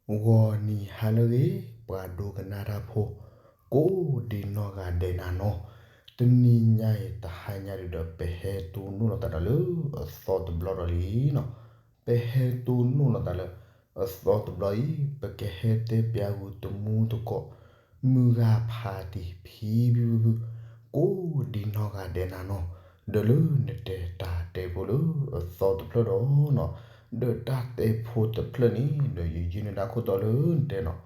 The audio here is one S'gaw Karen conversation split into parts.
ဂီၤနံၤဟါလၢအဂ့ၤ, ပှၤဒိကနၣ်တၢ်ဖိ, ကိးဒံနီၢ်ဂၤဒဲးနၤနီၤ, တနံၤညါအံၤ တဟါညါဒုဒီး ပဟဲတိၢ်နီၣ်လိာ်သးဒီးလၢအသီတဘျီဒီးလံနီၤ. ပဟဲတိၢ်နီၣ်လိာ်သးလၢအသီတဘျီအံၤ ပကဟဲတဲပၠးဂုာ်တမူတကိး မုၢ်ဂၤဖးတံၢ်ဖံဖံဖုဖု ကိးဒံနီၢ်ဂၤဒဲးနၤနီၤ, ဒီးလၢနတဲတၢ်တဲဖိလၢအသီတဖျၢၣ်ဒီးနီၤ, ဒီးတၢ်တဲဖိတဖျၢၣ်န့ၣ် ဒီးယယုၢ်န့ၢ်ဒၣ်ခိၣ်တီလၢနတဲနီၤ,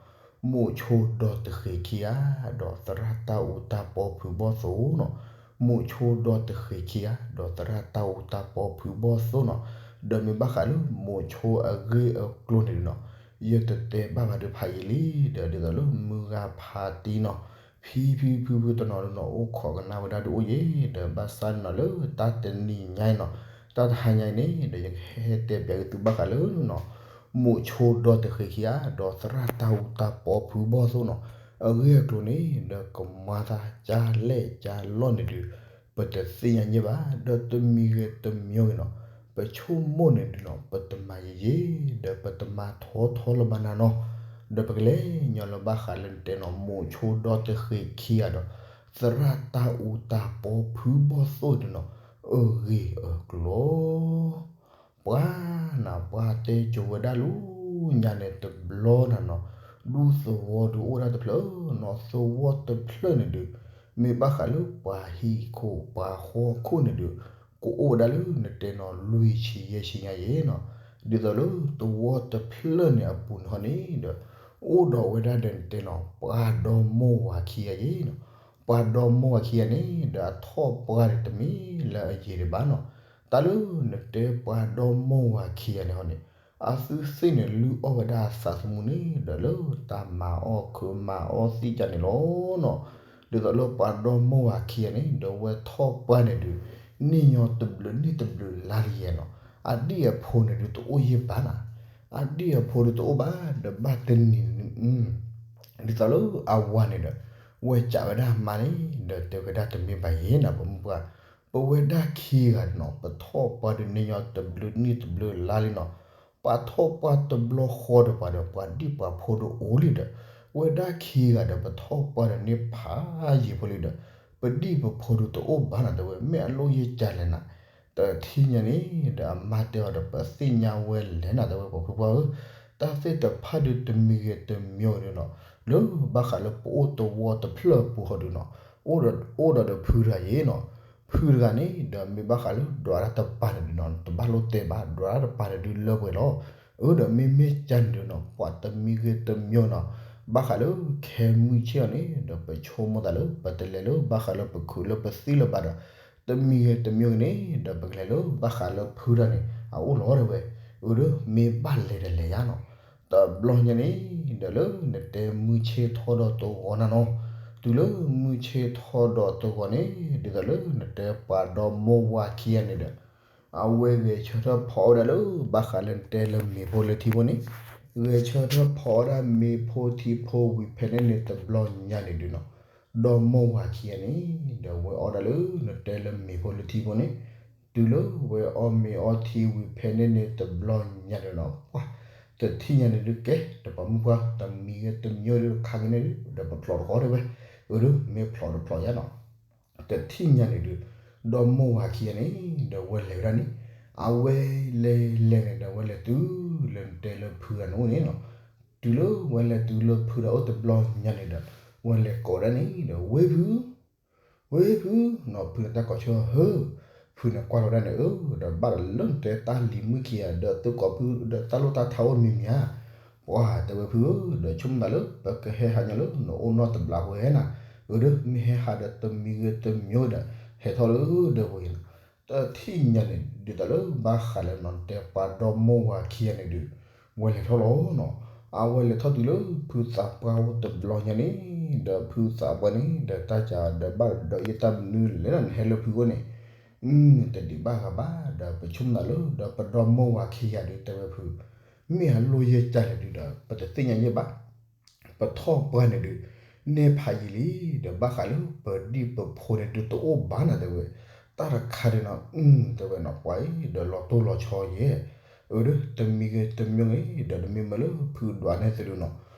မိၤဆိဒီတဃ့ခံဂၤ ဒီးသရၣ်တၢ်အူတၢ်ပီဖုဘီၣ်သိနီၤ, မိၤဆိဒီတဃ့ခံဂၤ ဒီးသရၣ်တၢ်အူတၢ်ပီဖုဘီၣ်သိနီၤ, ဒီးမ့ၢ်ဘၣ်ဃးလၢမိၤဆိအဂ့ၢ်အကျိၤန့ၣ်နီၤ, ယတတဲဘၣ်ဘၣ်ဒုးဖးယံာ်လံ, ဒီးဒ်သိးလၢမုၢ်ဂၤဖးတံၢ်နီၤ, ဖံဖံဖုဖုတနီၤနီၤ အိၣ်ခိးကနၣ်ဝဲဒၣ်ဒုးအိၣ်ယဲ, ဒီးဘၣ်ဆၣ်န့ၣ်နီၤ လၢတၢ်တနံၤညါအံၤနီၤ, တၢ်တဟါညါအံၤန့ၣ် ဒီးယကဟဲတဲပၠးဂုာ်သုဘၣ်ဃးလၢနီၤ, မိၤဆိဒီတဃ့ခံဂၤ ဒီးသရၣ်တၢ်အူတၢ်ပီဖုဘီၣ်သိနီၤ, အဂ့ၢ်အကျိၤန့ၣ် ဒီးကမၤသးကၢ်လဲၣ်ကၢ်လီၢ်န့ၣ်ဒုး ပတသ့ၣ်ညါယဲဘၣ်, ဒီးတမံၤဂ့ၤတမံၤဂ့ၤနီၤ, ပဆိကမိၣ်န့ၣ်ဒုးနီၤ ပတမၤယံာ်ယံာ် ဒီးပတမၤထီထီလၢၤဘၣ်နၤနီၤ, ဒီးပကလဲၤညီလၢဘၣ်ဃးလၢနတဲနီၤ မိၤဆိဒီတဃ့ခံဂၤဒီး သရၣ်တၢ်အူတၢ်ပီဖုဘီၣ်သိဒုးနီၤ, အဂ့ၢ်အကျိၤ ပှၤနၤ ပှၤတဲကိၤဝဲဒၣ်လၢညါန့ၣ်တဘျီနၤနီၤ, ဒူသဝီဒုးအိၣ်ဝဲဒၣ်တဖျၢၣ်နီၤ, သဝီတဖျၢၣ်န့ၣ်ဒုး မ့ၢ်ဘၣ်ဃးလၢပှၤဟံၣ်ခိၣ်ပှၤဃီခိၣ်န့ၣ်ဒုး ကအိၣ်ဝဲဒၣ်လၢနတဲနီၤ လွံၢ်ဆံယဲၢ်ဆံညါယဲနီၤ, ဒ်သိးလၢသဝီတဖျၢၣ်န့ၣ်အပူၤန့ၣ်ဟီန့ၣ်ဒီး အိၣ်ဒီးဝဲဒၣ်ဒီးနတဲနီၤ ပှၤဒီမါဝၤခံဂၤယဲနီၤ, ပှၤဒီမါဝၤခံဂၤန့ၣ် ဒီးအထီၣ်ပှၢ်ဒီးတမ့ၢ်လၢအယံာ်ဒံးဘၣ်နီၤ, တၢ်လၢနတဲပှၤဒီမါဝၤခံဂၤန့ၣ်ဟီန့ၣ် အသုသ့ၣ်န့ၣ် လုၢ်အီၣ်ဝဲဒၣ်သးသမူန့ၣ် ဒီးလၢတၢ်မၤအီၣ်ခုးမၤအီၣ်သံၣ်ကါန့ၣ်လီၤနီၤ, ဒ်သိးလၢပှၤဒီမါဝၤခံဂၤန့ၣ် ဒီးဝဲထီၣ်ပှၢ်န့ၣ်ဒုး န့ၢ်ညီတဘျုးနံၣ်တဘျုးလါလံယဲနီၤ, အဒံၣ်အဖိန့ၣ်ဒုးတအိၣ်ယဲၢ်ဘၣ်နၤ, အဒံၣ်အဖိဒုးတအိၣ်ဘၣ် ဒီးဘၣ်တနံၤန့ၣ် ဒ်သိးလၢအဝၤန့ၣ်ဒီး ဝဲစံးဝဲဒၣ်မါန့ၣ် ဒီးတဲဝဲဒၣ်တမ့ၢ်ဘၣ်ယဲနီၤ ပမိၢ်ပှၢ်, ပဝဲဒၣ်ခံဂၤန့ၣ်နီၤ ပထီၣ်ပှၢ်ဒုးန့ၢ်ညီတဘျုးနံၣ်တဘျုးလါလံနီၤ, ပှၤထီၣ်ပှၢ်တဘျီဃီဒီးပှၤဒီး ပှၤဒံၣ်ပှၤဖိဒုးအိၣ်လံဒီး ဝဲဒၣ်ခံဂၤဒီး ပထီၣ်ပှၢ်ဒီးန့ၢ်ဖးယံာ်ဖိလံဒီး ပဒံၣ်ပဖိဒုးတအိၣ်ဘၣ်နၤ တဲဝဲ မ့ၢ်အလိၣ်ယဲၢ်ကလဲၣ်နၤ, တထံၣ်ညါန့ၣ် ဒီးအမါတဲအီၤဒီး ပသ့ၣ်ညါဝဲလဲၣ်နၤ တဲဝဲ ပှၤဖုပှၢ်ဧၢ, တၢ်သ့ၣ်တဖၣ်ဒုးတမံၤဂ့ၤတမံၤဂ့ၤဒုးနီၤ, လၢဘၣ်ဃးလၢပအိၣ်သဝီတဖျၢၣ်အပူၤဃီဒုးနီၤ, အိၣ်ဒီး အိၣ်ဒီးဒီးဖုတဂၤယဲနီၤ, ဖုတဂၤန့ၣ် ဒီးမ့ၢ်ဘၣ်ဃးလၢဒွးတၢ်တပၤန့ၣ်ဒုးနီၤ တဘၣ်လိၣ်တဲဘၣ် ဒွးတၢ်တပၤန့ၣ်ဒုးလၢပှဲၤလီၤ, အၢ ဒီးမ့မ့ၢ်ကန့ၣ်ဒုးနီၤ ပှၤတမံၤဂ့ၤတမံၤနီၤ, ဘၣ်ဃးလၢခဲမုၢ်ဆ့ၣ်အီၤန့ၣ် ဒီးပဆိကမိၣ်သးလၢ ပတလဲၤလၢဘၣ်ဃးလၢပခုးလၢပသံလၢၤဘၣ်ဒီး တမံၤဂ့ၤတမံၤဂ့ၤန့ၣ် ဒီးပကလဲၤလၢဘၣ်ဃးလၢဖုတဂၤန့ၣ် အအိၣ်လီၤတဲဝဲ, အၢ ဒီးမ့ၢ်ဘၣ်လဲၤဒီးလဲၤယါနီၤ, တဘျီညါန့ၣ် ဒီးလၢနတဲမုၢ်ဆ့ၣ်ထီၣ်ဒီးသဝီနၤနီၤ, တုၤလၢမုၢ်ဆ့ၣ်ထီၣ်ဒီးသဝီန့ၣ် ဒ်သိးလၢနတဲပှၤဒီမါဝၤခံဂၤန့ၣ်ဒီး အဝဲဂဲၤဆၢထၢၣ်ဖီအီၣ်ဝဲဒၣ်လၢ ဘၣ်ဃးလၢနတဲလၢမ့ၤဖိလၢထံဖိန့ၣ်, ဂဲၤဆၢထၢၣ်ဖီအီၣ်ဝဲဒၣ်မ့ၤဖိထံဖိဝံၤဖဲန့ၣ်န့ၣ်တဘျီညါန့ၣ်ဒုးနီၤ, ဒီမါဝၤခံဂၤန့ၣ် ဒီးဝဲအီၣ်ဒၣ်လၢနတဲလၢမ့ၤဖိလၢထံဖိန့ၣ်, တုၤလၢဝဲအီၣ်မ့ၤအီထံဝံၤဖဲန့ၣ်န့ၣ်တဘျီညါန့ၣ်နီၤ, ပှၤတထံၣ်ညါန့ၣ်ဒုးကဲ ဒီးပှၤမုၢ်ပှၢ် တမံၤဂ့ၤတမံၤဒုးခါကန့ၣ်ဒုး ဒီးပဖျိးတဃီတဲဝဲ, အၢ ဒီး မ့ၢ်ဖျိးတဖျိးယါနီၤ တထံၣ်ညါန့ၣ်ဒုး ဒီမါဝၤခံဂၤန့ၣ် ဒီးဝဲလဲၤဝဲဒၣ်န့ၣ်, အဝဲလဲၤလဲၤန့ၣ်ဒီး ဝဲလဲၤတုၤလၢနတဲလၢဖုဂၤန့ၣ်အိၣ်န့ၣ်နီၤ, တုၤလၢဝဲလဲၤတုၤလၢဖုဒီးအိၣ်တဘျီညါန့ၣ်ဒီး ဝဲလဲၤကိးဒၣ်န့ၣ်ဒီး ဝ့ၢ်ဖု, ဝ့ၢ်ဖုနီၤ, ဖုန့ၣ်တၢ်ကိးဆၢဟၢ, ဖုန့ၣ်ကွၢ်လီၤဒၣ်န့ၣ် အၢ ဒီးဘၣ်ဒီးလၢနတဲတၢ်လံၤမုၣ်ခံဂၤဒီးသုးကိးဖုဒီးတၢ်လိၣ်တၢ်ထါအိၣ်မံၤမံၤဧါ, ပှၤတဲဝဲဖုဧၢ, ဒီးဆိကမိၣ်သးလၢ ပကဟဲဟးညီလၢနအိၣ်နီတဘျီဖိဧါနၤ, အၢ ဒီး မ့ၢ်ဟဲဟးဒီးတမံၤဂ့ၤတမံၤဒီး ဟဲထီၣ်လၢဒီးပှၤဂ့ၤနီၤ, တထံၣ်ညါန့ၣ် ဒ်သိးလၢဘၣ်ဃးလၢနီၤ နတဲပှၤဒီမါဝၤခံဂၤန့ၣ်ဒုး ဝဲလဲၤထီၣ်လီၤနီၤ, အဝဲလဲၤထီၣ်တုၤလၢဖုသးပှၢ်အိၣ်တဘျီညါန့ၣ်, ဒီးဖုသးပှၢ်န့ၣ် ဒီးတၢ်ကဒီးဘၣ်ဒီးယတၢ်မနုၤလဲၣ်နၤ နဟဲလၢဖုအိၣ်န့ၣ်, တဒံးဘၣ်ဂၤဘၣ် ဒီးပဆိကမိၣ်သးလၢ ဒီးပဒီမါဝၤခံဂၤဒုးတဲဝဲဖု, မ့ၢ်အလိၣ်ယဲၢ်ကလဲၣ်ဒုးဒီး ပတသ့ၣ်ညါယဲၢ်ဘၣ် ပထီၣ်ပှၢ်န့ၣ်ဒုး န့ၢ်ဖးယံာ်လံ, ဒီးဘၣ်ဃးလၢပဒံၣ်ပဖိန့ၣ်ဒုးတအိၣ်ဘၣ်နၤတဲဝဲ, တၢ်တခါဒုးနီၤ အၢ တဲဝဲနီၤ ပှၤအံၤ ဒီးလီၤတိၢ်လီၤဆီယဲၢ်, ပ အၢ တမံၤဂ့ၤတမံၤဂ့ၤ ဒီးတမ့ၢ်မ့ၢ်လၢဖုဒွးန့ၢ်သးဒုးနီၤ,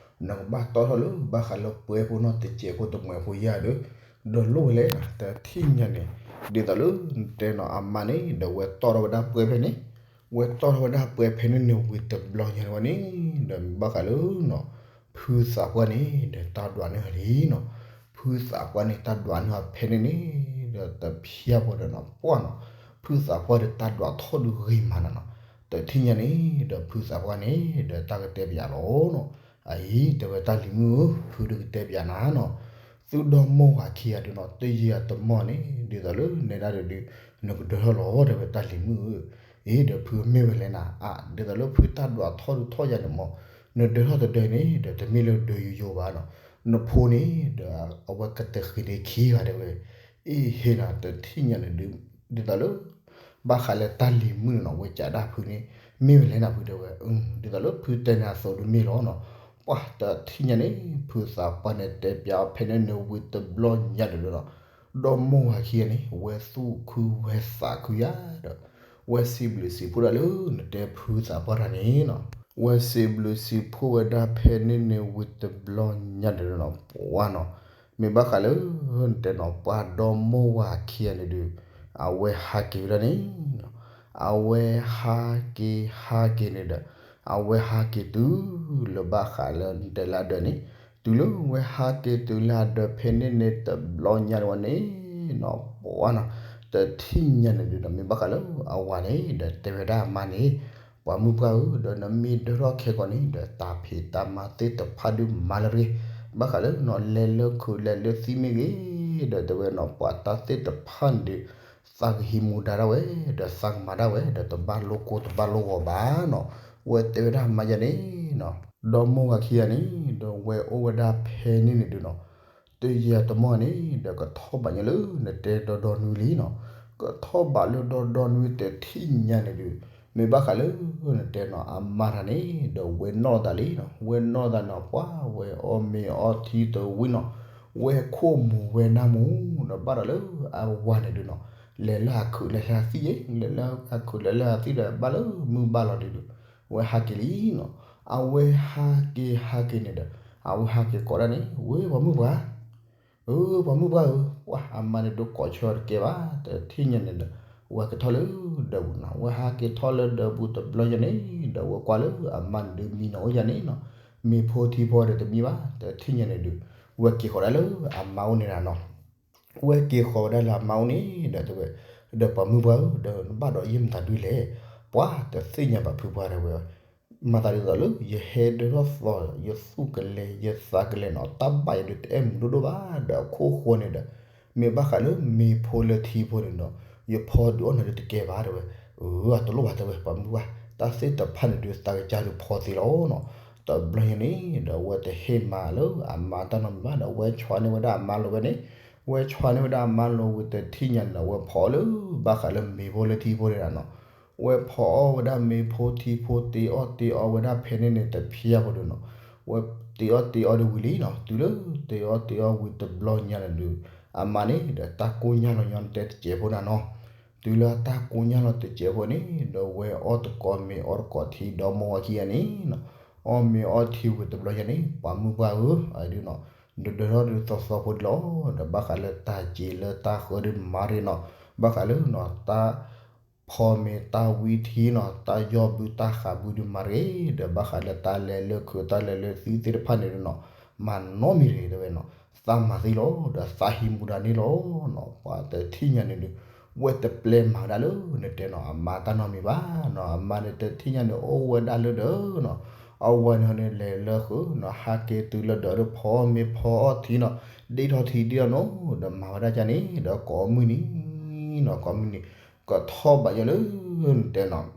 နကဘၣ်တီထီၣ်လၢဘၣ်ဃးလၢပှဲၤဖိနီၤ တစဲးဖိတမှဲးဖိယၤဒီး, ဒီးလိၣ်ဝဲလဲၣ်နီၤ တထံၣ်ညါန့ၣ်, ဒ်သိးလၢနတဲနီၤ အမါန့ၣ် ဒီးဝဲတီထီၣ်ဝဲဒၣ်ပှဲၤဖဲန့ၣ်, ဝဲတီထီၣ်ဝဲဒၣ်ပှဲၤဖဲန့ၣ်န့ၣ်ဝံၤတဘျီညါန့ၣ်ဝဲန့ၣ်, ဒီးမ့ၢ်ဘၣ်ဃးလၢနီၤ ဖုသးပှၢ်န့ၣ် ဒီးတၢ်ဒွးန့ၢ်အီၤလံနီၤ, ဖုသးပှၢ်န့ၣ် တၢ်ဒွးန့ၢ်အီၤဖဲန့ၣ်န့ၣ်, ဒီးတဖျၢၣ်ဖိဒီးနီၤ ပှၢ်နီၤ, ဖုသးပှၢ်ဒီးတၢ်ဒွးထီၣ်ဒုးဂ့ၤမးနီၤနီၤ, တထံၣ်ညါန့ၣ် ဒီးဖုသးပှၢ်န့ၣ် ဒီးတၢ်ကတဲပယၤလီၤနီၤ, အအံၤ တဲဝဲတၢ်လံၤမုၣ်ဧၢ ဖုဒုးကတဲပယၤနၤနီၤ, သုဒီမိၢ်ဝၤခံဂၤဒုးနီၤ တယံာ်အတမီၢ်န့ၣ် ဒ်သိးလၢနဲဒၣ်ဒုးဒုး နကဒၢထီၣ်လီၤ တဲဝဲတၢ်လံၤမုၣ်ဧၢ, အ့ ဒီးဖုမ့ၢ်ဝဲလဲၣ်နၤ အါ ဒ်သိးလၢဖုတၢ်ဒွးထီၣ်ဒုးထီၣ်ယၤန့ၣ်မး, နဒၢထီၣ်တဒၢန့ၣ် ဒီးတမ့ၢ်လၢဒၢယိယိဘၣ်နီၤ, နဖိန့ၣ် ဒီးအဝဲကတဃ့န့ၢ်ခံဂၤတဲဝဲ, အ့ ဟ့ၣ်နၤတထံၣ်ညါန့ၣ်ဒုး, ဒ်သိးလၢ ဘၣ်ဃးလၢတၢ်လံၤမုၣ်န့ၣ်နီၤ ဝဲကးဒၣ်ဖုန့ၣ် မ့ၢ်ဝဲလဲၣ်နၤဖုတဲဝဲ, ဒ်သိးလၢဖုတဲနၤအသိးဒုးမ့ၢ်လီၤနီၤ, ပှၢ်တထံၣ်ညါန့ၣ် ဖုသးပှၢ်န့ၣ်တဲပယၤအီၤဖဲန့ၣ်န့ၣ်ဝံၤတဘျီညါဒုးနီၤ, ဒီမိၢ်ဝၤခံဂၤန့ၣ် ဝဲသူၣ်ခုဝဲသးခုယၤဒီး, ဝဲစံးဘျုးစံးဖှိၣ်ဒၣ်လၢနတဲဖုသးပှၢ်တၢ်န့ၣ်နီၤ, ဝဲစံးဘျုးစံးဖှိၣ်ဝဲဒၣ်ဖဲန့ၣ်န့ၣ်ဝံၤတဘျီညါဒုးနီၤ ပှၢ်နီၤ, မ့ၢ်ဘၣ်ဃးလၢ နတဲနီၤ ပှၤဒီမိၢ်ဝၤခံဂၤန့ၣ်ဒုး, အဝဲဟးက့ၤဝဲဒၣ်န့ၣ်, အဝဲဟးက့ၤဟးက့ၤန့ၣ်ဒီး, အဝဲဟးက့ၤတုၤလၢဘၣ်ဃးလၢနတဲလၢအဒၢးန့ၣ်, တုၤလၢဝဲဟးက့ၤတုၤလၢအဒၢးဖဲန့ၣ်န့ၣ်တဘျီညါန့ၣ်ဝဲန့ၣ်နီၤ ပှၢ်နီၤ, တထံၣ်ညါန့ၣ်ဒုးနီၤ မ့ၢ်ဘၣ်ဃးလၢအဝၤန့ၣ် ဒီးတဲဝဲဒၣ်အမါန့ၣ်, ပှၤမုၣ်ပှၢ်ဧၢ ဒီးနမ့ၢ်ဒၢထီၣ်ခဲကိာ်န့ၣ် ဒီးတၢ်ဖံးတၢ်မၤသ့ၣ်တဖၣ်ဒုးမၤလၢရ့, ဘၣ်ဃးလၢနီၤ လဲၤလၢခုးလဲၤလၢသံမ့ၢ်ဂ့ၤ, ဒီးတဲဝဲနီၤ ပှၤတၢ်သ့ၣ်တဖၣ်န့ၣ်ဒုး, သးကဟံးမူဒါဒၣ်ဝဲ, ဒီးသးကမၤဒၣ်ဝဲ ဒီးတဘၣ်လိၣ်ကိၢ်တဘၣ်လိၣ်ဂီၤဘၣ်နီၤ, ဝဲတဲဝဲဒၣ်မါယၤန့ၣ်နီၤ, ဒီမိၢ်ဝၤခံဂၤန့ၣ် ဒီးဝဲအိၣ်ဝဲဒၣ်ဖဲန့ၣ်န့ၣ်ဒုးနီၤ, တယံာ်တမီၢ်န့ၣ် ဒီးကထီၣ်ဘးညါလၢနတဲဒီဒီနွံလံနီၤ, ကထီၣ်ဘးလၢဒီဒီနွံတထံၣ်ညါန့ၣ်ဒုး, မ့ၢ်ဘၣ်ဃးလၢ နတဲနီၤ အမါတၢ်န့ၣ် ဒီးဝဲနီၢ်သးလံနီၤ, ဝဲနီၢ်သးန့ၣ် ပှၢ်ဝဲအီၣ်မ့ၤအီထံတဝံၤနီၤ, ဝဲခိၣ်မူၤဝဲနၢ်မူၤ, ဒီးဘၣ်ဒီးလၢအဝၤန့ၣ်ဒုးနီၤ, လဲၤလၢအခုးလဲၤလၢအသံ, လဲၤလၢအခုးလဲၤလၢအသံဒီး ဘၣ်လၢမုၢ်ဘၣ်လီၤဒုးဒီး, ဝဲဟးက့ၤလံနီၤ, အဝဲဟးက့ၤဟးက့ၤန့ၣ်ဒီး, အဝဲဟးက့ၤကိးဒၣ်န့ၣ် ဝဲပှၤမုၣ်ပှၢ် အၢ ပှၤမုၣ်ပှၢ်ဧၢ, ပှၤအမါန့ၣ်ဒုးကိးဆၢတကဲဘၣ်, တထံၣ်ညါန့ၣ်ဒီး, ဝဲကထီၣ်လၢဒၢးပူၤနီၤ, ဝဲဟးက့ၤထီၣ်လၢဒၢးပူၤတဘျီညါန့ၣ် ဒီးဝဲကွၢ်လၢအမါန့ၣ်ဒုးမံနီၤအိၣ်ယၤန့ၣ်နီၤ, မ့ၤဖိထံဖိဒီးတမံဘၣ်, တထံၣ်ညါန့ၣ်ဒုး, ဝဲက့ၤဃီၤဒၣ်လၢအမါအိၣ်န့ၣ်ဒၣ်နီၤ ဝဲက့ၤဃီၤဝဲဒၣ်လၢအမါအိၣ်န့ၣ်ဒီးတဲဝဲ, ဒီးပှၤမုၣ်ပှၢ်ဧၢ, ဒီးနဘၣ်ဒီးယဲၢ်မတၤဒုလဲၣ်, ပှၤတသ့ၣ်ညါဘၣ်ဖုပှၢ်တဲဝဲ, မၤသးဒ်သိးလၢ ယဟဲဒၢထီၣ်သီ ယသူၣ်ကလဲၤ ယသးကလဲၤနီၤ, တၢ်ဘၣ်ယၤဒုးတအဲၣ်မုာ်ဒိၣ်ဒိၣ်ဘၣ်, ဒီးအခိၣ်ဃိန့ၣ်ဒီး, မ့ၢ်ဘၣ်ဃးလၢမ့ၤဖိလၢထံဖိန့ၣ်ဒီး, ယဖီဒုးအီၣ်နၤဒုးတကဲဘၣ်တဲဝဲ, အၢ အတလိၣ်ဘၣ်တဲဝဲ ပှၤမုၣ်ပှၢ်, တၢ်သ့ၣ်တဖၣ်န့ၣ်ဒုးသးကစၢ်ဒုးဖီသ့လီၤနီၤ, တဘျီညါန့ၣ် ဒီးဝဲတဟ့ၣ်မၤလၢအမါတၢ်နီတမံၤဘၣ်ဒီး ဝဲဆွါန့ၢ်ဝဲဒၣ်အမါလိၤဝဲန့ၣ်, ဝဲဆွါန့ၢ်ဝဲဒၣ်အမါလိၤဝံၤတထံၣ်ညါန့ၣ်ဒီး ဝဲဖီအီၣ်လၢဘၣ်ဃးလၢမ့ၤဖိလၢထံဖိန့ၣ်ဒၣ်နီၤ, ဝဲဖီအီၣ်ဝဲဒၣ်မ့ၤဖိထံဖိတ့အီၣ်တ့အီဝဲဒၣ်ဖဲန့ၣ်န့ၣ်တဖျၢၣ်ဖိဒုးနီၤ, ဝဲတ့အီၣ်တ့အီဒုးဝံၤလံနီၤ, တုၤလၢတ့အီၣ်တ့အီဝံၤတဘျီညါန့ၣ်ဒုး, အမါန့ၣ်ဒီးတၢ်ကိၢ်ညါလီၤညီနတဲတစဲးဖိနၤနီၤ, တုၤလၢတၢ်ကိၢ်ညါလီၤတစဲးဖိန့ၣ် ဒီးဝဲအီၣ်တကိးမ့ၤအီၣ်တကိးထံဒီမိၢ်ဝၤခံဂၤန့ၣ်နီၤ, အီၣ်မ့ၤအီၣ်ထံဝံၤတဘျီညါန့ၣ် ပှၤမုၣ်ပှၢ်ဧၢ, အဒုးနီၤ, နဒၢထီၣ်ဒုးသီသီဖိဒုးလီၤ, ဒီးဘၣ်ဃးလၢတၢ်စ့လၢတၢ်ဃၢဒုးမၤရ့နီၤ, ဘၣ်ဃးလၢနီၤ တၢ်ဖီမ့ၤတၢ်ဝံထံနီၤ, တၢ်ယီၢ်ဘုတၢ်ဃးဘုဒုးမၤရ့, ဒီးဘၣ်ဃးလၢတၢ်လဲၤလၢခုးတၢ်လဲၤလၢသံသ့ၣ်တဖၣ်န့ၣ်ဒုးနီၤ, မၤနီတမံၤတဂ့ၤတဲဝဲနီၤ, သးမၤသ့လီၤ, ဒီးသးဟံးမူဒါန့ၣ်လီၤနီၤ, ပှၤတထံၣ်ညါန့ၣ်ဒုး, ဝဲတပျဲမၤဝဲဒၣ်လၢနတဲနီၤ အမါတၢ်နီတမံၤဘၣ်နီၤ, အမါန့ၣ်တထံၣ်ညါန့ၣ်အိၣ်ဝဲဒၣ်လၢဒၢးနီၤ, အဝၤန့ၣ်ဟီန့ၣ်လဲၤလၢခုးနီၤ, ဟးက့ၤတုၤလၢဒၢးဒီးဖီမ့ၤဖီအီၣ်ထံနီၤ, ဒ့ထီၣ်ထံဒ့ထီၣ်နိ, ဒီးမၤဝဲဒၣ်ကန့ၣ် ဒီးကိးမုၢ်နံၤနီၤ, ကိးမုၢ်နံၤ, ကထီၣ်ဘးယီၤလၢ နတဲနီၤ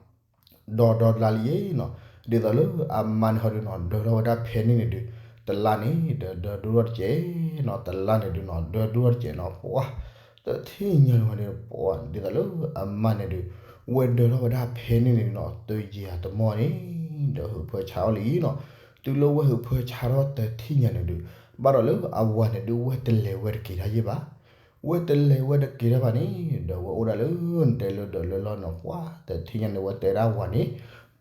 ဒီဒီတလါလံနီၤ, ဒ်သိးလၢအမါန့ၣ်ဟီဒုးနီၤ ဒၢထီၣ်ဝဲဒၣ်ဖဲန့ၣ်န့ၣ်ဒုး, တလါန့ၣ်ဒီးဒၢဒိၣ်ထီၣ်တစဲးနီၤ, တလါန့ၣ်ဒုးနီၤ ဒၢဒိၣ်ထီၣ်တစဲးနီၤ, ပှၤ တထံၣ်ညါန့ၣ်ဝဲန့ၣ် ပှၤ ဒ်သိးလၢအမါန့ၣ်ဒုး, ဝဲဒၢထီၣ်ဝဲဒၣ်ဖဲန့ၣ်န့ၣ်နီၤ တယံာ်တမီၢ်န့ၣ်, ဒီးဟုးဖၢဆါအီၤလံနီၤ, တုၤလၢဝဲဟုးဖၢဆါထီၣ်တထံၣ်ညါန့ၣ်ဒုး, ဘၣ်ဒီးလၢအဝၤန့ၣ်ဒုး ဝဲတလဲၤဝဲတက့ၤတၢ်ယဲၢ်ဘၣ် ဝဲတလဲၤဝဲတက့ၤတၢ်ဘၣ်န့ၣ်, ဒီးဝဲအိၣ်ဒၣ်လၢနတဲလၢဒၢးလၢလီၢ်နီၤ, ပှၤ တထံၣ်ညါန့ၣ် ဝဲတဲဒၣ်ဝၤန့ၣ်,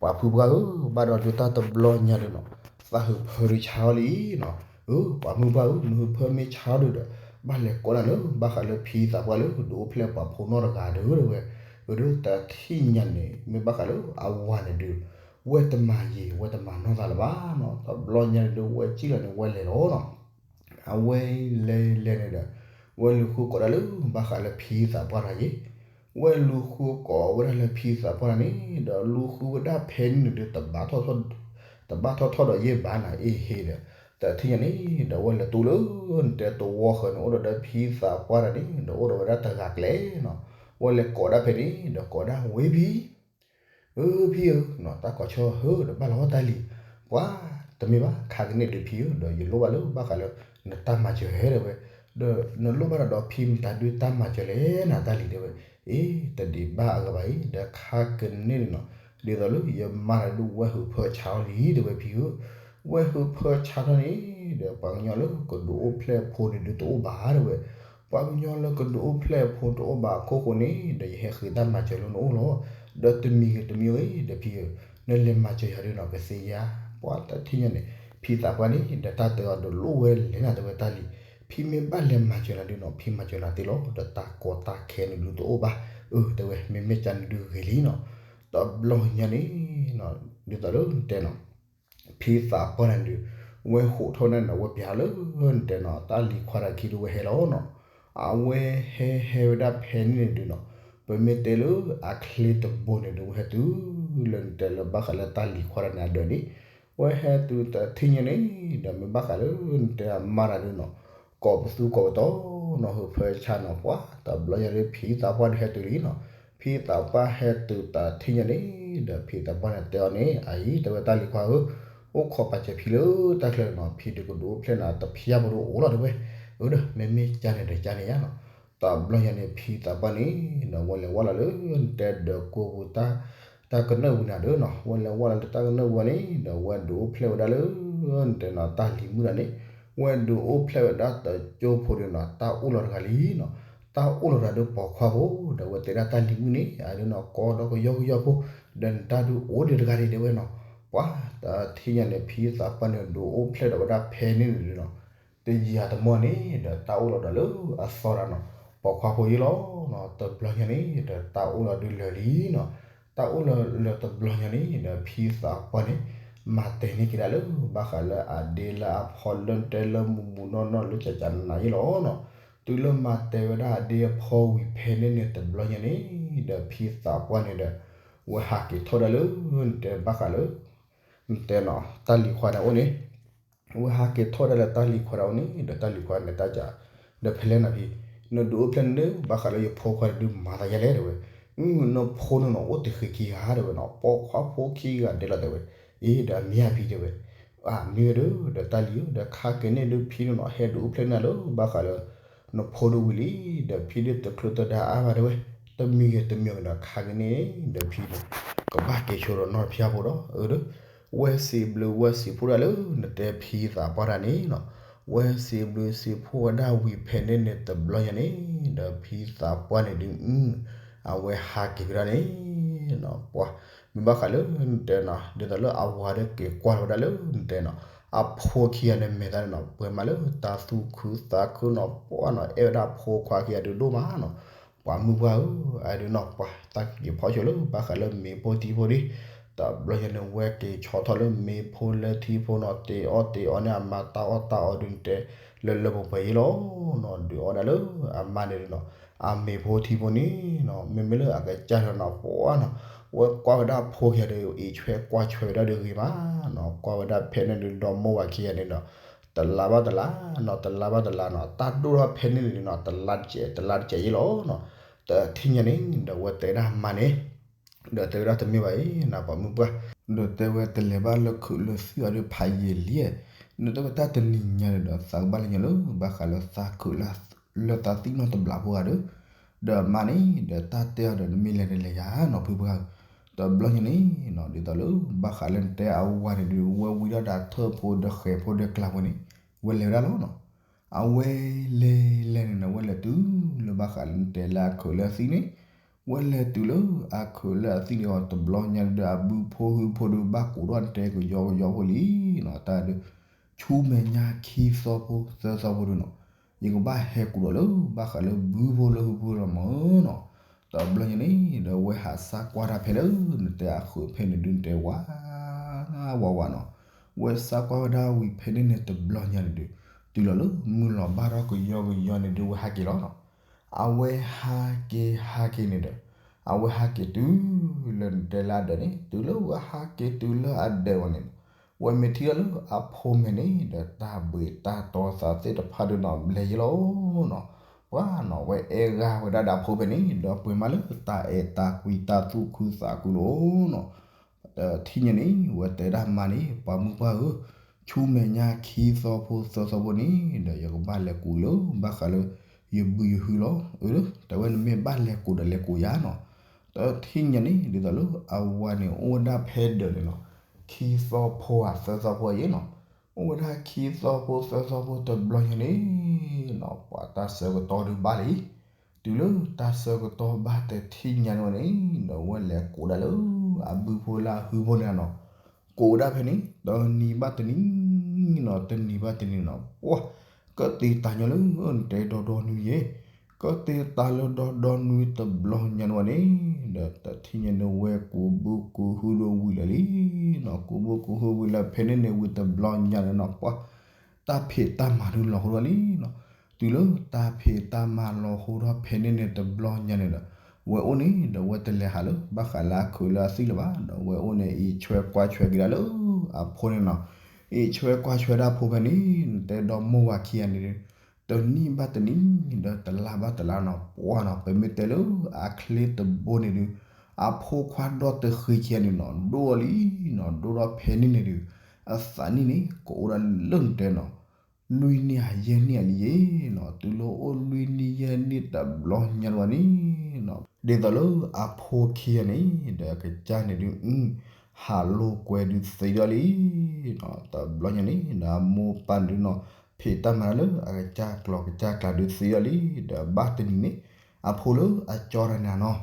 ပှၤဖုပှၢ်ဧၢ, ဘၣ်ဒီးဒုးတၢ်တဘျီညါဒီးနီၤ, သးဟုးဖၢဒုးဆါအီၤလံနီၤ. အၢ ပှၤမုၢ်ပှၢ်ဧၢ, နဟုးဖၢမ့ၢ်ဆါအီၤဒီးဒီး, ဘၣ်လဲၤကိးနၤလၢ ဘၣ်ဃးလၢဖံသးပှၢ်လၢဒုးအိၣ်ဖျဲၣ်ပှၤဖိနီတဂၤဒီးတဲဝဲ, အၢ ဒီးတထံၣ်ညါန့ၣ် မ့ၢ်ဘၣ်ဃးလၢအဝၤန့ၣ်ဒီး ဝဲတမၤယံၤ ဝဲတမၤနီၢ်သးလၢၤဘၣ်နီၤ. တဘျီညါန့ၣ်ဒီး ဝဲစံၣ်လီၤန့ၣ် ဝဲလဲၤလီၤနီၤ. အဝဲလဲၤလဲၤန့ၣ်ဒီး ဝဲလူၤဃုကိးဒၣ်လၢ ဘၣ်ဃးလၢဖံသးပှၢ်တဂၤယ့ၣ်. ဝဲလူၤဃုကိးဝဲဒၣ်လၢဖံသးပှၢ်န့ၣ် ဒီးလူၤဃုဝဲဒၣ်ဖဲန့ၣ်န့ၣ်ဒီး တဘၣ်ထီၣ်ထီၣ်ဒီးယ့ၣ်ဘၣ်နၤအ့ဟ့ဒီး, တထံၣ်ညါန့ၣ်ဒီး ဝဲလဲၤတူၢ်လၢ နတဲတဝီဃၢၤန့ၣ် အိၣ်ဒီးဒီးဖံသးပှၢ်တဂၤန့ၣ် ဒီးအိၣ်ဒီးဝဲဒၣ်တဂၤကျဲနီၤ. ဝဲလဲၤကိးဒၣ်ဖဲန့ၣ် ဒီးကိးဒၣ်ဝဲဖံ အၢ ဖံဧၢ, တၢ်ကိးဆၢဟၢဒီးဘၣ်လီၤတၢ်လံၤ, ပှၤတမ့ၢ်ဘၣ် ခါကန့ၣ်ဒုးဖံဧၢ, ဒီးယလိၣ်ဘၣ်လၢဘၣ်ဃးလၢ နတၢ်မၤစၢၤတဲဝဲ, ဒီးနလိၣ်ဘၣ်ဒီးဒီးဖံမတၤဒုးတၢ်မၤစၢၤလဲၣ်နၤတၢ်လံၤတဲဝဲ, အ့ တဒံးဘၣ်အဂၤဘၣ်အံၤ ဒီးခါကန့ၣ်န့ၣ်နီၤ, ဒ်သိးလၢယမါတၢ်ဒုးဝဲဟုးဖၢဆါအီၤလံတဲဝဲဖံဧၢ, ဝဲဟုးဖၢဆါထီၣ်န့ၣ် ဒီးပှၤကညီလၢကဒုးအိၣ်ဖျဲၣ်ဖိန့ၣ်ဒုးတအိၣ်ဘၣ်တဲဝဲ, ပှၤကညီလၢကဒုးအိၣ်ဖျဲၣ်ဖိတအိၣ်ဘၣ်အခိၣ်ဃိန့ၣ် ဒီးယဟဲဃ့တၢ်မၤစၢၤလၢနအိၣ်လီၤ. ဒီးတမံၤဂ့ၤတမံၤဂ့ၤ ဒီးဖံဧၢ, နလဲၤမၤစၢၤယၤဒုးနီၤ ကသ့ဧါ. ပှၤတထံၣ်ညါန့ၣ် ဖံသးပှၢ်န့ၣ် ဒီးတၢ်တဲအီၤဒီးလိၣ်ဝဲလဲၣ်နၤတဲဝဲတၢ်လံၤ, ဖံမ့ၢ်ဘၣ်လဲၤမၤစၢၤနၤဒုးနီၤ ဖံမၤစၢၤနၤသ့လီၤ, ဒီးတၢ်ကီတၢ်ခဲန့ၣ်ဒုးတအိၣ်ဘၣ်, အၢ တဲဝဲ မ့မ့ၢ်ကန့ၣ်ဒုးဂ့ၤလံနီၤ. တဘျီညါန့ၣ် ဒ်သိးလၢနတဲနီၤ ဖံသးပှၢ်န့ၣ်ဒုး ဝဲဟိးထီၣ်န့ၣ်ဒီး ဝဲပျးလၢနတဲနီၤ တၢ်လံၤခွါတဂၤခံဒုးဝဲဟဲလီၤနီၤ. အဝဲဟဲဟဲဝဲဒၣ်ဖဲန့ၣ်န့ၣ်ဒုးနီၤ, ပမ့ၢ်တဲလၢအချ့တဘိန့ၣ်ဒုး ဝဲဟဲတုၤလၢနတဲလၢဘၣ်ဃးလၢတၢ်လံၤခွါတဂၤန့ၣ်အဒၢးန့ၣ်, ဝဲဟဲတုၤတထံၣ်ညါန့ၣ် ဒီးမ့ၢ်ဘၣ်ဃးလၢနတဲအမါတၢ်ဒုးနီၤ ကိးပသူကိးပတီၤနီၤ ဟုးဖၢဆါနီၤ ပှၤတဘျီညါဒုး ဖံသးပှၢ်ဒုးဟဲတုၤလံနီၤ. ဖံသးပှၢ်ဟဲတုၤတထံၣ်ညါန့ၣ် ဒီးဖံသးပှၢ်န့ၣ်တဲအီၤန့ၣ် အအံၤ တဲဝဲတၢ်လံၤခွါဧၢ, အိၣ်ခိးပာ်စၢၤဖံလၢတၢ်ချၢနီၤ ဖံဒုးကဒုးအိၣ်ဖျဲၣ်နၤတဖျၢၣ်ဖိဒုးအိၣ်လီၤတဲဝဲ, အၢ ဒီးမ့မ့ၢ်ကန့ၣ်ဒီးကန့ၣ်ယါနီၤ. တဘျီညါန့ၣ် ဖံသးပှၢ်န့ၣ် ဒီးဝဲလဲၤဝဲလီၤလၢနတဲဒီးကိးပူၤ တၢ်ကနၢၣ်ပူၤန့ၣ်ဒီးနီၤ ဝဲလဲၤဝဲလီၤလၢတၢ်ကနၢၣ်ပူၤန့ၣ် ဒီးဝဲဒုးအိၣ်ဖျဲၣ်ဝဲဒၣ်လၢ နတဲနီၤ တၢ်လံၤမုၣ်တဂၤန့ၣ်, ဝဲဒုးအိၣ်ဖျဲၣ်ဝဲဒၣ်တကၠိဖိဒီးနီၤ တၢ်အိၣ်လီၤတဂၤလံနီၤ. တၢ်အိၣ်လီၤတဂၤဒီးပိာ်ခွါဖိ ဒီးဝဲတဲဒၣ်တၢ်လံၤမုၣ်န့ၣ် အဒုးနီၤ ကီဒီးကယီကယီဖိ ဒီးနတၢ်ဒုးအိၣ်ဒီးတဂၤန့ၣ်တဲဝဲနီၤ. ပှၤတထံၣ်ညါန့ၣ် ဖံသးပှၢ်န့ၣ်ဒုးအိၣ်ဖျဲၣ်ဒီးဝဲဒၣ်ဖဲန့ၣ်န့ၣ်ဒီးနီၤ တယံာ်အတမီၢ်န့ၣ် ဒီးတၢ်အိၣ်လီၤဒီးလၢအသီတၢ်နီၤ ပိာ်ခွါဖိယ့ၣ်လီၤနီၤ. တဘျီညါန့ၣ် ဒီးတၢ်အိၣ်လီၤဒုးလၢာ်လံနီၤ. တၢ်အိၣ်လီၤလၢာ်တဘျီညါန့ၣ် ဒီးဖံသးပှၢ်န့ၣ် မၤတဲာ်န့ၢ်က့ၤဒၣ်လၢ ဘၣ်ဃးလၢအဒ့လၢအဖီလၢနတဲလၢမူးမူးနီၢ်နီၢ်လၢကကနးယ့ၣ်လီၤနီၤ. တုၤလၢမၤတဲာ်ဝဲဒၣ်အဒ့အဖီဝံၤဖဲန့ၣ်န့ၣ် တဘျီညါန့ၣ် ဒီးဖံသးပှၢ်န့ၣ်ဒီး ဝဲဟးက့ၤထီၣ်ဒၣ်လၢ နတဲဘၣ်ဃးလၢ နတဲနီၤ တၢ်လံၤခွါန့ၣ်အိၣ်န့ၣ် ဝဲဟးက့ၤထီၣ်ဒၣ်လၢတၢ်လံၤခွါဒၣ်အိၣ်န့ၣ် ဒီးတၢ်လံၤခွါန့ၣ်တၢ်ကး ဒီးဖဲလဲၣ်နၤဖံ နဒုးအိၣ်ဖျဲၣ်န့ၣ် ဘၣ်ဃးလၢယဖိခွါန့ၣ်ဒုးမၤသးယါလဲၣ်တဲဝဲ, နဖိန့ၣ်နီၤ အိၣ်တဃ့ခံဂၤတဲဝဲနီၤ ပိာ်ခွါဖိခံဂၤဒဲးလီၤတဲဝဲ, အ့ ဒီးအမ့ၢ်အဖံတဲဝဲ, အမ့ၢ်ဝဲဒီး ဒီးတၢ်လံၤဧၢ ဒီးခါက့ၤန့ၣ်ဒုးဖံန့ၣ်နီၤ ဟဲဒုးအိၣ်ဖျဲၣ်န့ၢ်လၢ ဘၣ်ဃးလၢ နဖိဒုးဝံၤလံ ဒီးဖံဒုးတချုးတဒါအါဘၣ်တဲဝဲ, တမံၤဂ့ၤတမံၤဂ့ၤဒီး ခါက့ၤန့ၣ် ဒီးဖံန့ၣ် ကဘၣ်က့ၤဆိဒီးနီၢ်တဖၠၣ်ဖိဒီး အၢ ဒီး ဝဲစံးဘျုးဝဲစံးဖှိၣ်ဒၣ်လၢနတဲဖံသးပှၢ်တၢ်န့ၣ်နီၤ, ဝဲစံးဘျုးစံးဖှိၣ်ဝဲဒၣ်ဝံၤဖဲန့ၣ်န့ၣ်တဘျီညါန့ၣ် ဒီးဖံသးပှၢ်န့ၣ်ဒုး အဝဲဟးက့ၤကဒါန့ၣ်နီၤ ပှၤ မ့ၢ်ဘၣ်ဃးလၢနတဲနီၤ ဒ်သိးလၢအဝၤဒီးက့ၤကွၢ်ဝဲဒၣ်လၢနတဲနီၤ အဖိခံဂၤန့ၣ်မဲာ်သးန့ၣ်နီၤ ပှဲၤမးလၢတၢ်သူၣ်ခုသးခုနီၤ ပှၤနီၤ အဲၣ်ဝဲဒၣ်အဖိခွါခံဂၤဒုးဒိၣ်မးနီၤ ပှၤမုၢ်ပှၢ်ဧၢ အဒုးနီၤ ပှၤတၢ်က့ၤဖီၣ်ဆိလၢဘၣ်ဃးလၢမ့ၤဖိထံဖိဒ် တဘျီညါန့ၣ် ဝဲက့ၤဆီထီၣ်လၢမ့ၤဖိလၢထံဖိနီၤ တ့အီၣ်တ့အီန့ၣ် အမါတၢ်အီၣ်တၢ်အီဒုးတဲ လၢလၢပှဲၤပှဲၤယ့ၣ်လီၤနီၤ ဒုးအီၣ်ဒၣ်လၢအမါန့ၣ်ဒုးနီၤ အမ့ၤဖိထံဖိန့ၣ်နီၤ မ့မ့ၢ်လၢအကစၢ်ဒီးနီၤ ပှၤနီၤ ဝဲကွၢ်ဝဲဒၣ်အဖိခံဂၤဒီး အံးဆွဲကွၢ်ဆွဲဝဲဒၣ်ဒုးဂ့ၤမးနီၤ ကွၢ်ဝဲဒၣ်ဖဲန့ၣ်ဒုးဒီမိၢ်ဝၤခံဂၤန့ၣ်ဒီး တလါဘၣ်တလါနီၤ တလါဘၣ်တလါနီၤ တၢ်ဒိၣ်ထီၣ်ဖဲန့ၣ်န့ၣ်နီၤ တလါတစဲး တလါတစဲးယ့ၣ်လီၤနီၤ တထံၣ်ညါန့ၣ် ဒီးဝဲတဲဒၣ်မါန့ၣ် ဒီးတဲဝဲဒၣ်တမ့ၢ်ဘၣ်အံၤ နပှၤမုၢ်ပှၢ် ဒီးတဲဝဲတလဲၤဘၣ်လၢခုးလၢသံၣ်အီၤဒီးဖးယံာ်လံ နတဲဝဲတၢ်တနံၤညါန့ၣ်ဒီး သးကဘၣ်လဲၤညီလၢ ဘၣ်ဃးလၢသးခုးလၢ လၢသးသံၣ်နီၣ်တဘျီဖိဂၤဒီး ဒီးမါန့ၣ် ဒီးတၢ်တဲအီၤဒီး နမ့ၢ်လဲၤဒီးလဲၤယၤနီၤ ဖုပှၢ်ဧၢ တဘျီညါန့ၣ်နီၤ ဒ်သိးလၢ ဘၣ်ဃးလၢနတဲအဝၤန့ၣ်ဒီး ဝဲဝံၤဒီးဒၣ်ထၢၣ်ဖိဒီးဃဲၤဖိဒီးကျးဖိန့ၣ် ဝဲလဲၤဝဲဒၣ်လီၤနီၤ အဝဲလဲၤလဲၤန့ၣ်နီၤ ဝဲလဲၤတုၤလၢဘၣ်ဃးလၢနတဲလၢအခုးလၢအသံၣ်န့ၣ် ဝဲလဲၤတုၤလၢအခိၣ်လၢအသံၣ်န့ၣ်အီၤတဘျီညါဒုး အဘုဖိဟုဖိဒုး ဘၣ်ကိးထီၣ်တဲကယီကယီဖိလံနီၤ တၢ်ဒုး ဆူမဲာ်ညါခံသီဖိ သၢသီဖိဒုးနီၤ ယကဘၣ်ဟဲကိးဒီးလၢ ဘၣ်ဃးလၢဘုဖိလၢဟုဖိလီၤမၢ်နီၤ. တဘျီညါန့ၣ် ဒီးဝဲဟးစၢ်ကွၢ်တၢ်ဖဲလၢ နတဲအခိၣ်ဖဲန့ၣ်ဒုး နတဲဝါ ဝါဝါနီၤ. ဝဲစၢ်ကွၢ်ဝဲဒၣ်ဝံၤဖဲန့ၣ်န့ၣ်တဘျီညါန့ၣ်ဒုး တုၤလီၤလၢမုၢ်လီၤဘၣ်ထီၣ်ကယီကယီန့ၣ်ဒုး ဝဲဟးက့ၤလီၤနီၤ. အဝဲဟးက့ၤဟးက့ၤန့ၣ်ဒီး အဝဲဟးက့ၤတုၤလၢနတဲလၢအဒၢးန့ၣ် တုၤလၢဝဲဟးက့ၤတုၤလၢအဒၢးဝဲန့ၣ် ဝဲမ့ၢ်ထံၣ်လၢအဖိမဲာ်န့ၣ်ဒီး တၢ်ဘှံးတၢ်တီသးသ့ၣ်တဖၣ်ဒုးနီၤ ဘျဲၣ်ယဲလီၤနီၤ. ပှၤနီၤ ဝဲအဲၣ်ဂၤဝဲဒၣ်ဒီးအဖိဖဲန့ၣ် ဒီးပှ့ၤမးလၢတၢ်အဲၣ်တၢ်ကွံတၢ်သူၣ်ခုသးခုလီၤနီၤ. တထံၣ်ညါန့ၣ် ဝဲတဲဒၣ်မါန့ၣ် ပှၤမုၢ်ပှၢ်ဧၢ, ဆူမဲာ်ညါခံသီဖိသၢသီဖိန့ၣ်ဒီး ယကဘၣ်လဲၤကိးလၢ ဘၣ်ဃးလၢ ယဘုယဟုလီၤ. အၢ တဲဝဲနမ့ၢ်ဘၣ်လဲၤကိးဒီးလဲၤကိးယၤနီၤ. တထံၣ်ညါန့ၣ် ဒ်သိးလၢအဝၤန့ၣ် အိၣ်ဝဲဒၣ်ဖဲဒၢးန့ၣ်နီၤ ခံသီဖိဧါ သၢသီဖိယဲနီၤ. အိၣ်ဝဲဒၣ်ခံသီဖိသၢသီဖိတဘျီညါန့ၣ်နီၤ ပှၤတၢ်ဆၢကတီၢ်ဒုးဘၣ်လံ. တုၤလၢတၢ်ဆၢကတီၢ်ဘၣ်တထံၣ်ညါန့ၣ်ဝဲန့ၣ် ဒီးဝဲလဲၤကိးဒၣ်လၢ အဘုဖိလၢအဟုဖိန့ၣ်နီၤ. ကိးဝဲဒၣ်ဖဲန့ၣ် တနံၤဘၣ်တနံၤနီၤ တနံၤဘၣ်တနံၤနီၤ ပှၤ ကတ့တၢ်ညီလၢ နတဲဒီဒီနွံယဲ ကတ့တၢ်လၢဒီဒီနွံတဘျီညါန့ၣ်ဝဲန့ၣ် ဒီးတထံၣ်ညါန့ၣ်ဝဲကူးဘုကူးဟုဒုးဝံၤလၢာ်လံနီၤ. ကူးဘုကူးဟုဝံၤလၢာ်ဖဲန့ၣ်န့ၣ် ဝံၤတဘျီညါန့ၣ်နီၤ ပှၤ တၢ်ဖံးတၢ်မၤဒုးလီၤဟိထီၣ်လံနီၤ. တုၤလၢတၢ်ဖံးတၢ်မၤလီၤဟိထီၣ်ဖဲန့ၣ်န့ၣ်တဘျီညါန့ၣ်ဒီး ဝဲအိၣ်န့ၣ်ဒီး ဝဲတလဲၤဟးလၢ ဘၣ်ဃးလၢအခိၣ်လၢအသံၣ်လၢၤဘၣ် ဒီးဝဲအိၣ်န့ၣ် အံးဆွဲကွၢ်ဆွဲက့ၤဒၣ်လၢအဖိန့ၣ်နီၤ. အံးဆွဲကွၢ်ဆွဲဒၣ်အဖိဖဲန့ၣ် နတဲဒီမိၢ်ဝၤခံဂၤန့ၣ် တနံၣ်ဘၣ်တနံၣ် ဒီးတလါဘၣ်တလါနီၤ ပှၤနီၤ ပမ့ၢ်တဲလၢအချ့တဘိန့ၣ်ဒုး အဖိခွါဒီတဃ့ခံဂၤန့ၣ်နီၤ ဒိၣ်အီၤလံနီၤ. ဒိၣ်ထီၣ်ဖဲန့ၣ်န့ၣ်ဒုး အသးနံၣ်န့ၣ် ကအိၣ်ဒၣ်လၢနတဲနီၤ လွံၢ်နံၣ်အယဲၢ်နံၣ်အလံယဲနီၤ. တုၤလၢအိၣ်လွံၢ်နံၣ်ယဲၢ်နံၣ်တဘျီညါန့ၣ်ဝဲန့ၣ်နီၤ ဒ်သိးလၢအဖိခံဂၤန့ၣ် ဒီးအကစၢ်န့ၣ်ဒုး ဟးလိာ်ကွဲဒုးသံဒၣ်လံနီၤ. တဘျီညါန့ၣ်ဒီး အမိၢ်ပၢ်န့ၣ်ဒုးနီၤ ဖံးတၢ်မၤတၢ်လၢအကစၢ်ကျီၤကစၢ်ကျါဒုးသံဒၣ်လံ. ဒီးဘၣ်တနံၤန့ၣ် အဖိလၢအကၠီတၢ်န့ၣ်နီၤ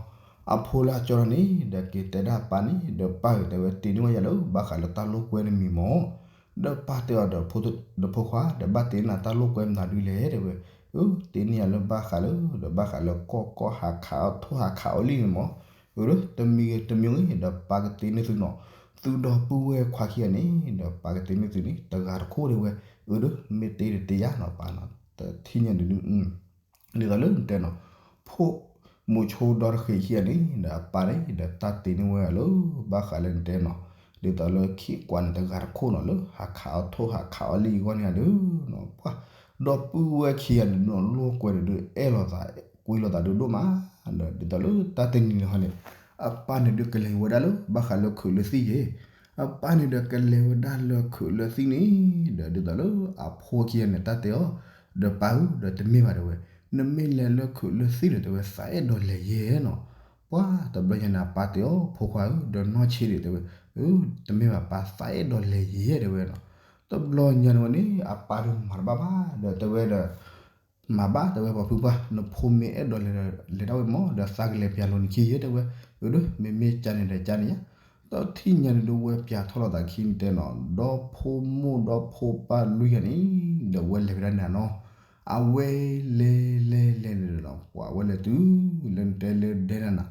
အဖိလၢအကၠီတၢ်န့ၣ် ဒီးက့ၤတဲဒၣ်အပၢ်န့ၣ် ဒီးပၢ်ဧၢ တဲဝဲ တ့န့ၢ်ဝဲယၤလၢ ဘၣ်ဃးလၢတၢ်လိာ်ကွဲတမံၤမၢ်. ဒီးပၢ်တဲအီၤဒီး ဒီးဖိခွါ ဒီးဘၣ်တ့န့ၢ်တၢ်လိာ်ကွဲမနုၤဒုလဲၣ် တဲဝဲ. အၢ တ့န့ၢ်ယၤလၢဘၣ်ဃးလၢ ဒီးဘၣ်ဃးလၢကီၢ်ကီၢ်ဟးခးအီၣ်ထိၣ်ဟးခးအီၣ်လံန့ၣ်မၢ်. အၢ တမံၤဂ့ၤတမံၤဂ့ၤ ဒီးပၢ်ကတ့န့ၢ်သုနီၤ သုဒီပုၢ်ဝဲၢ်ခွါခံဂၤန့ၣ် ဒီးပၢ်ကတ့န့ၢ်သုန့ၣ် တဂၤတခိၣ်တဲဝဲ. အၢ မ့ၢ်တ့ဒီးတ့ယၤနီၤ ပၢ်နီၤ တထံၣ်ညါန့ၣ်ဒုး ဒ်သိးလၢနတဲနီၤ ဖိမိၤဆိဒီတဃ့ခံဂၤန့ၣ် ဒီးအပၢ်န့ၣ် ဒီးတၢ်တ့န့ၢ်ဝဲလၢ ဘၣ်ဃးလၢနတဲနီၤ ဒ်သိးလၢခံကွၢ်န့ၣ် တဂၤတခိၣ်နီၤ လၢဟးခးအီၣ်ထိၣ်ဟးခးအီၣ်လံအဂီၢ်န့ၣ်ဒုးနီၤ ပှၤ ဒီပုၢ်ဝဲၢ်ခံဂၤန့ၣ်ဒုးနီၤ လိာ်ကွဲန့ၣ်ဒုး အဲၣ်လိာ်သး ကွံလိာ်သးဒုးဒိၣ်မး ဒီးဒ်သိးလၢတၢ်တနံၤန့ၣ်ဟီန့ၣ် အပၢ်န့ၣ်ဒုးကလဲၤဝဲဒၣ်လၢ ဘၣ်ဃးလၢခိၣ်လၢသံၣ်ယဲ အပၢ်န့ၣ်ဒီးကလဲၤဝဲဒၣ်လၢခိၣ်လၢသံၣ်န့ၣ် ဒီးဒ်သိးလၢအဖိခံဂၤန့ၣ် တၢ်တဲအီၤ ဒီးပၢ်ဧၢ ဒီးတမ့ၢ်ဘၣ်တဲဝဲ နမ့ၢ်လဲၤလၢခိၣ်လၢသံၣ်ဒီးတဲဝဲ သးအဲၣ်ဒိးလဲၤယဲနီၤ. ပှၤတဘျီညါန့ၣ် အပၢ်တဲအီၤ ဖိခွါဧၢ ဒီးနီၢ်ဆံးဒံးတဲဝဲ အၢ တမ့ၢ်ဘၣ်ပၢ် သးအဲၣ်ဒိးလဲၤယဲတဲဝဲနီၤ. တဘျီညါန့ၣ်ဝဲန့ၣ် အပၢ်ဒုးမၤတဘၣ်ဘၣ် ဒီးတဲဝဲဒီး မၤဘၣ်တဲဝဲ ပှၤဖုပှၢ် နဖိမ့ၢ်အဲၣ်ဒိးလဲၤဒီး လဲၤဒၣ်ဝဲမၢ် ဒီးသးကလဲၤပျၢ်လိာ်နခံယဲတဲဝဲ. အၢ မ့မ့ၢ်ကန့ၣ်ဒီးကန့ၣ်ယါ တထံၣ်ညါန့ၣ်ဒုး ဝဲပျၢ်ထီၣ်လိာ်သးခံန့ၣ်တဲနီၤ ဒီဖိမိၢ်ဒီဖိပၢ်လွံၢ်ဂၤန့ၣ် ဒီးဝဲလဲၤဝဲဒၣ်န့ၣ်နီၤ. အဝဲလဲၤလဲၤလဲၤန့ၣ်ဒီးနီၤ ပှၤဝဲလဲၤတုၤ လၢနတဲလၢဒဲန့ၣ်နီၤ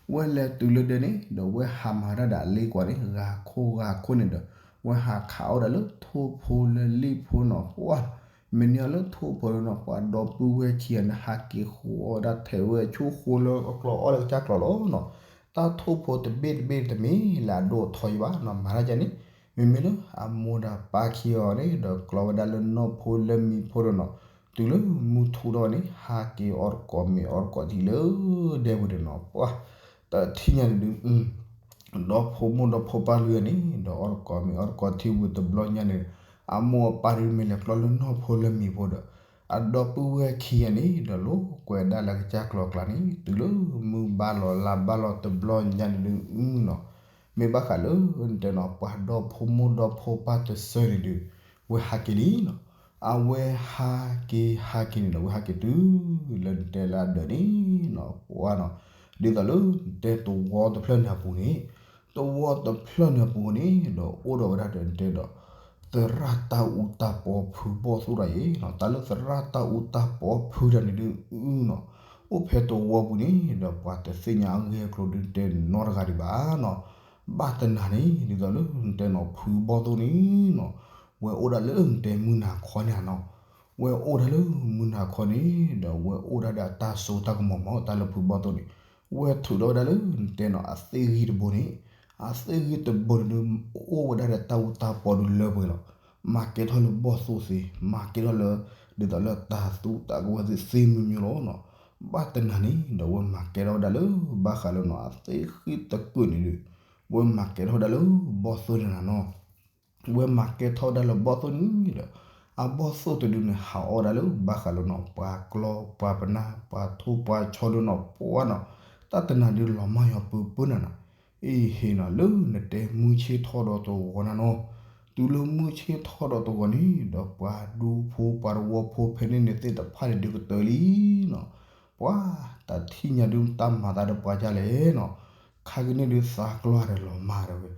ဝဲလဲၤတုၤလၢဒဲန့ၣ် ဒီးဝဲဟးမၤဒၣ်ဒီးအလ့ကွၢ်န့ၣ် ဂၤခိၣ်ဂၤခိၣ်န့ၣ်ဒီး ဝဲဟးခးအီၣ်ဒၣ်လၢထိၣ်ဖိလၢလံၣ်ဖိနီၤ ပှၤ မ့ၢ်န့ၢ်အီၤလၢထိၣ်ဖိလၢနီၤ ပှၤဒီပုၢ်ဝဲၢ်ခံဂၤန့ၣ် ဟးက့ၤဃိးအီၣ်ဒၣ်ထဲးဝဲဆိၣ်ဃိလၢအကျီၢ်အီၣ်လၢကစၢ်ကျီၢ်လီၤနီၤ. တၢ်ထိၣ်ဖိတဘ့ၣ်တဘ့ၣ်တမ့ၢ်လၢအဒိၣ်အထီယံၤဘၣ်နီၤ မၤတၢ်ကန့ၣ် မ့မ့ၢ်လၢအမိၢ်ဒီးပၢ်ခံဂၤအီၤန့ၣ် ဒီးကျီဝဲဒၣ်လၢနီၢ်ဖိလၢမံၤဖိဒီးနီၤ တုၤလၢမုၢ်ထူၣ်ထီၣ်န့ၣ် ဟးက့ၤအီၣ်တကိးမ့ၤအီၣ်တကိးထံလၢဒဲပူၤဒီးနီၤ ပှၤ တထံၣ်ညါန့ၣ်ဒုး ဒီဖိမိၢ်ဒီဖိပၢ်လွံၢ်ဂၤန့ၣ် ဒီးအီၣ်တကိးမ့ၤအီၣ်တကိးထံဝံၤတဘျီညါန့ၣ် အမိၢ်အပၢ်ဒုးမ့ၢ်လဲၤကျီလၢနီၢ်ဖိလၢမံၤဖိဒီး အဒီပုၢ်ဝဲၢ်ခံဂၤန့ၣ် ဒီးလိာ်ကွဲဒၣ်လၢကစၢ်ကျီၢ်ကျါန့ၣ် တုၤလၢမုၢ်ဘၣ်လီၤလါဘၣ်လီၤတဘျီညါန့ၣ်ဒုးနီၤ မ့ၢ်ဘၣ်ဃးလၢ နတဲနီၤ ပှၤဒီဖိမိၢ်ဒီဖိပၢ်တစၢန့ၣ်ဒုး ဝဲဟးက့ၤလံနီၤ အဝဲဟးက့ၤဟးက့ၤန့ၣ်ဒီး ဝဲဟးက့ၤတုၤ လၢနတဲလၢအဒၢးန့ၣ်နီၤ ပှၤနီၤ ဒ်သိးလၢနတဲသဝီတဖျၢၣ်န့ၣ်အပူၤန့ၣ်, သဝီတဖျၢၣ်န့ၣ်အပူၤန့ၣ် ဒီးအိၣ်ဒီးဝဲဒၣ်ဒီးနတဲဒီး သရၣ်တၢ်အူတၢ်ပီဖုဘီၣ်သိၣ်တၢ်အံၤ, တၢ်လၢသရၣ်တၢ်အူတၢ်ပီဖုတၢ်န့ၣ်ဒုးနီၤ, အိၣ်ဖဲသဝီပူၤန့ၣ် ဒီးပှၤတသ့ၣ်ညါအဂ့ၢ်အကျိၤဒုးတဲနီတဂၤဒံးဘၣ်နီၤ. ဘၣ်တနၤန့ၣ် ဒ်သိးလၢနတဲနီၤ ဖုဘီၣ်သိၣ်န့ၣ်နီၤ, ဝဲအိၣ်ဒၣ်လၢနတဲမုၢ်နၤခီန့ၣ်နီၤ, ဝဲအိၣ်ဒၣ်လၢမုၢ်နၤခီန့ၣ် ဒီးဝဲအိၣ်ဒၣ်ဒီးအတၢ်စိတၢ်ကမီၤမး တၢ်လၢဖုဘီၣ်သိၣ်န့ၣ်, ဝဲထုးထီၣ်ဝဲဒၣ်လၢနတဲနီၤ အသ့ၣ်ဂံၢ်တဘိန့ၣ်, အသ့ၣ်ဂံၢ်တဘိန့ၣ်ဒုး အိၣ်ဝဲဒၣ်ဒီးတၢ်အူတၢ်ပီဒုးလၢပှဲၤလီၤ. မၤကဲထီၣ်လၢဘီၣ်သိၣ်သ့, မၤကဲထီၣ်လၢ ဒ်သိးလၢတၢ်သူတၢ်ကဝဲၤသ့သ့မံၤမံၤလီၤနီၤ. ဘၣ်တနၤန့ၣ် ဒီးဝဲမၤကဲထီၣ်ဝဲဒၣ်လၢ ဘၣ်ဃးလၢနီၤ အသ့ၣ်ဂံၢ်တကုာ်န့ၣ်ဒုး, ဝဲမၤကဲထီၣ်ဝဲဒၣ်လၢဘီၣ်သိၣ်န့ၣ်နီၤ. ဝဲမၤကဲထီၣ်ဝဲဒၣ်လၢဘီၣ်သိၣ်န့ၣ်ဒီး အဘီၣ်သိၣ်တဒုန့ၣ် ဟးအီၣ်ဝဲဒၣ်လၢဘၣ်ဃးလၢနီၤ ပှၤကျီ ပှၤပနၢ် ပှၤထိၣ်ပှၤဆီဒုနီၤ ပှၤနီၤ, တၢ်တနၤဒုးလီၤမၢ်ယီၤပၢပၢနၤနီၤ. အ့ဟ့ၣ်နီၤ လၢနတဲမုၢ်ဆ့ၣ်ထီၣ်ဒီးသဝီနၤနီၤ, တုၤလၢမုၢ်ဆ့ၣ်ထီၣ်ဒီးသဝီန့ၣ် ဒီးပှၤဒူဖိပှၤသဝီဖိဖဲန့ၣ်န့ၣ်သ့ၣ်တဖၣ်န့ၣ်ဒုးကတၢၢ်လံနီၤ. ပှၤတၢ်ထံၣ်ညါဒုးတၢ်မၤသးဒီးပှၤဒ်လဲၣ်နီၤ. ခါကန့ၣ်ဒုးသးကျီဒီးလီၤမၢ်တဲဝဲ,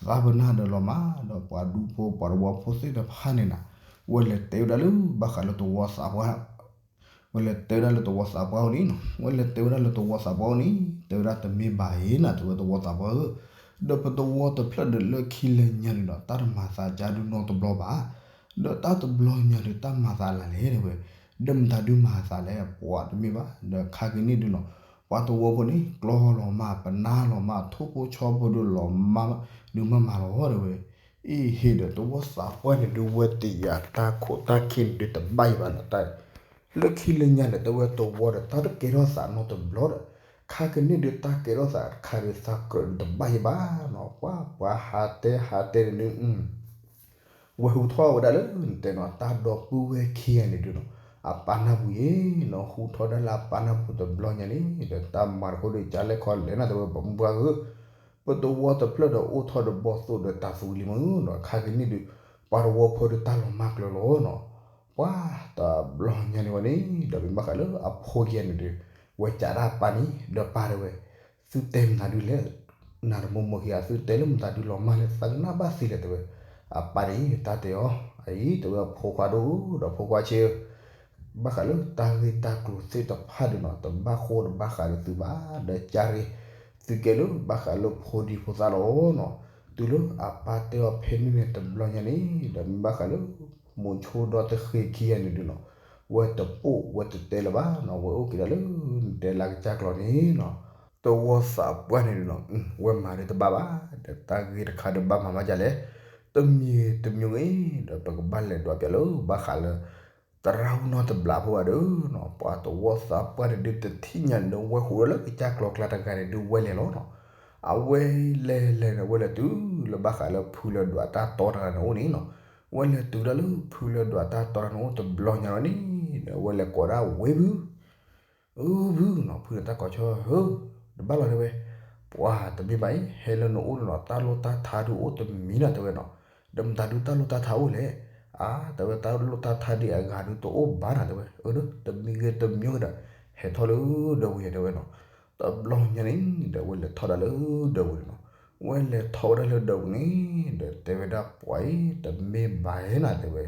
သးပနၢ်ဒီးလီၤမၢ် ဒီးပှၤဒူဖိပှၤသဝီဖိသ့ၣ်တဖၣ်န့ၣ်နီၤ, ဝဲလဲၤတဲဝဲဒၣ်လၢဘၣ်ဃးလၢသဝီသးပှၢ် ဝဲလဲၤတဲဝဲဒၣ်လၢသဝီသးပှၢ်အိၣ်န့ၣ်နီၤ, ဝဲလဲၤတဲဝဲဒၣ်လၢသဝီသးပှၢ်အိၣ်န့ၣ် တဲဝဲဒၣ်တမ့ၢ်ဘၣ်အံၤနီၤ တဲဝဲသဝီသးပှၢ်ဧၢ, ဒီးပသဝီတဖျၢၣ်ဒီးလၢခံလၢညါန့ၣ်ဒီး တၢ်တမၤသးကါဒုးနီတဘျီဘၣ်, ဒီးတၢ်တဘျီညါဒုးတၢ်မၤသးလၢ်လဲၣ်တဲဝဲ, ဒီးမတၤဒုးမၤသးလဲၣ် ပှၤတမ့ၢ်ဘၣ်, ဒီးခါကန့ၣ်ဒုးနီၤ ပှၤသဝီဖိန့ၣ် ကျီလီၤမၢ် ပနၢ်လီၤမၢ် ထိၣ်ဖိဆီဖိဒုးလီၤမၢ် ဒုးမၢ်မၤလီၤတဲဝဲ အ့ဟ့ၣ်ဒီးသဝီသးပှၢ်န့ၣ်ဒုးဝဲတယာ်တၢ်ခိၣ်တၢ်ခံန့ၣ်ဒုးတဘၣ်အံၤဘၣ်နီၤ, တၢ် လၢခံလၢညါန့ၣ် တဲဝဲသဝီဒီးတၢ်တကဲထီၣ်သးနီတဘျီဒီး ခါကန့ၣ်ဒုးတၢ်ကဲထီၣ်သးတခါဒုးသးကြၢးဒုးတဘၣ်အံၤဘၣ်နီၤ, ပှၤပှၤဟးတဲဟးတဲန့ၣ်ဒုး ဝဲဟူထီၣ်ဝဲဒၣ်လၢနတဲနီၤ တၢ်ဒီပုၢ်ဝဲၢ်ခံဂၤန့ၣ်ဒုးနီၤ အပၢ်နၢ်ပူၤယ့ၤနီၤ, ဟူထီၣ်ဒၣ်လၢအပၢ်နၢ်ပူၤတဘျီညါန့ၣ် ဒီးတၢ်မၤတခီဒုးကလဲၣ်ခီလဲၣ်နီၤ တဲဝဲပှၤဧၢ, ပသဝီတဖျၢၣ်ဒီးအိၣ်ထီၣ်ဒီးဘီၣ်သိၣ်ဒီးတၢ်သူလံမးနီၤ, ခါကန့ၣ်ဒုး ပှၤသဝီဖိဒီးတၢ်လီၤမၢ်ကျၢၤလီၤနီၤ, ပှၤတဘျီညါန့ၣ်ဝဲန့ၣ် ဒီးမ့ၢ်ဘၣ်ဃးလၢအဖိခံဂၤန့ၣ်ဒုး ဝဲကးဒၣ်အပၢ်န့ၣ် ဒီးပၢ်တဲဝဲ သုတဲမတၤဒုလဲၣ်, နၤတမိၢ်မိၢ်ခံဂၤ သုတဲလၢမတၤဒုလီၤမၢ်လဲၣ် သးကနၣ်ဘၣ်သ့လဲၣ်တဲဝဲ, အပၢ်န့ၣ် တၢ်တဲအီၤ အအံၤ တဲဝဲအဖိခွါဒိၣ် ဒီးဖိခွါဆ့ဧၢ ဘၣ်ဃးလၢတၢ်ဂ့ၢ်တၢ်ကျိၤသ့ၣ်တဖၣ်ဒုးနီၤ တဘၣ်ဃိတဘၣ်ဃးဒီးသုဘၣ် ဒီးကၢ်ရ့ သုကဲလၢဘၣ်ဃးလၢဖိဒံဖိသၣ်လီၤနီၤ, တုၤလၢအပၢ်တဲအီၤဖဲန့ၣ်န့ၣ်တဘျီညါန့ၣ် ဒီးမ့ၢ်ဘၣ်ဃးလၢ မိၤဆိဒီတဃ့ခံဂၤန့ၣ်ဒုးနီၤ, ဝဲတပိာ်ဝဲတတဲလၢၤဘၣ်နီၤ, ဝဲအိၣ်က့ၤဒၣ်လၢနတဲလၢကစၢ်ကျီန့ၣ်နီၤ, သဝီသးပှၢ်န့ၣ်ဒုးနီၤ ဝဲမၤဒ်တဘၣ်ဘၣ် ဒီးတၢ်ဂ့ၢ်တခါဒီးဘၣ်မၤမးဒ်လဲၣ်, တမံၤတမံၤဂ့ၤ ဒီးပကဘၣ်လဲၤဒွးပျးလၢဘၣ်ဃးလၢ သရၣ်ဟူနီတဘျီဖိဘၣ်ဒီးနီၤ, ပှၤသဝီသးပှၢ်န့ၣ်ဒုးတထံၣ်ညါန့ၣ် ဝဲဟူးလၢကစၢ်ကျီကျါတဂၤန့ၣ်ဒုးဝဲလဲၤလီၤနီၤ, အဝဲလဲၤလဲၤန့ၣ် ဝဲလဲၤတုၤလၢဘၣ်ဃးလၢဖုလၢဒွးတၢ်တီတဂၤန့ၣ်အိၣ်န့ၣ်နီၤ, ဝဲလဲၤတုၤဒၣ်လၢဖုလၢဒွးတၢ်တီတဂၤန့ၣ်အိၣ်တဘျီညါန့ၣ် ဒီးဝဲလဲၤကိးဒၣ်ဝဲဖု အၢ ဖုနီၤ ဖုန့ၣ်တၢ်ကိးဆၢဧၢ, တဘၣ်လီၤတဲဝဲ, ပှၤတမ့ၢ်ဘၣ်အံၤ ဟဲလၢနအိၣ်န့ၣ်နီၤ တၢ်လိၣ်တၢ်ထါဒုးအိၣ်တမံၤနီၤတဲဝဲနီၤ, ဒီးမတၤဒုးတၢ်လိၣ်တၢ်ထါအိၣ်လဲၣ်, အါ တဲဝဲတၢ်လိၣ်တၢ်ထါဒုးအဂၤဒုးတအိၣ်ဘၣ်နီၤတဲဝဲ, အၢ တမံၤဂ့ၤတမံၤဂ့ၤဒီး ဟဲထီၣ်လၢဒၢးပူၤယဲတဲဝဲနီၤ, တဘျီညါန့ၣ် ဒီးဝဲလဲၤထီၣ်ဒၣ်လၢဒၢးပူၤန့ၣ်နီၤ, ဝဲလဲၤထီၣ်ဝဲဒၣ်လၢဒၢးပူၤန့ၣ် ဒီးတဲဝဲဒၣ်ပှၤအံၤ တမ့ၢ်ဘၣ်နီၤတဲဝဲ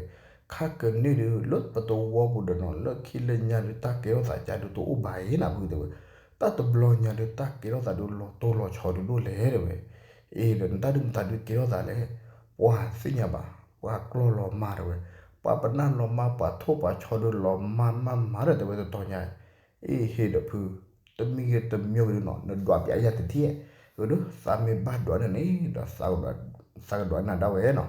ခါကန့ၣ်ဒုး လၢပသဝီပူၤဒီးနီၤ လၢခံလၢညါဒုး တၢ်ကဲထီၣ်သးကါဒုးတအိၣ်ဘၣ်အံၤနၤဖုတဲဝဲ, တၢ်တဘျီညါဒုး တၢ်ကဲထီၣ်သးဒုးလီၤတိၢ်လီၤဆီဒုးဒိၣ်လဲၣ်တဲဝဲ, အ့ ဒီးနတၢ်ဒုးမတၤဒုးကဲထီၣ်သးလဲၣ်, ပှၤသ့ၣ်ညါဘၣ်, ပှၤကျီလီၤမၢ်တဲဝဲ, ပှၤပနၢ်လီၤမၢ် ပှၤထိၣ်ပှၤဆီဒုးလီၤမၢ်မၢ်မၢ်ဒီးတဲဝဲတတီၤညါ, အ့ ဟ့ၣ်ဒီးဖု တမံၤဂ့ၤတမံၤဂ့ၤဒုးနီၤ နဒွးပျးယၤတထံၣ်, အၢ ဒီးသးမ့ၢ်ဘၣ်ဒွးန့ၣ်န့ၣ် ဒီး သးကဒွးန့ၢ်နၤဒၣ်ဝဲနီၤ,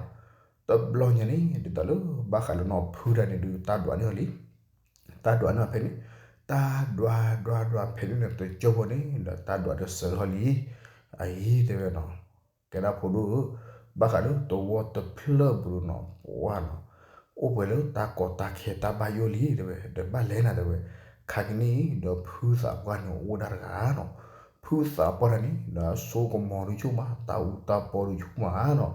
တဘျီညါန့ၣ် ဒ်သိးလၢဘၣ်ဃးလၢနီၤဖုတၢ်န့ၣ်ဒုး တၢ်ဒွးန့ၢ်အီၤလံ, တၢ်ဒွးန့ၢ်အီၤဖဲန့ၣ်, တၢ်ဒွးဒွးဒွးဖဲန့ၣ်န့ၣ် တကၠိဖိန့ၣ် ဒီးတၢ်ဒွးဒီးစၢၤထီၣ်လံ, အအံၤတဲဝဲနီၤ, ကဲဒၣ်ဖိဒိၣ်ဧၢ, ဘၣ်ဃးလၢသဝီတဖျၢၣ်ပူၤနီၤ ပှၤနီၤ, အိၣ်ပှဲၤလၢတၢ်ကီတၢ်ခဲတၢ်ဘၣ်ယိၣ်လံတဲဝဲ, ဒီးဘၣ်လဲၣ်နၤတဲဝဲ, ခါကန့ၣ်ဒီးဖုသးပှၢ်န့ၣ်အိၣ်ဒၣ်တဂၤနီၤ, ဖုသးပှၢ်တဂၤန့ၣ် ဒီးအစိကမီၤဒုးဆူၣ်မး တၢ်အူတၢ်ပီဒုးဆူၣ်မးနီၤ,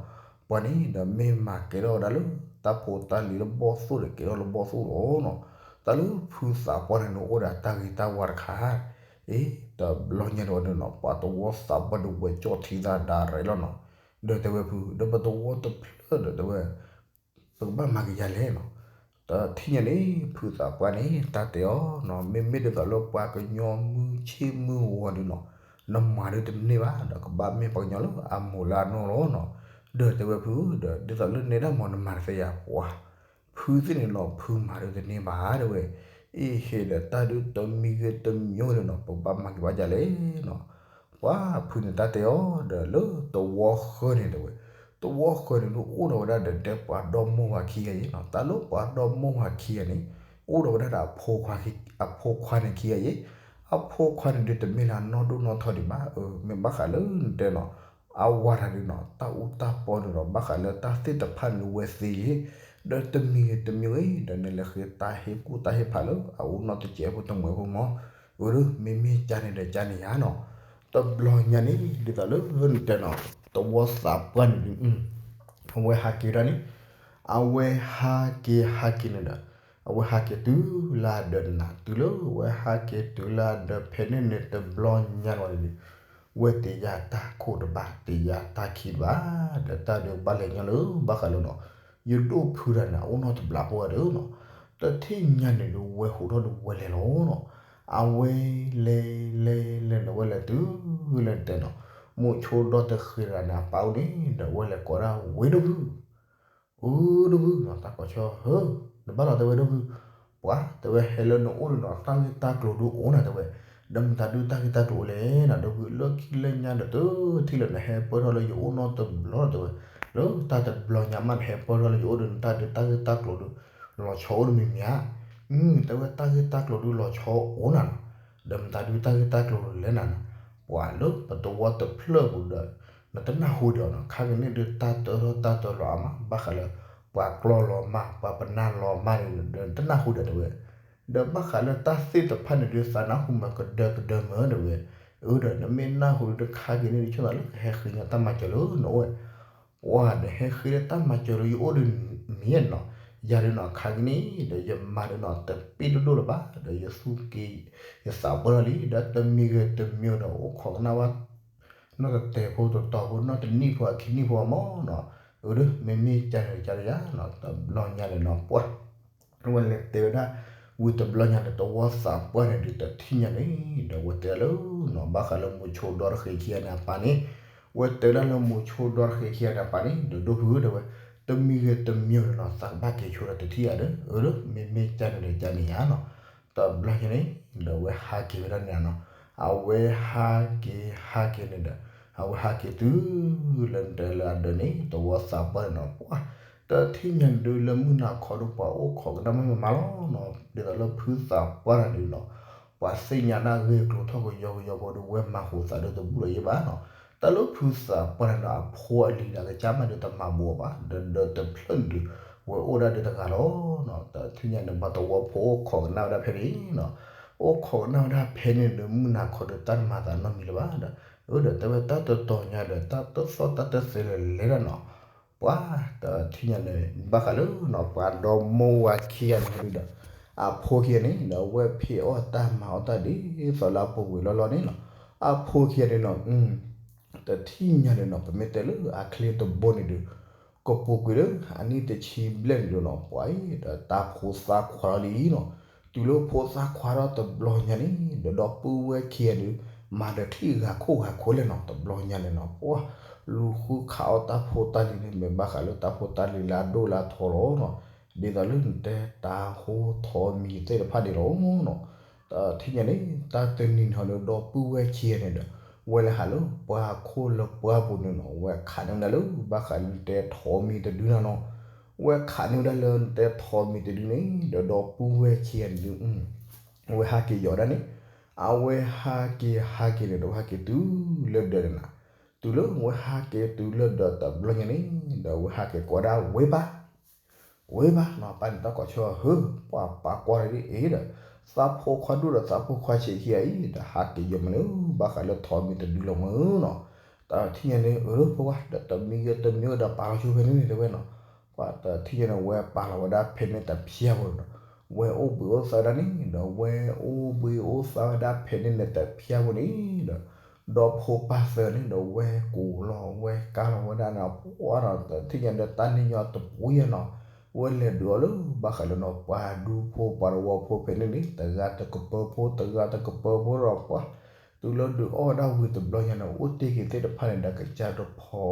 ပှၤန့ၣ်ဒီးမ့ၢ်မၤကဲထီၣ်ဝဲဒၣ်လၢ တၢ်ဖိတၢ်လံၤလၢဘီၣ်သိၣ်ဒီးကဲထီၣ်လၢဘီၣ်သိၣ်လီၤနီၤ, တၢ်လၢဖုသးပှၢ်န့ၣ်န့ၣ်အိၣ်ဒီးတၢ်ဂ့ၤတၢ်ဝါတခါ, အ့ တဘျီညါန့ၣ်ဝဲဒၣ်နီၤ ပှၤသဝီသးပှၢ်ဒုးဝဲကၠီၣ်ထံသးဒၣ်ရဲၣ်လီၤနီၤ, ဒီးတဲဝဲဖု ဒီးပသဝီတဖျၢၣ်ဒီးတဲဝဲ ပကဘၣ်မၤက့ၤယၤလဲၣ်နီၤ, တထံၣ်ညါန့ၣ် ဖုသးပှၢ်န့ၣ် တၢ်တဲအီၤနီၤ မ့မ့ၢ်ဒ်သိးလၢပှၤကညီမုၢ်ဆ့ၣ်မုၢ်ဂီၤဒုးနီၤ နမၤဒုးတန့ၢ်ဘၣ် ဒီးကဘၣ်မ့ၢ်ပှၤကညီလၢအမိၢ်လၢအနီၢ်လီၤနီၤ, ဒီးတဲဝဲဖု ဒီးဒ်သိးလၢနဲဒၣ်မၤနမၤတသ့ယၤပှၤ ဖုသ့ၣ်န့ၣ်နီၤ ဖုမၤဒုးတန့ၢ်ဘၣ်တဲဝဲ, အ့ဟ့ဒီးတၢ်ဒုးတမံၤဂ့ၤတမံၤဂ့ၤ ဒီးနီၤ ပကဘၣ်မၤက့ၤဘၣ်ယၤလဲၣ်နီၤ, ပှၤဖုန့ၣ်တၢ်တဲအီၤဒီးလၢသဝီဃၢၤန့ၣ်တဲဝဲ, သဝီဃၢၤန့ၣ်ဒုးအိၣ်ဒီးဝဲဒၣ်ဒီးတဲပှၤဒီမိၢ်ဝၤခံဂၤအံၤနီၤ တၢ်လၢပှၤဒီမိၢ်ဝၤခံဂၤန့ၣ် အိၣ်ဒီးဝဲဒၣ်ဒီး အဖိခွါန့ၣ်ခံဂၤအံၤ, အဖိခွါန့ၣ်ခံဂၤအံၤ အဖိခွါန့ၣ်ဒုးတမ့ၢ်လၢအနီၢ်ဒိၣ်နီၢ်ထီဒံးဘၣ် မ့ၢ်ဘၣ်ဃးလၢနတဲနီၤ အဝၤတၢ်ဒုးနီၤ တၢ်အူတၢ်ပီန့ၣ်ဒီး ဘၣ်ဃးလၢတၢ်သ့ၣ်တဖၣ်န့ၣ်ဝဲသ့ဂ့ၤ, ဒီးတမံၤဂ့ၤတမံၤဂ့ၤ ဒီးနလဲၤဃ့တၢ်ဟ့ၣ်ကူၣ်တၢ်ဟ့ၣ်ဖးလၢအအိၣ်နီၢ်တစဲးဖိတမှဲးဖိမီၤ, အၢဒီးမ့မ့ၢ်ကန့ၣ်ဒီးကန့ၣ်ယါနီၤ, တဘျီညါန့ၣ် ဒ်သိးလၢနတဲနီၤ သဝီသးပှၢ်န့ၣ်ဒုး အဝဲဟးက့ၤဝဲဒၣ်န့ၣ်, အဝဲဟးက့ၤဟးက့ၤန့ၣ်ဒီး အဝဲဟးက့ၤတုၤလၢအဒၢးန့ၣ်နီၤ တုၤလၢဝဲဟးက့ၤတုၤလၢအဒၢးဖဲန့ၣ်န့ၣ် တဘျီညါန့ၣ်ဝဲန့ၣ် ဝဲတ့ယၤတၢ်ခိၣ်တဘၣ် တ့ယၤတၢ်ခံတဘၣ်, ဒီးတၢ်ဒုးဘၣ်လဲၤညီလၢဘၣ်ဃးလၢနီၤ ယဒိၣ်ဖုတဂၤန့ၣ် အအိၣ်နီၢ်တဘျီဖိတဂၤဒီးနီၤ, တထံၣ်ညါန့ၣ်ဒုးဝဲဟူးထီၣ်ဒုးဝဲလဲၤလီၤနီၤ, အဝဲလဲၤလဲၤလဲၤဒီးဝဲလဲၤတုၤလၢနတဲနီၤ မိၤဆိဒီတဃ့တဂၤန့ၣ် အပၢ်အိၣ်န့ၣ် ဒီးဝဲလဲၤကိးဒၣ်ဝဲဒိၣ်ဖု အၢ ဒိၣ်ဖုနီၤ တၢ်ကိးဆၢဟၢ နဘၣ်လီၤတဲဝဲဒိၣ်ဖု, ပှၤတဲဝဲဟဲလၢနအိၣ်ဒုးနီၤ တၢ်ဂ့ၢ်တၢ်ကျိၤဒုးအိၣ်နၤတဲဝဲ, ဒီးမတၤဒုးတၢ်ဂ့ၢ်တၢ်ကျိၤအိၣ်လဲၣ်နီၤ ဒိၣ်ဖု လၢခံလၢညါဒီးတထံၣ်လၢနဟဲပၢၢ်ထီၣ်လၢယအိၣ်နီတဘျီတဲဝဲ, လၢတၢ်တဘျီညါမးနဟဲပၢၢ်ထီၣ်လၢယအိၣ်ဒီးနတၢ်ဒုးတၢ်ဂ့ၢ်တၢ်ကျိၤဒုး လီၤဆီအိၣ်တမံၤမံၤဧါ, တဲဝဲတၢ်ဂ့ၢ်တၢ်ကျိၤဒုးလီၤဆီအိၣ်နၤနီၤ, ဒီးမတၤဒုးတၢ်ဂ့ၢ်တၢ်ကျိၤလဲၣ်နၤနီၤ, ပှၤလၢပသဝီတဖျၢၣ်ပူၤဒီး နတနၢ်ဟူဒီးနီၤ ခါကန့ၣ်ဒုးတၢ်တၢထီၣ်တၢ်တၢလီၤအါမး ဘၣ်ဃးလၢ ပှၤကျီလီၤမၢ် ပှၤပနၢ်လီၤမၢ်န့ၣ်ဒီး နတနၢ်ဟူဒီးတဲဝဲ, ဒီးဘၣ်ဃးလၢတၢ်သ့ၣ်တဖၣ်န့ၣ်ဒုးသးနၢ်ဟူမးကဒၢကဒၢမၢတဲဝဲ, အၢဒီးနမ့ၢ်နၢ်ဟူဒုးခါက့ၤန့ၣ်ဒုး ဆိသးလၢကဟဲဃ့ညါတၢ်မၤစၢၤလၢနအိၣ်ဝဲ, ပှၤဒီးဟဲဃ့လၢတၢ်မၤစၢၤလၢယအိၣ်ဒီးမံၤနီၤ, ယၤဒုးနီၤ ခါက့ၤန့ၣ်ဒီး ယမၤဒုးနီၤ တပ့ၢ်ဒိၣ်ဒိၣ်လၢၤဘၣ် ဒီးယသူၣ်က့ၤ ယသးပှၢ်ထီၣ်လံ ဒီးတမံၤဂ့ၤတမံၤဒီး အိၣ်ခိးကနၣ်ဝဲ နီၢ်တတဲာ်ဖိတတီၤဖိ နီၢ်တနံၣ်ဖိအခံနံၣ်ဖိအမီၢ်နီၤ, အၢဒီး မ့မ့ၢ်ကန့ၣ်ကန့ၣ်ယါနီၤ တဘျီညါန့ၣ်နီၤ ပှၤ ဝဲလဲၤတဲဝဲဒၣ် ဝံၤတဘျီညါန့ၣ် သဝီသးပှၢ်န့ၣ်ဒုး တထံၣ်ညါန့ၣ် ဒီးဝဲတဲဒၣ်လၢနီၤ ဘၣ်ဃးလၢမိၤဆိဒီတဃ့ခံဂၤန့ၣ်အပၢ်န့ၣ်, ဝဲတဲဒၣ်လၢမိၤဆိဒီတဃ့ခံဂၤန့ၣ်အပၢ်န့ၣ် ဒီးဒိၣ်ဖုတဲဝဲ, တမံၤဂ့ၤတမံၤန့ၣ်နီၤ သးကဘၣ်က့ၤဆိဒီးတထံၣ်ယါဒီး အၢဒီး မ့မ့ၢ်ကန့ၣ်ဒီးကန့ၣ်ယါနီၤ တဘျီညါန့ၣ် ဒီးဝဲဟးက့ၤဝဲဒၣ်န့ၣ်နီၤ, အဝဲဟးက့ၤဟးက့ၤန့ၣ်ဒီး အဝဲဟးက့ၤတုၤလၢနတဲလၢအဒၢးန့ၣ် သဝီသးပှၢ်န့ၣ်နီၤ ပှၤ တထံၣ်ညါန့ၣ်ဒုးလၢမုၢ်နၤခီဒုး ပှၤအိၣ်ခိးကနၣ်မးမးလီၤနီၤ, ဒ်သိးလၢဖုသးပှၢ်န့ၣ်ဒုးနီၤ ပှၤသ့ၣ်ညါဒၣ်ဂ့ၢ်ကျိၤထီၣ်ကယီကယီဖိဒုး ဝဲမၤဟူးသးဒုးတဘူၣ်လီၤယဲဘၣ်နီၤ, တၢ်လၢဖုသးပှၢ်န့ၣ်ဒီး အဖိအလံၤဒီးအကစၢ်မးဒုးတမၤဘူးအီၤဘၣ် ဒီးဒီးတဖျၢၣ်န့ၣ်ဒုး ဝဲအိၣ်ဒၣ်ဒုးတဂၤလီၤနီၤ, တထံၣ်ညါန့ၣ် ပှၤသဝီဖိအိၣ်ခိးကနၣ်ဝဲဒၣ်ဖဲန့ၣ်နီၤ, အိၣ်ခိးကနၣ်ဝဲဒၣ်ဖဲန့ၣ်ဒီး မုၢ်နၤခီဒီးတၢ်တမၤသးနီတမံၤလၢၤဘၣ်ဒီး အၢဒီးတဲဝဲတၢ်တတီၤညါဒီး တၢ်တသီၣ်တၢ်တသဲလၢၤလဲၣ်ဒၣ်နီၤ, ပှၤ တထံၣ်ညါန့ၣ် ဘၣ်ဃးလၢနီၤ ပှၤဒီမိၢ်ဝၤခံဂၤန့ၣ်ဒုးဒီး အဖိခံဂၤန့ၣ်ဒီး အဝဲဖံးအီၣ်တၢ်မၤအီၣ်တၢ်ဒ်သိးလၢအပူၤကွံာ်လီၤလီၤန့ၣ်နီၤ, အဖိခံဂၤန့ၣ်နီၤ တထံၣ်ညါန့ၣ်နီၤ ပမ့ၢ်တဲလၢအချ့တဘိန့ၣ်ဒုး ကပူၤကွံာ်လၢအနံၣ်တဆံဘျဲၣ်န့ၣ်ဒုးနီၤ ပှၤအံၤဒီးတၢ်ဖိသၣ်ခွါလီၤလံနီၤ, တုၤလၢဖိသၣ်ခွါထီၣ်တဘျီညါန့ၣ် ဒီးဒီပုၢ်ဝဲၢ်ခံဂၤန့ၣ် မၤဒီးချံၣ်ဂၤခိၣ်ဂၤခိၣ်လဲၣ်နီၤ တဘျီညါန့ၣ်နီၤ ပှၤ လူၤဃုခးအီၣ်တၢ်ဖိတၢ်လံၤန့ၣ် မ့ၢ်ဘၣ်ဃးလၢတၢ်ဖိတၢ်လံၤလၢအဒိၣ်လၢအထီလီၤနီၤ, ဒ်သိးလၢနတဲတၢ်ဟိထီမံၤသ့ၣ်တဖၣ်န့ၣ်လီၤနီၤ, တထံၣ်ညါန့ၣ် တၢ်တနံၤန့ၣ်ဒီး ဒီပုၢ်ဝဲၢ်ခံဂၤန့ၣ်ဒီး ဝဲလဲၤဟးလၢပှၤခိၣ်လၢပှၢ်ပူၤန့ၣ်နီၤ ဝဲခးန့ၢ်ဝဲဒၣ်လၢ ဘၣ်ဃးလၢနတဲထီမံၤတဒုနီၤနီၤ, ဝဲခးန့ၢ်ဝဲဒၣ်လၢနတဲထီမံၤတဒုန့ၣ် ဒီးဒီပုၢ်ဝဲၢ်ခံဂၤန့ၣ်ဒုး အဝဲဟးက့ၤယီၤဒၣ်န့ၣ်, အဝဲဟးက့ၤဟးက့ၤန့ၣ်ဒီး ဝဲဟးက့ၤတုၤလၢဒၢးန့ၣ်နီၤ, တုၤလၢဝဲဟးက့ၤတုၤလၢဒၢးတဘျီညါန့ၣ် ဒီးဝဲဟးက့ၤကိးဒၣ်ဝ့ၢ်ပၢ် ဝ့ၢ်ပၢ်နီၤ ပၢ်န့ၣ်တၢ်ကိးဆၢဟၢ ပှၤပာ်ကွၢ်ဒ်အံၤဒီး သးဖိခွါဒူၣ်ဒီးသးဖိခွါဆံးခံဂၤအံၤ ဒီးဟးက့ၤယီၤမးလၢ ဘၣ်ဃးလၢထီမံၤတဒုလီၤမၢ်နီၤ, တထံၣ်ညါန့ၣ် အၢ ဖိခွါဒီးတမံၤဂ့ၤတမံၤဂ့ၤဒီးပာ်လီၤဆိဖဲန့ၣ်န့ၣ်တဲဝဲနီၤ, ပှၤတထံၣ်ညါန့ၣ် ဝဲပာ်လီၤဝဲဒၣ်ဖဲန့ၣ်တဖၠၣ်ဖိဒီး ဝဲအိၣ်ဘှံးအိၣ်သါဝဲဒၣ်န့ၣ်ဒီး ဝဲအိၣ်ဘှံးအိၣ်သါဝဲဒၣ်ဖဲန့ၣ်န့ၣ်တဖျၢၣ်ဖိန့ၣ်ဒီး ဒီဖိပၢ်သၢန့ၣ်ဒီး ဝဲကိးလီၤဝဲကါလီၤဝဲဒၣ်န့ၣ် ပှၢ်နီၤ တထံၣ်ညါဒီးတၢ်န့ၣ်ညီတပှဲၤနီၤ ဝဲလဲၤဒုးအီၤလၢဘၣ်ဃးလၢနီၤ ပှၤဒူဖိပှၤတဝီဖိဖဲန့ၣ်န့ၣ် တဂၤတကပၢဖိ တဂၤတကပၢဖိဒီးပှၢ် တုၤလၢဒုးအီၣ်ဝဲဒၣ်ဝံၤတဘျီညါန့ၣ် အိၣ်တ့ၢ်က့ၤသ့ၣ်တဖၣ်န့ၣ်ဒီး ကစၢ်တဖီ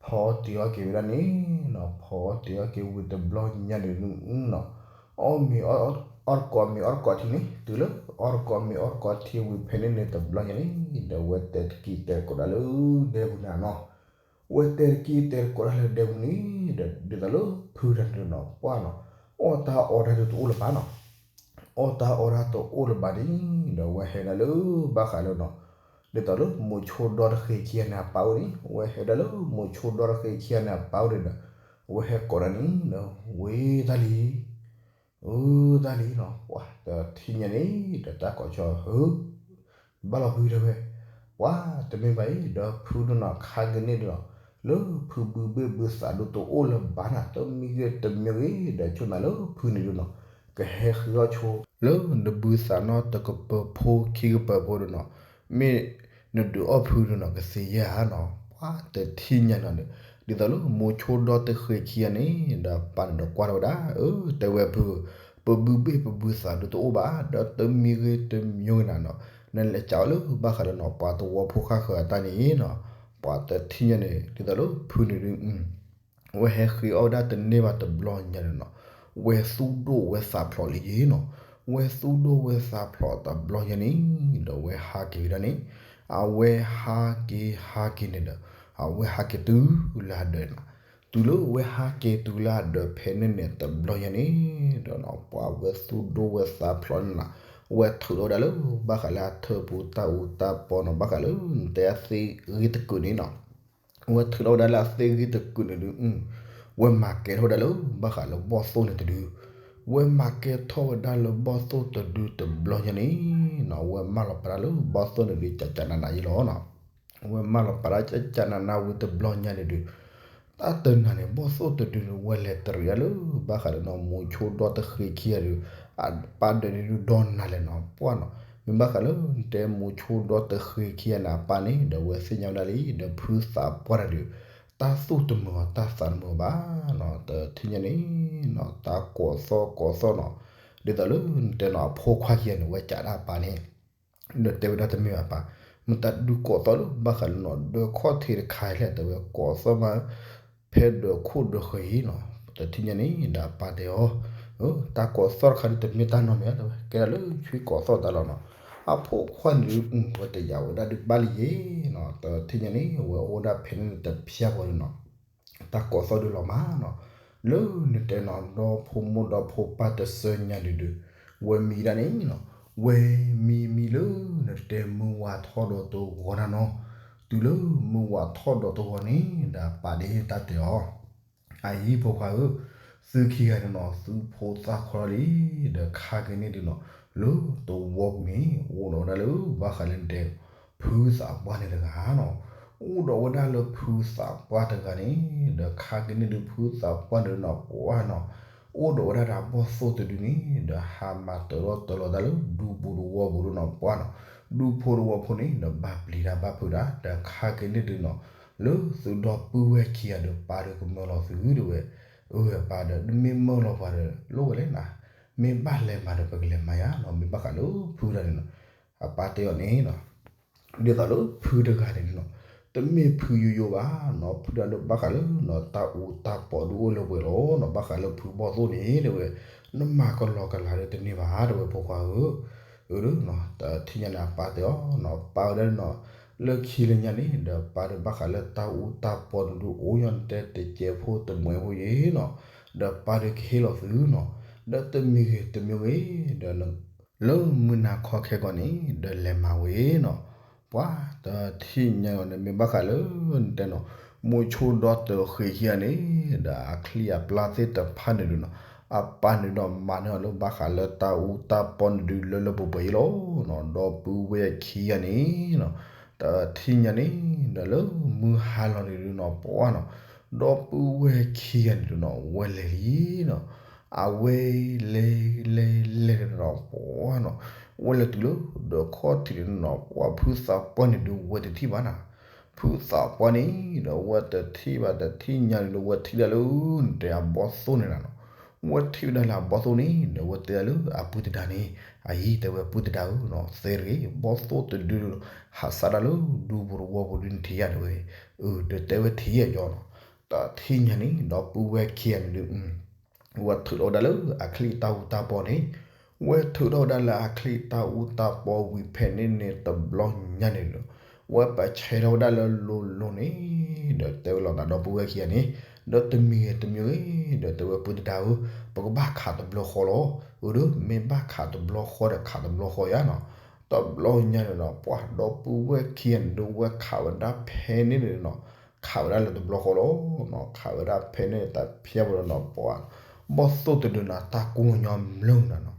ဖီတ့ၢ်အီၣ်က့ၤဝဲဒၣ်န့ၣ်နီၤ ဖီတ့ၢ်အီၣ်က့ၤဝံၤတဘျီညါန့ၣ်နီၤ အီၣ်မ့ၤအီၣ်တကိးမ့ၤအီၣ်တကိးထံန့ၣ် တုၤလၢအီၣ်တကိးမ့ၤအီၣ်တကိးထံဝံၤဖဲန့ၣ်န့ၣ်တဘျီညါန့ၣ် ဒီးဝဲတဲတကံၢ်တဲတကိးဒၣ်လၢဒဲပူၤန့ၣ်နီၤ ဝဲတဲတကံၢ်တဲတကိးဒၣ်လၢဒဲပူၤန့ၣ်ဒီး ဒ်သိးလၢဖုတဂၤန့ၣ်နီၤ ပှၢ်နီၤ အီၣ်တၢ်အီတၢ်ဒုးတအိၣ်လၢၤဘၣ်နီၤ အီၣ်တၢ်အီတၢ်တအိၣ်လၢၤဘၣ်န့ၣ် ဒီးဝဲဟဲဒၣ်လၢဘၣ်ဃးလၢနီၤ ဒ်သိးလၢမိၤဆိဒီတဃ့ခံဂၤန့ၣ်အပၢ်အိၣ်န့ၣ် ဝဲဟဲဒၣ်လၢမိၤဆိဒီတဃ့ခံဂၤန့ၣ်အပၢ်အိၣ်န့ၣ်ဒီး ဝဲဟဲကိးဒၣ်န့ၣ်ဒီး ဝ့ၢ်တၢ်လံၤ အၢ တၢ်လံၤနီၤ ပှၢ်တထံၣ်ညါန့ၣ်ဒီးတၢ်ကိးဆီ ဧၢ ဘၣ်လီၤဖုတဲဝဲ ပှၢ်တမ့ၢ်ဘၣ်အံၤ ဒီးဖုဒုးနီၤ ခါက့ၤန့ၣ်ဒုးနီၤ လၢဖုဘုဘ့ၣ်ဘုသးဒုးတအိၣ်လၢၤဘၣ်နၤ တမံၤဂ့ၤတမံၤဂ့ၤ ဒီးဆိၣ်နၤလၢဖုန့ၣ်ဒုးနီၤ ကဟဲဃ့အီၣ်ဆိ လၢနဘုသးနီတကပၢၤဖိခံကပၢၤဖိဒုးနီၤ မ့ၢ်နဒုးအီၣ်ဖုဒုးနီၤ ကသ့ယဲၢ်ဧါနီၤ ပှၢ်တထံၣ်ညါနီၤဒီး ဒ်သိးလၢမိၤဆိဒီတဃ့ခံဂၤန့ၣ် ဒီးပၢ်န့ၣ်ဒီးကွၢ်ထီၣ်ဝဲဒၣ် အၢ တဲဝဲဖု ပဘုဘ့ၣ်ပဘုသးဒုးတအိၣ်ဘၣ် ဒီးတမံၤဂ့ၤတမံၤဂ့ၤနၤနီၤ နလဲၤကးအီၤလၢဘၣ်ဃးဒီးနီၤ ပှၤတဝီဖိဃၣ်ဃၢၤအတၢ်န့ၣ်နီၤ ပှၢ်တထံၣ်ညါန့ၣ် ဒ်သိးလၢဖုန့ၣ်ဒုး ဝဲဟဲဃ့အီၣ်ဝဲဒၣ်တန့ၢ်ဘၣ်တဘျီညါန့ၣ်နီၤ ဝဲသူၣ်ဒိၣ်ဝဲသးဖျိးလံနီၤ ဝဲသူၣ်ဒိၣ်ဝဲသးဖျိးတဘျီညါန့ၣ် ဒီးဝဲဟးက့ၤဝဲဒၣ်န့ၣ် အဝဲဟးက့ၤဟးက့ၤန့ၣ်ဒီး အဝဲဟးက့ၤတုၤလၢအဒၢးန့ၣ် တုၤလၢဝဲဟးက့ၤတုၤလၢအဒၢးဖဲန့ၣ်န့ၣ်တဘျီညါန့ၣ် ဒီးနီၤ ပှၤဝဲသူၣ်ဒိၣ်ဝဲသးဖျိးန့ၣ်နီၤ ဝဲထုးထီၣ်ဝဲဒၣ်လၢ ဘၣ်ဃးလၢအထၢၣ်ပူၤတၢ်အူတၢ်ပီနီၤ ဘၣ်ဃးလၢနတဲအသ့ၣ်ဂ့ၢ်တကုာ်န့ၣ်နီၤ ဝဲထုးထီၣ်ဝဲဒၣ်လၢအသ့ၣ်ဂ့ၢ်တကုာ်န့ၣ်ဒုး ဝဲမၤကဲထီၣ်ဝဲဒၣ်လၢ ဘၣ်ဃးလၢဘီၣ်သိၣ်န့ၣ်တဒု ဝဲမၤကဲထီၣ်ဝဲဒၣ်လၢဘီၣ်သိၣ်တဒုတဘျီညါန့ၣ်နီၤ ဝဲမၢလီၤပာ်တၢ်လၢဘီၣ်သိၣ်န့ၣ်ဒုး ကကနနယဲလီၤနီၤ ဝဲမၢလီၤပာ်တၢ်ကကနနဝံၤတဘျီညါန့ၣ်ဒုး တၢ်တနၤန့ၣ် ဘီၣ်သိၣ်တဒုန့ၣ် ဝဲလဲၤတရံးဒၣ်လၢ ဘၣ်ဃးဒီးနီၤ မိၤဆိဒီတဃ့ခံဂၤဒီး အပၢ်ဒၢးန့ၣ်ဒုးဒီးနၤလဲၣ်နီၤ ပှၢ်နီၤ မ့ၢ်ဘၣ်ဃးလၢနတဲမိၤဆိဒီတဃ့ခံဂၤန့ၣ် အပၢ်န့ၣ် ဒီးဝဲသ့ၣ်ညါဝဲဒၣ်လံ ဒီးဖုသးပှၢ်တဒုး တၢ်သူၣ်တမုာ်အီၤ တၢ်သးတမုာ်အီၤဘၣ်နီၤ တထံၣ်ညါန့ၣ်နီၤ တၢ်ကိးသီၣ်ကိးသီၣ်နီၤ ဒ်သိးလၢနတဲနီၤ အဖိခွါခံဂၤန့ၣ် ဝဲကးဒၣ်အပၢ်န့ၣ် ဒီးတဲဝဲဒၣ်တမ့ၢ်ဘၣ်ပၢ်, မတၤဒုးကိးသီၣ်လၢဘၣ်ဃးလၢနီၤ ဒၢးခီၣ်ထံးတခါအံၤလဲၣ် တဲဝဲကိးသီၣ်မး ဖဲဒၢးခိၣ်ဒၢးဃၢၤအံၤနီၤ, တထံၣ်ညါန့ၣ် ဒီးအပၢ်တဲအီၤ, တၢ်ကိးသီၣ်တခါဒုးတမ့ၢ်တၢ်နီတမံၤဧါ တဲဝဲ ကဲဒၣ်လၢဆွံကိးသီၣ်တၢ်လီၤနီၤ, အဖိခွါန့ၣ်ဒုး ဝဲတယာ်ဝဲဒၣ်ဒုးဘၣ်လံယဲနီၤ, တထံၣ်ညါန့ၣ် ဝဲအိၣ်ဒၣ်ဖဲန့ၣ်တဖျၢၣ်ဃီဒုးနီၤ တၢ်ကိးသီၣ်ဒုးလီၤမးနီၤ, လၢနတဲနီၤ ဒီဖိမိၢ်ဒီဖိပၢ်တစၢညါဒုးဒုး, ဝဲမံဒၣ်န့ၣ်နီၤ, ဝဲမံမံလၢနတဲမုၢ်ဝါထီၣ်ဒီးတဂီၤနၤနီၤ, တုၤလၢမုၢ်ဝါထီၣ်ဒီးတဂီၤန့ၣ် ဒီးပာ်ဒ့တၢ်တဲအီၤ, အအံၤဖိခွါဧၢ, သုခံဂၤန့ၣ်နီၤ သုဖိသၣ်ခီလီၤလံ, ဒီးခါက့ၤန့ၣ်ဒုးနီၤ, လၢတဝီပူၤန့ၣ် အိၣ်ဒီးဝဲဒၣ်လၢဘၣ်ဃးလၢနတဲ ဖုသးပှၢ်န့ၣ်တဂၤနီၤ, အိၣ်ဒီးဝဲဒၣ်လၢဖုသးပှၢ်တဂၤန့ၣ်, ဒီးခါက့ၤန့ၣ်ဒုး ဖုသးပှၢ်န့ၣ်နီၤ ပှၢ်နီၤ, အိၣ်ဒီးဝဲဒၣ်ဒီးဘီၣ်သိၣ်တဒုန့ၣ် ဒီးဟးမၤတၢၤထီၣ်တၢၤလီၤတၢ်လၢဒူပူၤတဝီပူၤဒုးနီၤ ပှၢ်နီၤ, ဒူဖိတဝီဖိန့ၣ် ဒီးဘၣ်ပျံၤတၢ်ဘၣ်ဖုးတၢ်, ဒီးခါက့ၤန့ၣ်ဒုးနီၤ, လၢသုဒီပုၢ်ဝဲၢ်ခံဂၤဒီး ပၢ်ဒီးကမၢလီၤသုတဲဝဲ, အၢ ပၢ်ဒီး မ့ၢ်မၢလီၤပှၤဒီး လိၣ်ဝဲလဲၣ်နၤ, မ့ၢ်ဘၣ်လဲၤမၤဒီး ပကလဲၤမၤယၤနီၤ, မ့ၢ်ဘၣ်ဃးလၢဖုတဂၤန့ၣ်နီၤ, အပၢ်တဲအီၤန့ၣ်နီၤ ဒ်သိးလၢဖုတဂၤန့ၣ်နီၤ, တမ့ၢ်ဖုယိယိဘၣ်နီၤ, ဖုတဂၤဒီးဘၣ်ဃးလၢနီၤ တၢ်အူတၢ်ပီးဒုးအိၣ်လၢပှဲၤလီၤနီၤ, ဘၣ်ဃးလၢဖုဘီၣ်သိၣ်န့ၣ်တဲဝဲ, နမၤကလီကလီဒီးတန့ၢ်ဘၣ် တဲဝဲဖိခွါဧၢ, အၢ တထံၣ်ညါန့ၣ် အပၢ်တဲအီၤနီၤ, ပၢ်ဝဲဒၣ်နီၤ, လၢခံလၢညါန့ၣ် ဒီးပၢ်ဒီးဘၣ်ဃးလၢတၢ်အူတၢ်ပီးန့ၣ်ဒုးအိၣ်ညီနတဲတစဲးဖိတမှဲးဖိယဲနီၤ, ဒီးပၢ်ဒီးကဟ့ၣ်လီၤသုနီၤ, ဒီးတမံၤဂ့ၤတမံၤဂ့ၤ ဒီး လၢမုၢ်နၤခီခဲကီးန့ၣ် ဒီးလဲၤမၤဝဲနီၤ, ပှၤတထံၣ်ညါအီၤန့ၣ် မ့ၢ်ဘၣ်ဃးလၢနတဲနီၤ, မိၤဆိဒီတဃ့ခံဂၤန့ၣ် ဒီးအချံအပျၢ်သ့ၣ်တဖၣ်န့ၣ်ဒုးနီၤ, အပၢ်န့ၣ်ဒီးမၤန့ၢ်အီၤလၢဘၣ်ဃးလၢတၢ်အူတၢ်ပီးန့ၣ်ဒုးလၢလၢပှဲၤပှဲၤအံၤလီၤနီၤ, ဒီပုၢ်ဝဲၢ်ခံဂၤန့ၣ်နီၤ, တထံၣ်ညါန့ၣ် ဒီးလၢမုၢ်ဟါလီၤန့ၣ်ဒုးနီၤ ပှၤနီၤ, ဒီပုၢ်ဝဲၢ်ခံဂၤန့ၣ်ဒုးနီၤ ဝဲလဲၤလံနီၤ အဝဲလဲၤလဲၤလဲၤန့ၣ်ဒီး ပှၤနီၤ, ဝဲလဲၤတုၤလၢ ဒီးခီၣ်ထံးန့ၣ်နီၤ ပှၤဖုသးပှၢ်န့ၣ်ဒုးဝဲတထံၣ်ဘၣ်နၤ, ဖုသးပှၢ်န့ၣ်ဒီး ဝဲတထံၣ်ဘၣ်တထံၣ်ညါန့ၣ်ဒီး ဝဲထံၣ်ဒၣ်လၢ တဲအဘီၣ်သိၣ်န့ၣ်နၤနီၤ, ဝဲထံၣ်ဝဲဒၣ်လၢအဘီၣ်သိၣ်န့ၣ်ဒီး ဝဲတဲဒၣ်လၢအပုၢ်သဒါန့ၣ်, အအံၤတဲဝဲ ပုၢ်သဒါဧၢနီၤ, သ့တဂ့ၤ ဘီၣ်သိၣ်တဒုဒီး ဟးစးဒၣ်လၢဒူပူၤတဝီပူၤဒုး နထံၣ်ယၤတဲဝဲ, အၢ ဒီးတဲဝဲထံၣ်ယၤယီၤနီၤ, တထံၣ်ညါန့ၣ်ဒီး ပုၢ်ဝဲၢ်ခံဂၤန့ၣ်ဒုး ဝဲထုးထီၣ်ဝဲဒၣ်လၢအချံၣ်တၢ်အူတၢ်ပီန့ၣ်, ဝဲထုးထီၣ်ဝဲဒၣ်လၢအချံၣ်တၢ်အူတၢ်ပီဝံၤဖဲန့ၣ်န့ၣ်တဘျီညါန့ၣ်ဒီး, ဝဲပဆဲးထီၣ်ဝဲဒၣ်လၢလိၤလိၤန့ၣ်, ဒီးတဲဝဲလိာ်သးဒီပုၢ်ဝဲၢ်ခံဂၤန့ၣ်, ဒီးတမံၤဂ့ၤတမံၤဂ့ၤ, ဒီးတဲဝဲပုၢ်သဒါဧၢ, ပကဘၣ်ခးတဘျီဃီလီၤ, အၢ ဒီးမ့ၢ်ဘၣ်ခးတဘျီဃီဒီးခးတဘျီဃီယါနီၤ, တဘျီညါန့ၣ်ဒီး ပှၤဒီပုၢ်ဝဲၢ်ခံဂၤန့ၣ်ဒီး ဝဲခးဝဲဒၣ်ဖဲန့ၣ်န့ၣ်နီၤ, ခးဝဲဒၣ်လၢတဘျီဃီလီၤနီၤ, ခးဝဲဒၣ်ဖဲန့ၣ်တဖျဲၣ်ဖိဒီးနီၤ ပှၤ ဘီၣ်သိၣ်တဒုနီၤ တၢ်ကူၣ်ညီမျၢၢ်နၤနီၤ,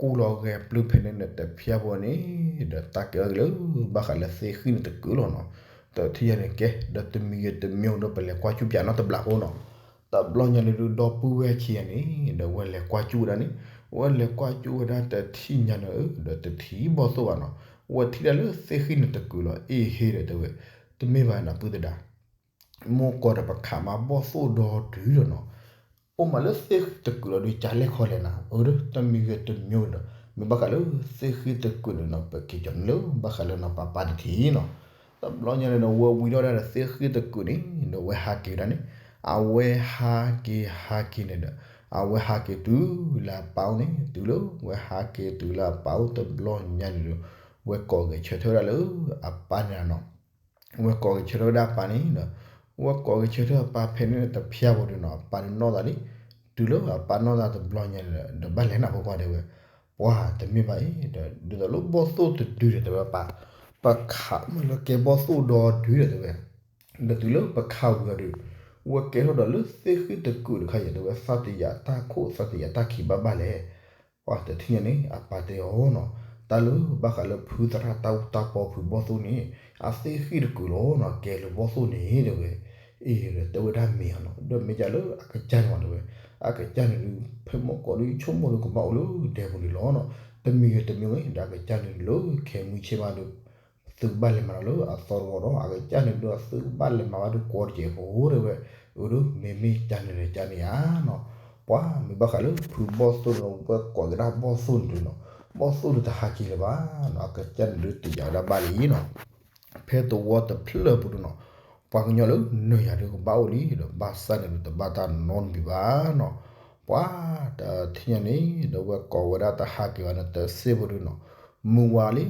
ကူၣ်လီၤဂဲၤပျုၢ်ဖဲန့ၣ်န့ၣ်တဖျဲၣ်ဖိန့ၣ်, ဒီးတၢ်ကဲထီၣ်က့ၤလၢ ဘၣ်ဃးလၢသ့ၣ်ဃံၣ်န့ၣ်တကုာ်လီၤနီၤ, တထံၣ်ညါန့ၣ်ကဲ ဒီးတမံၤဂ့ၤတမံၤဒီးပလဲၤကွၢ်ကၠူၣ်ပၠးနီတဘျီဖိနီၤ, တဘျီညါန့ၣ်ဒုးဒီပုၢ်ဝဲၢ်ခံဂၤန့ၣ် ဒီးဝဲလဲၤကွၢ်ကၠူၣ်ဝဲဒၣ်န့ၣ်, ဝဲလဲၤကွၢ်ကၠူၣ်ဝဲဒၣ်တထံၣ်ညါန့ၣ် ဒီးတထံၣ်ဘီၣ်သိၣ်ဘၣ်နီၤ, ဝဲထံၣ်ဒၣ်လၢသ့ၣ်ဃံၣ်န့ၣ်တကုာ်လီၤ, အ့ဟ့ဒီးတဲဝဲ, တမ့ၢ်ဘၣ်နၤပုၢ်သဒါ မိၢ်ကီၢ်ဒီးပခးမးဘီၣ်သိၣ်ဒီဒုးဒီးနီၤ, အိၣ်မးလၢသ့ၣ်ဃံၣ်တကုာ်လီၤဒုး ကလဲၣ်ခီလဲၣ်နၤ, အၢ ဒီးတမံၤဂ့ၤတမံၤဒီး မ့ၢ်ဘၣ်ဃးလၢသ့ၣ်ဃံၣ်တကုာ်န့ၣ်နီၤ ပက့ၤကီၤန့ၣ်လၢဘၣ်ဃးလၢနီၤ ပၢ်ပၢ်တထံၣ်နီၤ, တဘျီညါန့ၣ်ဒီး ဝဲဝံထီၣ်ဒၣ်ဒီးသ့ၣ်ဃံၣ်တကုာ်န့ၣ် ဒီးဝဲဟးက့ၤဝဲဒၣ်န့ၣ်, အဝဲဟးက့ၤဟးက့ၤန့ၣ်ဒီး အဝဲဟးက့ၤတုၤလၢအပၢ်အိၣ်န့ၣ် တုၤလၢဝဲဟးက့ၤတုၤလၢအပၢ်အိၣ်တဘျီညါန့ၣ်ဒီး ဝဲကိးဂဲၤဆၢထၢၣ်ဝဲဒၣ်လၢအပၢ်န့ၣ်နီၤ ဝဲကိးဂဲၤဆၢထၢၣ်ဝဲဒၣ်အပၢ်န့ၣ်ဒီး, ဝဲကိးဂဲၤဆၢထၢၣ်အပၢ်ဖဲန့ၣ်တဖျဲၣ်ဖိဒီးနီၤ အပၢ်န့ၣ်နီၢ်သးလံ, တုၤလၢအပၢ်နီၢ်သးတဘျီညါန့ၣ်ဒီး ဒီးဘၣ်လဲၤနၤဖိခွါတဲဝဲ, ပှၤတမ့ၢ်ဘၣ်အံၤ ဒီးဒ်သိးလၢဘီၣ်သိၣ်တဒုဒီးတဲဝဲပၢ်, ပခးမ့ၢ်လၢကဲဘီၣ်သိၣ်ဒီဒုဒီးတဲဝဲ, ဒီးတုၤလၢပခးဝံၤအီၤဒီး, ဝဲကဲထီၣ်ဒီးလၢသ့ၣ်ဃံၣ်တကုာ်တခါအံၤ တဲဝဲ သးတယာ်တၢ်ခိၣ်သးတယာ်တၢ်ခံးဘၣ်ဘၣ်လဲၣ် ပှၤတထံၣ်ညါန့ၣ် အပၢ်တဲအီၤနီၤ, တၢ်လၢဘၣ်ဃးလၢဖုသရၣ်တၢ်အူတၢ်ပီဖုဘီၣ်သိၣ်န့ၣ်, အသ့ၣ်ဃံၣ်တကုာ်လီၤနီၤ ကဲလၢဘီၣ်သိၣ်န့ၣ်တဲဝဲ, အ့ဒီးတဲဝဲဒၣ်မ့ၢ်အီၤနီၤ ဒီးမ့ၢ်ကလၢအကစၢ်န့ၣ်မးတဲဝဲ, အကစၢ်န့ၣ်ဒုး ဖဲမုၢ်ကီၢ်ဒုးဆိကမိၣ်ဒီးကဘၣ်အိၣ်လၢဒဲပူၤန့ၣ်လီၤနီၤ, တမံၤဂ့ၤတမံၤဂ့ၤ ဒီးအကစၢ်န့ၣ်ဒုးလၢခဲမုၢ်ဆ့ၣ်မးဒီး သုကဘၣ်လဲၤမၤဒီးလၢအသီတဝီဒီး အကစၢ်န့ၣ်ဒုးအသုကဘၣ်လဲၤမၤဘၣ်ဒုးကိးတကဲးဖိတဲဝဲ, အၢ ဒီးမ့မ့ၢ်ကန့ၣ်ဒီးကန့ၣ်ဧါနီၤ, ပှၤမ့ၢ်ဘၣ်ဃးလၢဖုဘီၣ်သိၣ်န့ၣ် ဝဲကိးကဒါဘီၣ်သိၣ်န့ၣ်ဒုးနီၤ, ဘီၣ်သိၣ်န့ၣ်တဟးက့ၤလၢၤဘၣ်နီၤ အကစၢ်န့ၣ်ဒုးတယာ်ဝဲဒၣ်ဘၣ်လံနီၤ ဖဲသဝီတဖျၢၣ်ပူၤဒုးနီၤ, ပှၤကညီလၢနၢၤယၤဒုးကဘၣ်အိၣ်လံဒီး ဘၣ်ဆၣ်န့ၣ်ဒုးတဘၣ်တၢ်နီတမံၤဘၣ်နီၤ, ပှၤတထံၣ်ညါန့ၣ် ဒီးဝဲကိးဝဲဒၣ်တဟးက့ၤဘၣ်န့ၣ် တစ့ၢ်ဖိဒုးနီၤ, မုၢ်ဝါလံ,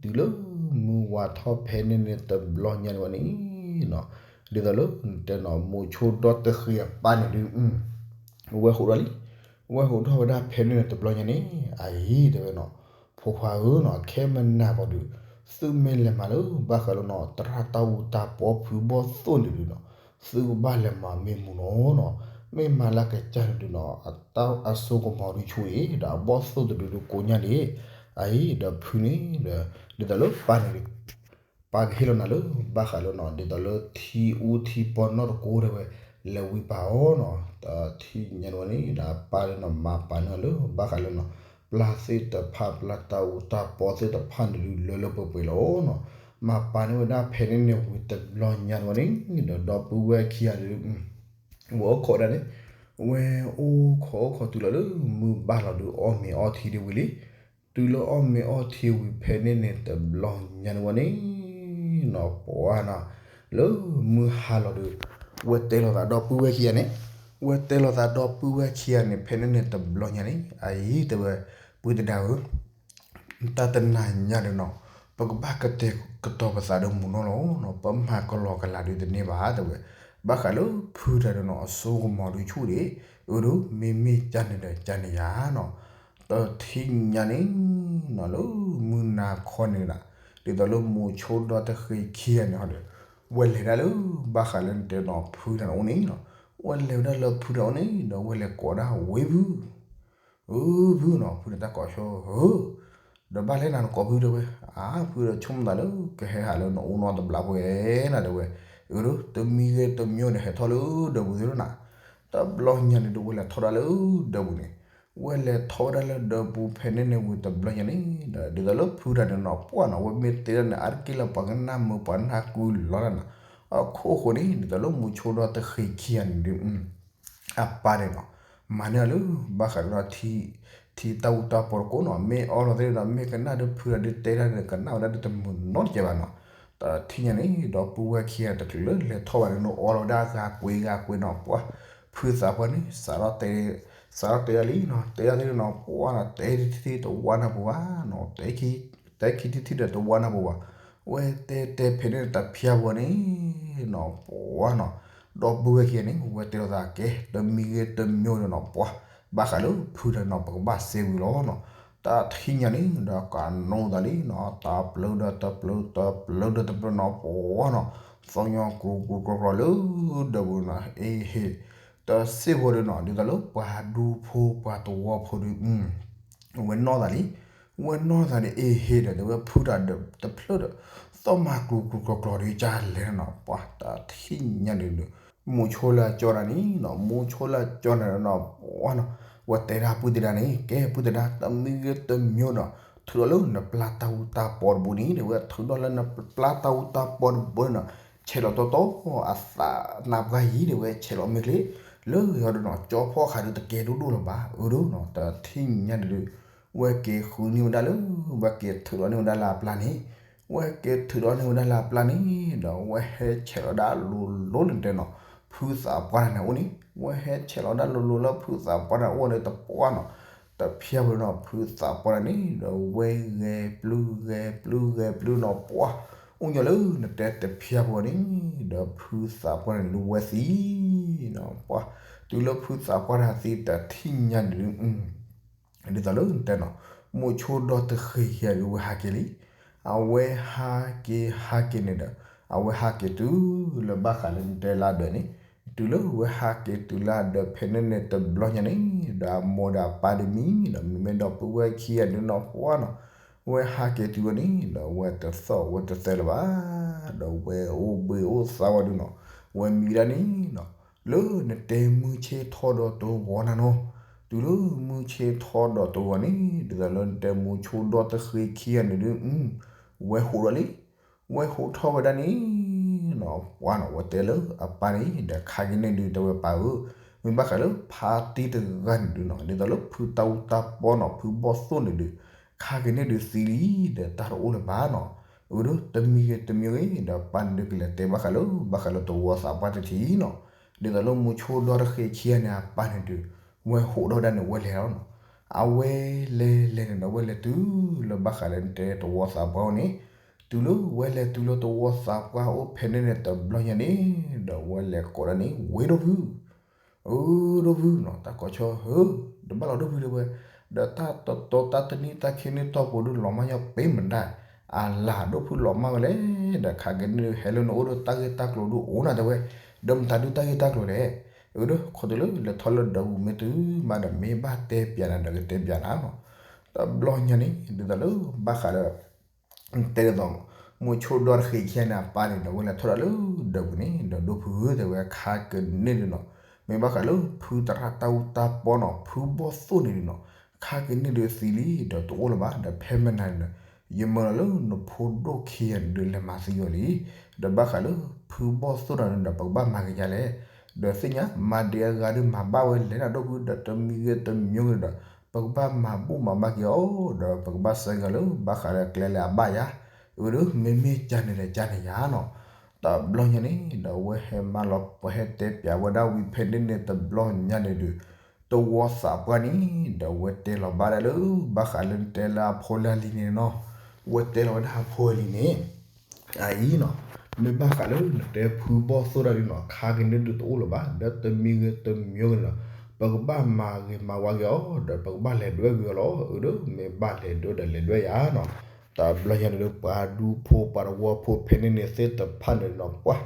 တုၤလၢမုၢ်ဝါထီၣ်ဖဲန့ၣ်န့ၣ်တဘျီညါန့ၣ်ဝဲန့ၣ်နီၤ, ဒ်သိးလၢနတဲနီၤ မိၤဆိဒီတဃ့အပၢ်န့ၣ်ဒုး ဝဲဟိးထီၣ်လံ, ဝဲဟိးထီၣ်ဝဲဒၣ်ဖဲန့ၣ်န့ၣ်တဘျီညါန့ၣ် အအံၤတဲဝဲနီၤ, ဖိခွါဧၢနီၤ ခဲမနၤပှၤဒုး, သုမ့ၢ်လဲၤမၤလၢဘၣ်ဃးလၢနီၤ သရၣ်တၢ်အူတၢ်ပီဖုဘီၣ်သိၣ်န့ၣ်ဒုးနီၤ, သုကဘၣ်လဲၤမၤမ့ၢ်မူနီၤနီၤ, မ့ၢ်မၤလၢအကစၢ်န့ၣ်ဒုးနီၤ အတၢ်အစိကမီၤဒုးဆူအံၤ ဒီးအဘီၣ်သိၣ်တဒုဒုးကိးညါန့ၣ်, အအံၤဒီးဖုန့ၣ်ဒီး ဒ်သိးလၢပၢ်န့ၣ်ဒုး ပၢ်ကဟ့ၣ်လီၤနၤလၢ ဘၣ်ဃးလၢနီၤ ဒ်သိးလၢထံအူထံပီနီၢ်တကိးတဲဝဲ, လဲၤဝံပာ်အီၤနီၤ, တထံၣ်ညါန့ၣ်ဝဲန့ၣ် ဒီးအပၢ်န့ၣ်နီၤ မၤပာ်န့ၢ်လၢ ဘၣ်ဃးလၢနီၤ ပျၢ်သ့ၣ်တဖၣ် ပျၢ်တၢ်အူတၢ်ပီသ့ၣ်တဖၣ်န့ၣ်ဒုး လၢလၢပှဲၤပှဲၤလီၤနီၤ, မၤပာ်န့ၢ်ဝဲဒၣ်ဖဲန့ၣ်န့ၣ်ဝံၤတဘျီညါန့ၣ်ဝဲန့ၣ် ဒီးဒီပုၢ်ဝဲၢ်ခံဂၤန့ၣ်ဒုး ဝဲအိၣ်ခိးဒၣ်န့ၣ်, ဝဲအိၣ်ခိးအိၣ်ခိးတုၤလီၤလၢမုၢ်ဘၣ်လီၤဒုး အီၣ်မ့ၤအီထံဒံးဝံၤလံ, တုၤလၢအီၣ်မ့ၤအီထံဝံၤဖဲန့ၣ်န့ၣ် တဘျီညါန့ၣ်ဝဲန့ၣ်နီၤ ပှၤနီၤ, လၢမုၢ်ဟါလီၤဒုး ဝဲတဲလိာ်သးဒီပုၢ်ဝဲၢ်ခံဂၤန့ၣ်, ဝဲတဲလိာ်သးဒီပုၢ်ဝဲၢ်ခံဂၤန့ၣ် ဖဲန့ၣ်န့ၣ်တဘျီညါန့ၣ် အအံၤတဲဝဲ, ပုၢ်သဒါဧၢ တၢ်တနၤညါဒီးနီၤ, ပကဘၣ်ကတဲာ်ကတီၤပသးဒီးမူနီၤလီၤ. ပမၤကလီကလီဒုးတန့ၢ်ဘၣ်တဲဝဲ, ဘၣ်ဃးလၢဖုတၢ်ဒီးနီၤ အစိကမီၤဒုးဆူၣ်ဒံး, အၢဒုးမ့မ့ၢ်ကန့ၣ်ဒီးကန့ၣ်ယါနီၤ, တထံၣ်ညါန့ၣ်နီၤ လၢမုၢ်နၤခီန့ၣ်ဒၣ်, ဒ်သိးလၢမိၤဆိဒီတဃ့ခံဂၤန့ၣ်ဟီဒီး, ဝဲလဲၤဒၣ်လၢ ဘၣ်ဃးလၢနတဲနီၤ ဖုတၢ်န့ၣ်အိၣ်န့ၣ်နီၤ, ဝဲလဲၤဝဲဒၣ်လၢဖုတၢ်အိၣ်န့ၣ် ဒီးဝဲလဲၤကိးဒၣ်ဝဲဖု ဧၢ ဖုနီၤ ဖုန့ၣ်တၢ်ကိးဆိဧၢ, ဒီးဘၣ်လဲၣ်နၤနကိးဖုတဲဝဲ, အါ ဖုဒီးဆိကမိၣ်သးလၢကဟဲဟးလၢနအိၣ်နီတဘျီပှဲၤနၤတဲဝဲ, အၢ တမံၤဂ့ၤတမံၤဒီးဟဲထီၣ်လၢဒၢးပူၤသ့လီၤနၤ, တဘျီညါန့ၣ်ဒီးဝဲလဲၤထီၣ်ဒၣ်လၢဒၢးပူၤန့ၣ်, ဝဲလဲၤထီၣ်ဝဲဒၣ်လၢဒၢးပူၤဖဲန့ၣ်န့ၣ်ဝံၤတဘျီညါန့ၣ်ဒီး ဒ်သိးလၢဖုတၢ်န့ၣ်နီၤ ပှၢ်နီၤ ဝဲမ့ၢ်တဲဒၣ်န့ၣ် အါတက့ၢ်လၢပှၤကနၣ်မုာ်ပှၤနၢ်ကွံာ်လီၤတၢ်နီၤ. အခိၣ်ဃိန့ၣ် ဒ်သိးလၢမူဆိဒီတဃ့ခံဂၤန့ၣ်ဒုး အပၢ်န့ၣ်နီၤ မၤန့ၢ်အီၤလၢ ဘၣ်ဃးဒီး ထံတၢ်အူတၢ်ပီၤတကိးနီၤ မ့ၢ်အီလီၤသ့ၣ်နီၤ မ့ၢ်ကနၣ်ဒီးဖုတၢ်ဒုးတဲဒၣ်န့ၣ် ကနၣ်ဝဲဒၣ်ဒုးတမုာ်နီတကဲဘၣ်နီၤ. တထံၣ်ညါန့ၣ် ဒီပုၢ်ဝဲၢ်ခံဂၤတချုးလၢလဲၤထီၣ်ဘၣ်န့ၣ် နအီလီၤဝဲဒၣ်ဂၤကွ့ဂၤကွ့နီၤ ပှၢ် ဖုသးပှၢ်န့ၣ် စးထီၣ်တဲ စးထီၣ်တဲဒၣ်လံနီၤ တဲဒၣ်သ့ၣ်နီၤ ပှၢ်နီၤ တဲထံထံတဝါနၢ်ပူၤဘၣ်နီၤ တဲခံ တဲခံထံထံဒီးတဝါနၢ်ပူၤဘၣ်. ဝဲတဲတဲဖဲန့ၣ်တဖျၢၣ်ပူၤန့ၣ်နီၤ ပှၢ်နီၤ ဒီပုၢ်ဝဲၢ်ခံဂၤန့ၣ် ဝဲတဲလိာ်သးကဲ တမံၤဂ့ၤတမံၤဂ့ၤနီၤ ပှၢ် ဘၣ်ဃးလၢဖုတၢ်နီၤ ပကဘၣ်စဲဝံၤလီၤနီၤ. တထံၣ်ညါန့ၣ်ဒီးကနိသးလံနီၤ တပျုၤဒီးတပျုၤ တပျုၤဒီးတပျုၤနီၤ ပှၢ်နီၤ သီညီကရူၢ်ကရူၢ်ကြီၤကြီၤလၢဒၢးပူၤနီၤ အ့ဟ့ၣ် တစ့ၢ်ဖိဒီးနီၤ ဒ်သိးလၢပှၤဒူဖိပှၤသဝီဖိဒီး ဝဲနီၢ်သးလံ ဝဲနီၢ်သးဒီး အ့ဟ့ၣ်ဒီး တဲဝဲဖုတၢ်ဒီးတဖျၢၣ်ဒီး သီၣ်မၤကရူၢ်ကရူၢ်ကြီၤကြီၤဒီး ကလဲၤနီၤ ပှၢ်တထံၣ်ညါန့ၣ်ဒီး မူဆိလၢအကၠီတၢ်န့ၣ်နီၤ မူဆိလၢအကၠီတၢ်န့ၣ်နီၤ ပှၢ်နီၤ ဝဲတဲဒၣ်ပုၢ်သဒါန့ၣ် ကဲပုၢ်သဒါ တမံၤဂ့ၤတမံၤဂ့ၤနီၤ ထုးထီၣ်လၢနပျၢ်တၢ်အူတၢ်ပီၤတဘိန့ၣ် တဲဝဲ ထုးထီၣ်လၢနပျၢ်တၢ်အူတၢ်ပီၤတဘိန့ၣ်နီၤ ဆဲးလီၤတီတီအသးနါပှၢ်ယံၤ တဲဝဲ ဆဲးလီၤမ့ၢ်ချ့ လၢဂ့ၤအီၤဒီးနီၤ ကၠီဖီၣ်ဃာ်ဒီးတကဲဒိၣ်ဒိၣ်လၢၤဘၣ် အၢဒိၣ်နီၤ တထံၣ်ညါန့ၣ်ဒီး ဝဲက့ၤဃုန့ၢ်ဝဲဒၣ်လၢ ဝဲက့ၤထုးထီၣ်န့ၢ်ဝဲဒၣ်လၢအပျၢ်န့ၣ် ဝဲက့ၤထုးထီၣ်န့ၢ်ဝဲဒၣ်လၢအပျၢ်န့ၣ် ဒီးဝဲဟဲဆဲးလီၤဒၣ်လိၤလိၤန့ၣ်တဲနီၤ ဖုသးပှၢ်တၢ်န့ၣ်အအိၣ်န့ၣ် ဝဲဟဲဆဲးလီၤဒၣ်လိၤလိၤလၢဖုသးပှၢ်တၢ်န့ၣ်အအိၣ်န့ၣ် တပှၢ်နီၤ တဖျၢၣ်ဖိနီၤ ဖုသးပှၢ်တၢ်န့ၣ် ဒီးဝဲဂဲၤပျုၢ်ဂဲၤပျုၢ်ဂဲၤပျုၢ်နီၤ ပှၢ် အိၣ်ညီလၢနတဲတဖျၢၣ်ဖိန့ၣ် ဒီးဖုသးပှၢ်တၢ်န့ၣ်ဒုးဝဲသံနီၤ ပှၢ် တုၤလၢဖုသးပှၢ်တၢ်သံတထံၣ်ညါန့ၣ်ဒုး ဒ်သိးလၢနတဲနီၤ မူဆိဒီတဃ့ခံဂၤဒုး ဝဲဟးက့ၤလံ အဝဲဟးက့ၤဟးက့ၤန့ၣ်ဒီး အဝဲဟးက့ၤတုၤလၢဘၣ်ဃးလၢနတဲလၢအဒၢးန့ၣ် တုၤလၢဝဲဟးက့ၤတုၤလၢအဒၢးဖဲန့ၣ်န့ၣ်တဘျီညါန့ၣ် ဒီးအမိၢ်ဒီးအပၢ်ဒီးမံၤဒီး မ့မ့ၢ်ဒီပုၢ်ဝဲၢ်ခံဂၤဒုးနီၤ ပှၢ်နီၤ ဝဲဟးက့ၤတုၤဝဲန့ၣ် ဒီးဝဲတသီၣ်ဝဲတသဲလၢၤဘၣ် ဒီးဝဲအိၣ်ဘှံးအိၣ်သါဝဲဒုးနီၤ ဝဲမံၤဒၣ်န့ၣ်နီၤ လၢနတဲမုၢ်ဆ့ၣ်ထီၣ်ဒီးတဝီနၤနီၤ တုၤလၢမုၢ်ဆ့ၣ်ထီၣ်ဒီးတဝီန့ၣ် ဒ်သိးလၢနတဲမူဆိဒီတဃ့ခံဂၤန့ၣ်ဒုး ဝဲဟိးထီၣ်လံ ဝဲဟိးထီၣ်ဝဲဒၣ်န့ၣ်နီၤ ပှၢ်နီၤ ဝဲတဲလၢအပၢ်န့ၣ် ဒီးခါက့ၤန့ၣ်ဒုး တဲဝဲပၢ်ဧၢ မ့ၢ်ဘၣ်ဃးလၢဖါတံၢ်တဂၤန့ၣ်ဒုးနီၤ ဒ်သိးလၢဖုတၢ်အူတၢ်ပီနီၤ ဖုဘီၣ်သိၣ်န့ၣ်ဒုး ခါက့ၤန့ၣ်ဒုးသံလံ ဒီးတၢ်တအိၣ်လၢၤဘၣ်နီၤ အၢ ဒီးတမံၤဂ့ၤတမံၤဂ့ၤ ဒီးပၢ်န့ၣ်ဒုးကလဲၤတဲဘၣ်ဃးလၢ ဘၣ်ဃးလၢတဝီသးပှၢ်တထံၣ်နီၤ ဒ်သိးလၢမူဆိဒီတဃ့ခံဂၤန့ၣ် အပၢ်န့ၣ်ဒုး ဝဲဟိးထီၣ်ဝဲဒၣ်န့ၣ် ဝဲလဲၤလီၤနီၤ အဝဲလဲၤလဲၤန့ၣ်ဒီး ဝဲလဲၤတုၤလၢဘၣ်ဃးလၢနတဲတဝီသးပှၢ်အိၣ်န့ၣ် တုၤလၢဝဲလဲၤတုၤလၢတဝီသးပှၢ်အိၣ်ဖဲန့ၣ်န့ၣ်တဘျီညါန့ၣ် ဒီးဝဲလဲၤကိးဒၣ်န့ၣ် ဝ့ၢ်ဒိၣ်ဖု အၢ ဒိၣ်ဖုနီၤ တၢ်ကိးဆီဧၢ တဘၣ်လီၤဒိၣ်ဖုတဲဝဲ ဒီးတၢ်တတီတၢ်တနံၣ်တၢ်ခံနံၣ်တီၢ်ပူၤဒုးလီၤမၢ်ညီပ့မဒၣ် အလၤဒိၣ်ဖုလီၤမၢ်ဝဲလဲၣ် ဒီးခါက့ၤန့ၣ်ဒုး ဟဲလၢနအိၣ်ဒီးတၢ်ဂ့ၢ်တၢ်ကျိၤဒုးအိၣ်နၤတဲဝဲ ဒီးမတၤဒုးတၢ်ဂ့ၢ်တၢ်ကျိၤလဲၣ် အၢ ဒီးခီတုၤလၢလဲၤထီၣ်လၢဒၢးပူၤမ့ၢ်တုၤမးဒီး မ့ၢ်ဘၣ်တဲပျးနၤဒီးကတဲပျးနၤနီၤ တဘျီညါန့ၣ် ဒ်သိးလၢဘၣ်ဃးဒီး တဲဒ်သိး မူဆိဒီတဃ့ခံဂၤန့ၣ် အပၢ်န့ၣ်ဒီး ဝဲလဲၤထီၣ်ဒၣ်လၢဒၢးပူၤန့ၣ် ဒီးဒိၣ်ဖုဧၢတဲဝဲ ခါက့ၤန့ၣ်ဒုးနီၤ မ့ၢ်ဘၣ်ဃးလၢဖုသရၣ်တၢ်အူတၢ်ပီနီၤ ဖုဘီၣ်သိၣ်န့ၣ်ဒုးနီၤ ခါက့ၤန့ၣ်ဒုးသံလံ ဒီးတအိၣ်လၢၤဘၣ် ဒီးဖဲမနၤန့ၣ်ဒီး ယမၢလီၤလၢနဖိဒိၣ်ခံဂၤန့ၣ်ဒုး လဲၤမၤသံအီၤလံ ဒီးဘၣ်ဃးလၢဖုဘီၣ်သိၣ်တၢ်န့ၣ်ဒီး ပကဘၣ်မၤက့ၤဒ်လဲၣ် ဒီးသ့ၣ်ညါ မၤဒံးအဂၤဒုးမၤဘၣ်ဝဲလဲၣ်ဒၣ်ဒိၣ်ဖု ဒီးတမံၤဂ့ၤတမံၤဂ့ၤဒီး ပကဘၣ်မၤဘူၣ်မၤဘါက့ၤအီၤ ဒီးပကဘၣ်စဲက့ၤအီၤလၢ ဘၣ်ဃးဒီးကျဲလၢအဘၣ်ယၤ အၢ ဒီးမ့မ့ၢ်ကန့ၣ်ဒီးကန့ၣ်ယၤနီၤ တဘျီညါန့ၣ်ဒီး ဝဲဟဲမၤလီၤ ပှၤဟဲတဲပျးဝဲဒၣ်ဝံၤဖဲန့ၣ်န့ၣ်တဘျီညါန့ၣ်ဒီး တဝီသးပှၢ်န့ၣ် ဒီးဝဲတဲလီၤဘၣ်ဒၣ်လၢ ဘၣ်ဃးလၢနတဲလၢအဖိလၢအလံၤန့ၣ်နီၤ ဝဲတဲလီၤဝဲဒၣ်အဖိအလံၤန့ၣ် အအံၤနီၤ မ့ၢ်ဘၣ်ဃးလၢနတဲဖုဘီၣ်သိၣ်တၢ်ဒုးနီၤ ခါက့ၤန့ၣ်ဒုးတအိၣ်လၢၤဘၣ် ဒီးတမံၤဂ့ၤတမံၤဂ့ၤန့ၣ်ဒီး ပကဘၣ်မၤဂ့ၤမၤဝါက့ၤအီၤ ဒီးပကဘၣ်လဲၤဒွဲၣ်က့ၤအီၤလီၤ အၢ ဒီးမ့ၢ်ဘၣ်လဲၤဒွဲၣ်ဒီးလဲၤဒွဲၣ်ယၤနီၤ တဘျီညါန့ၣ်ဒီး ပှၤဒူဖိပှၤတဝီဖိဖဲန့ၣ်န့ၣ်သ့ၣ်တဖၣ်န့ၣ်နီၤ ပှၤ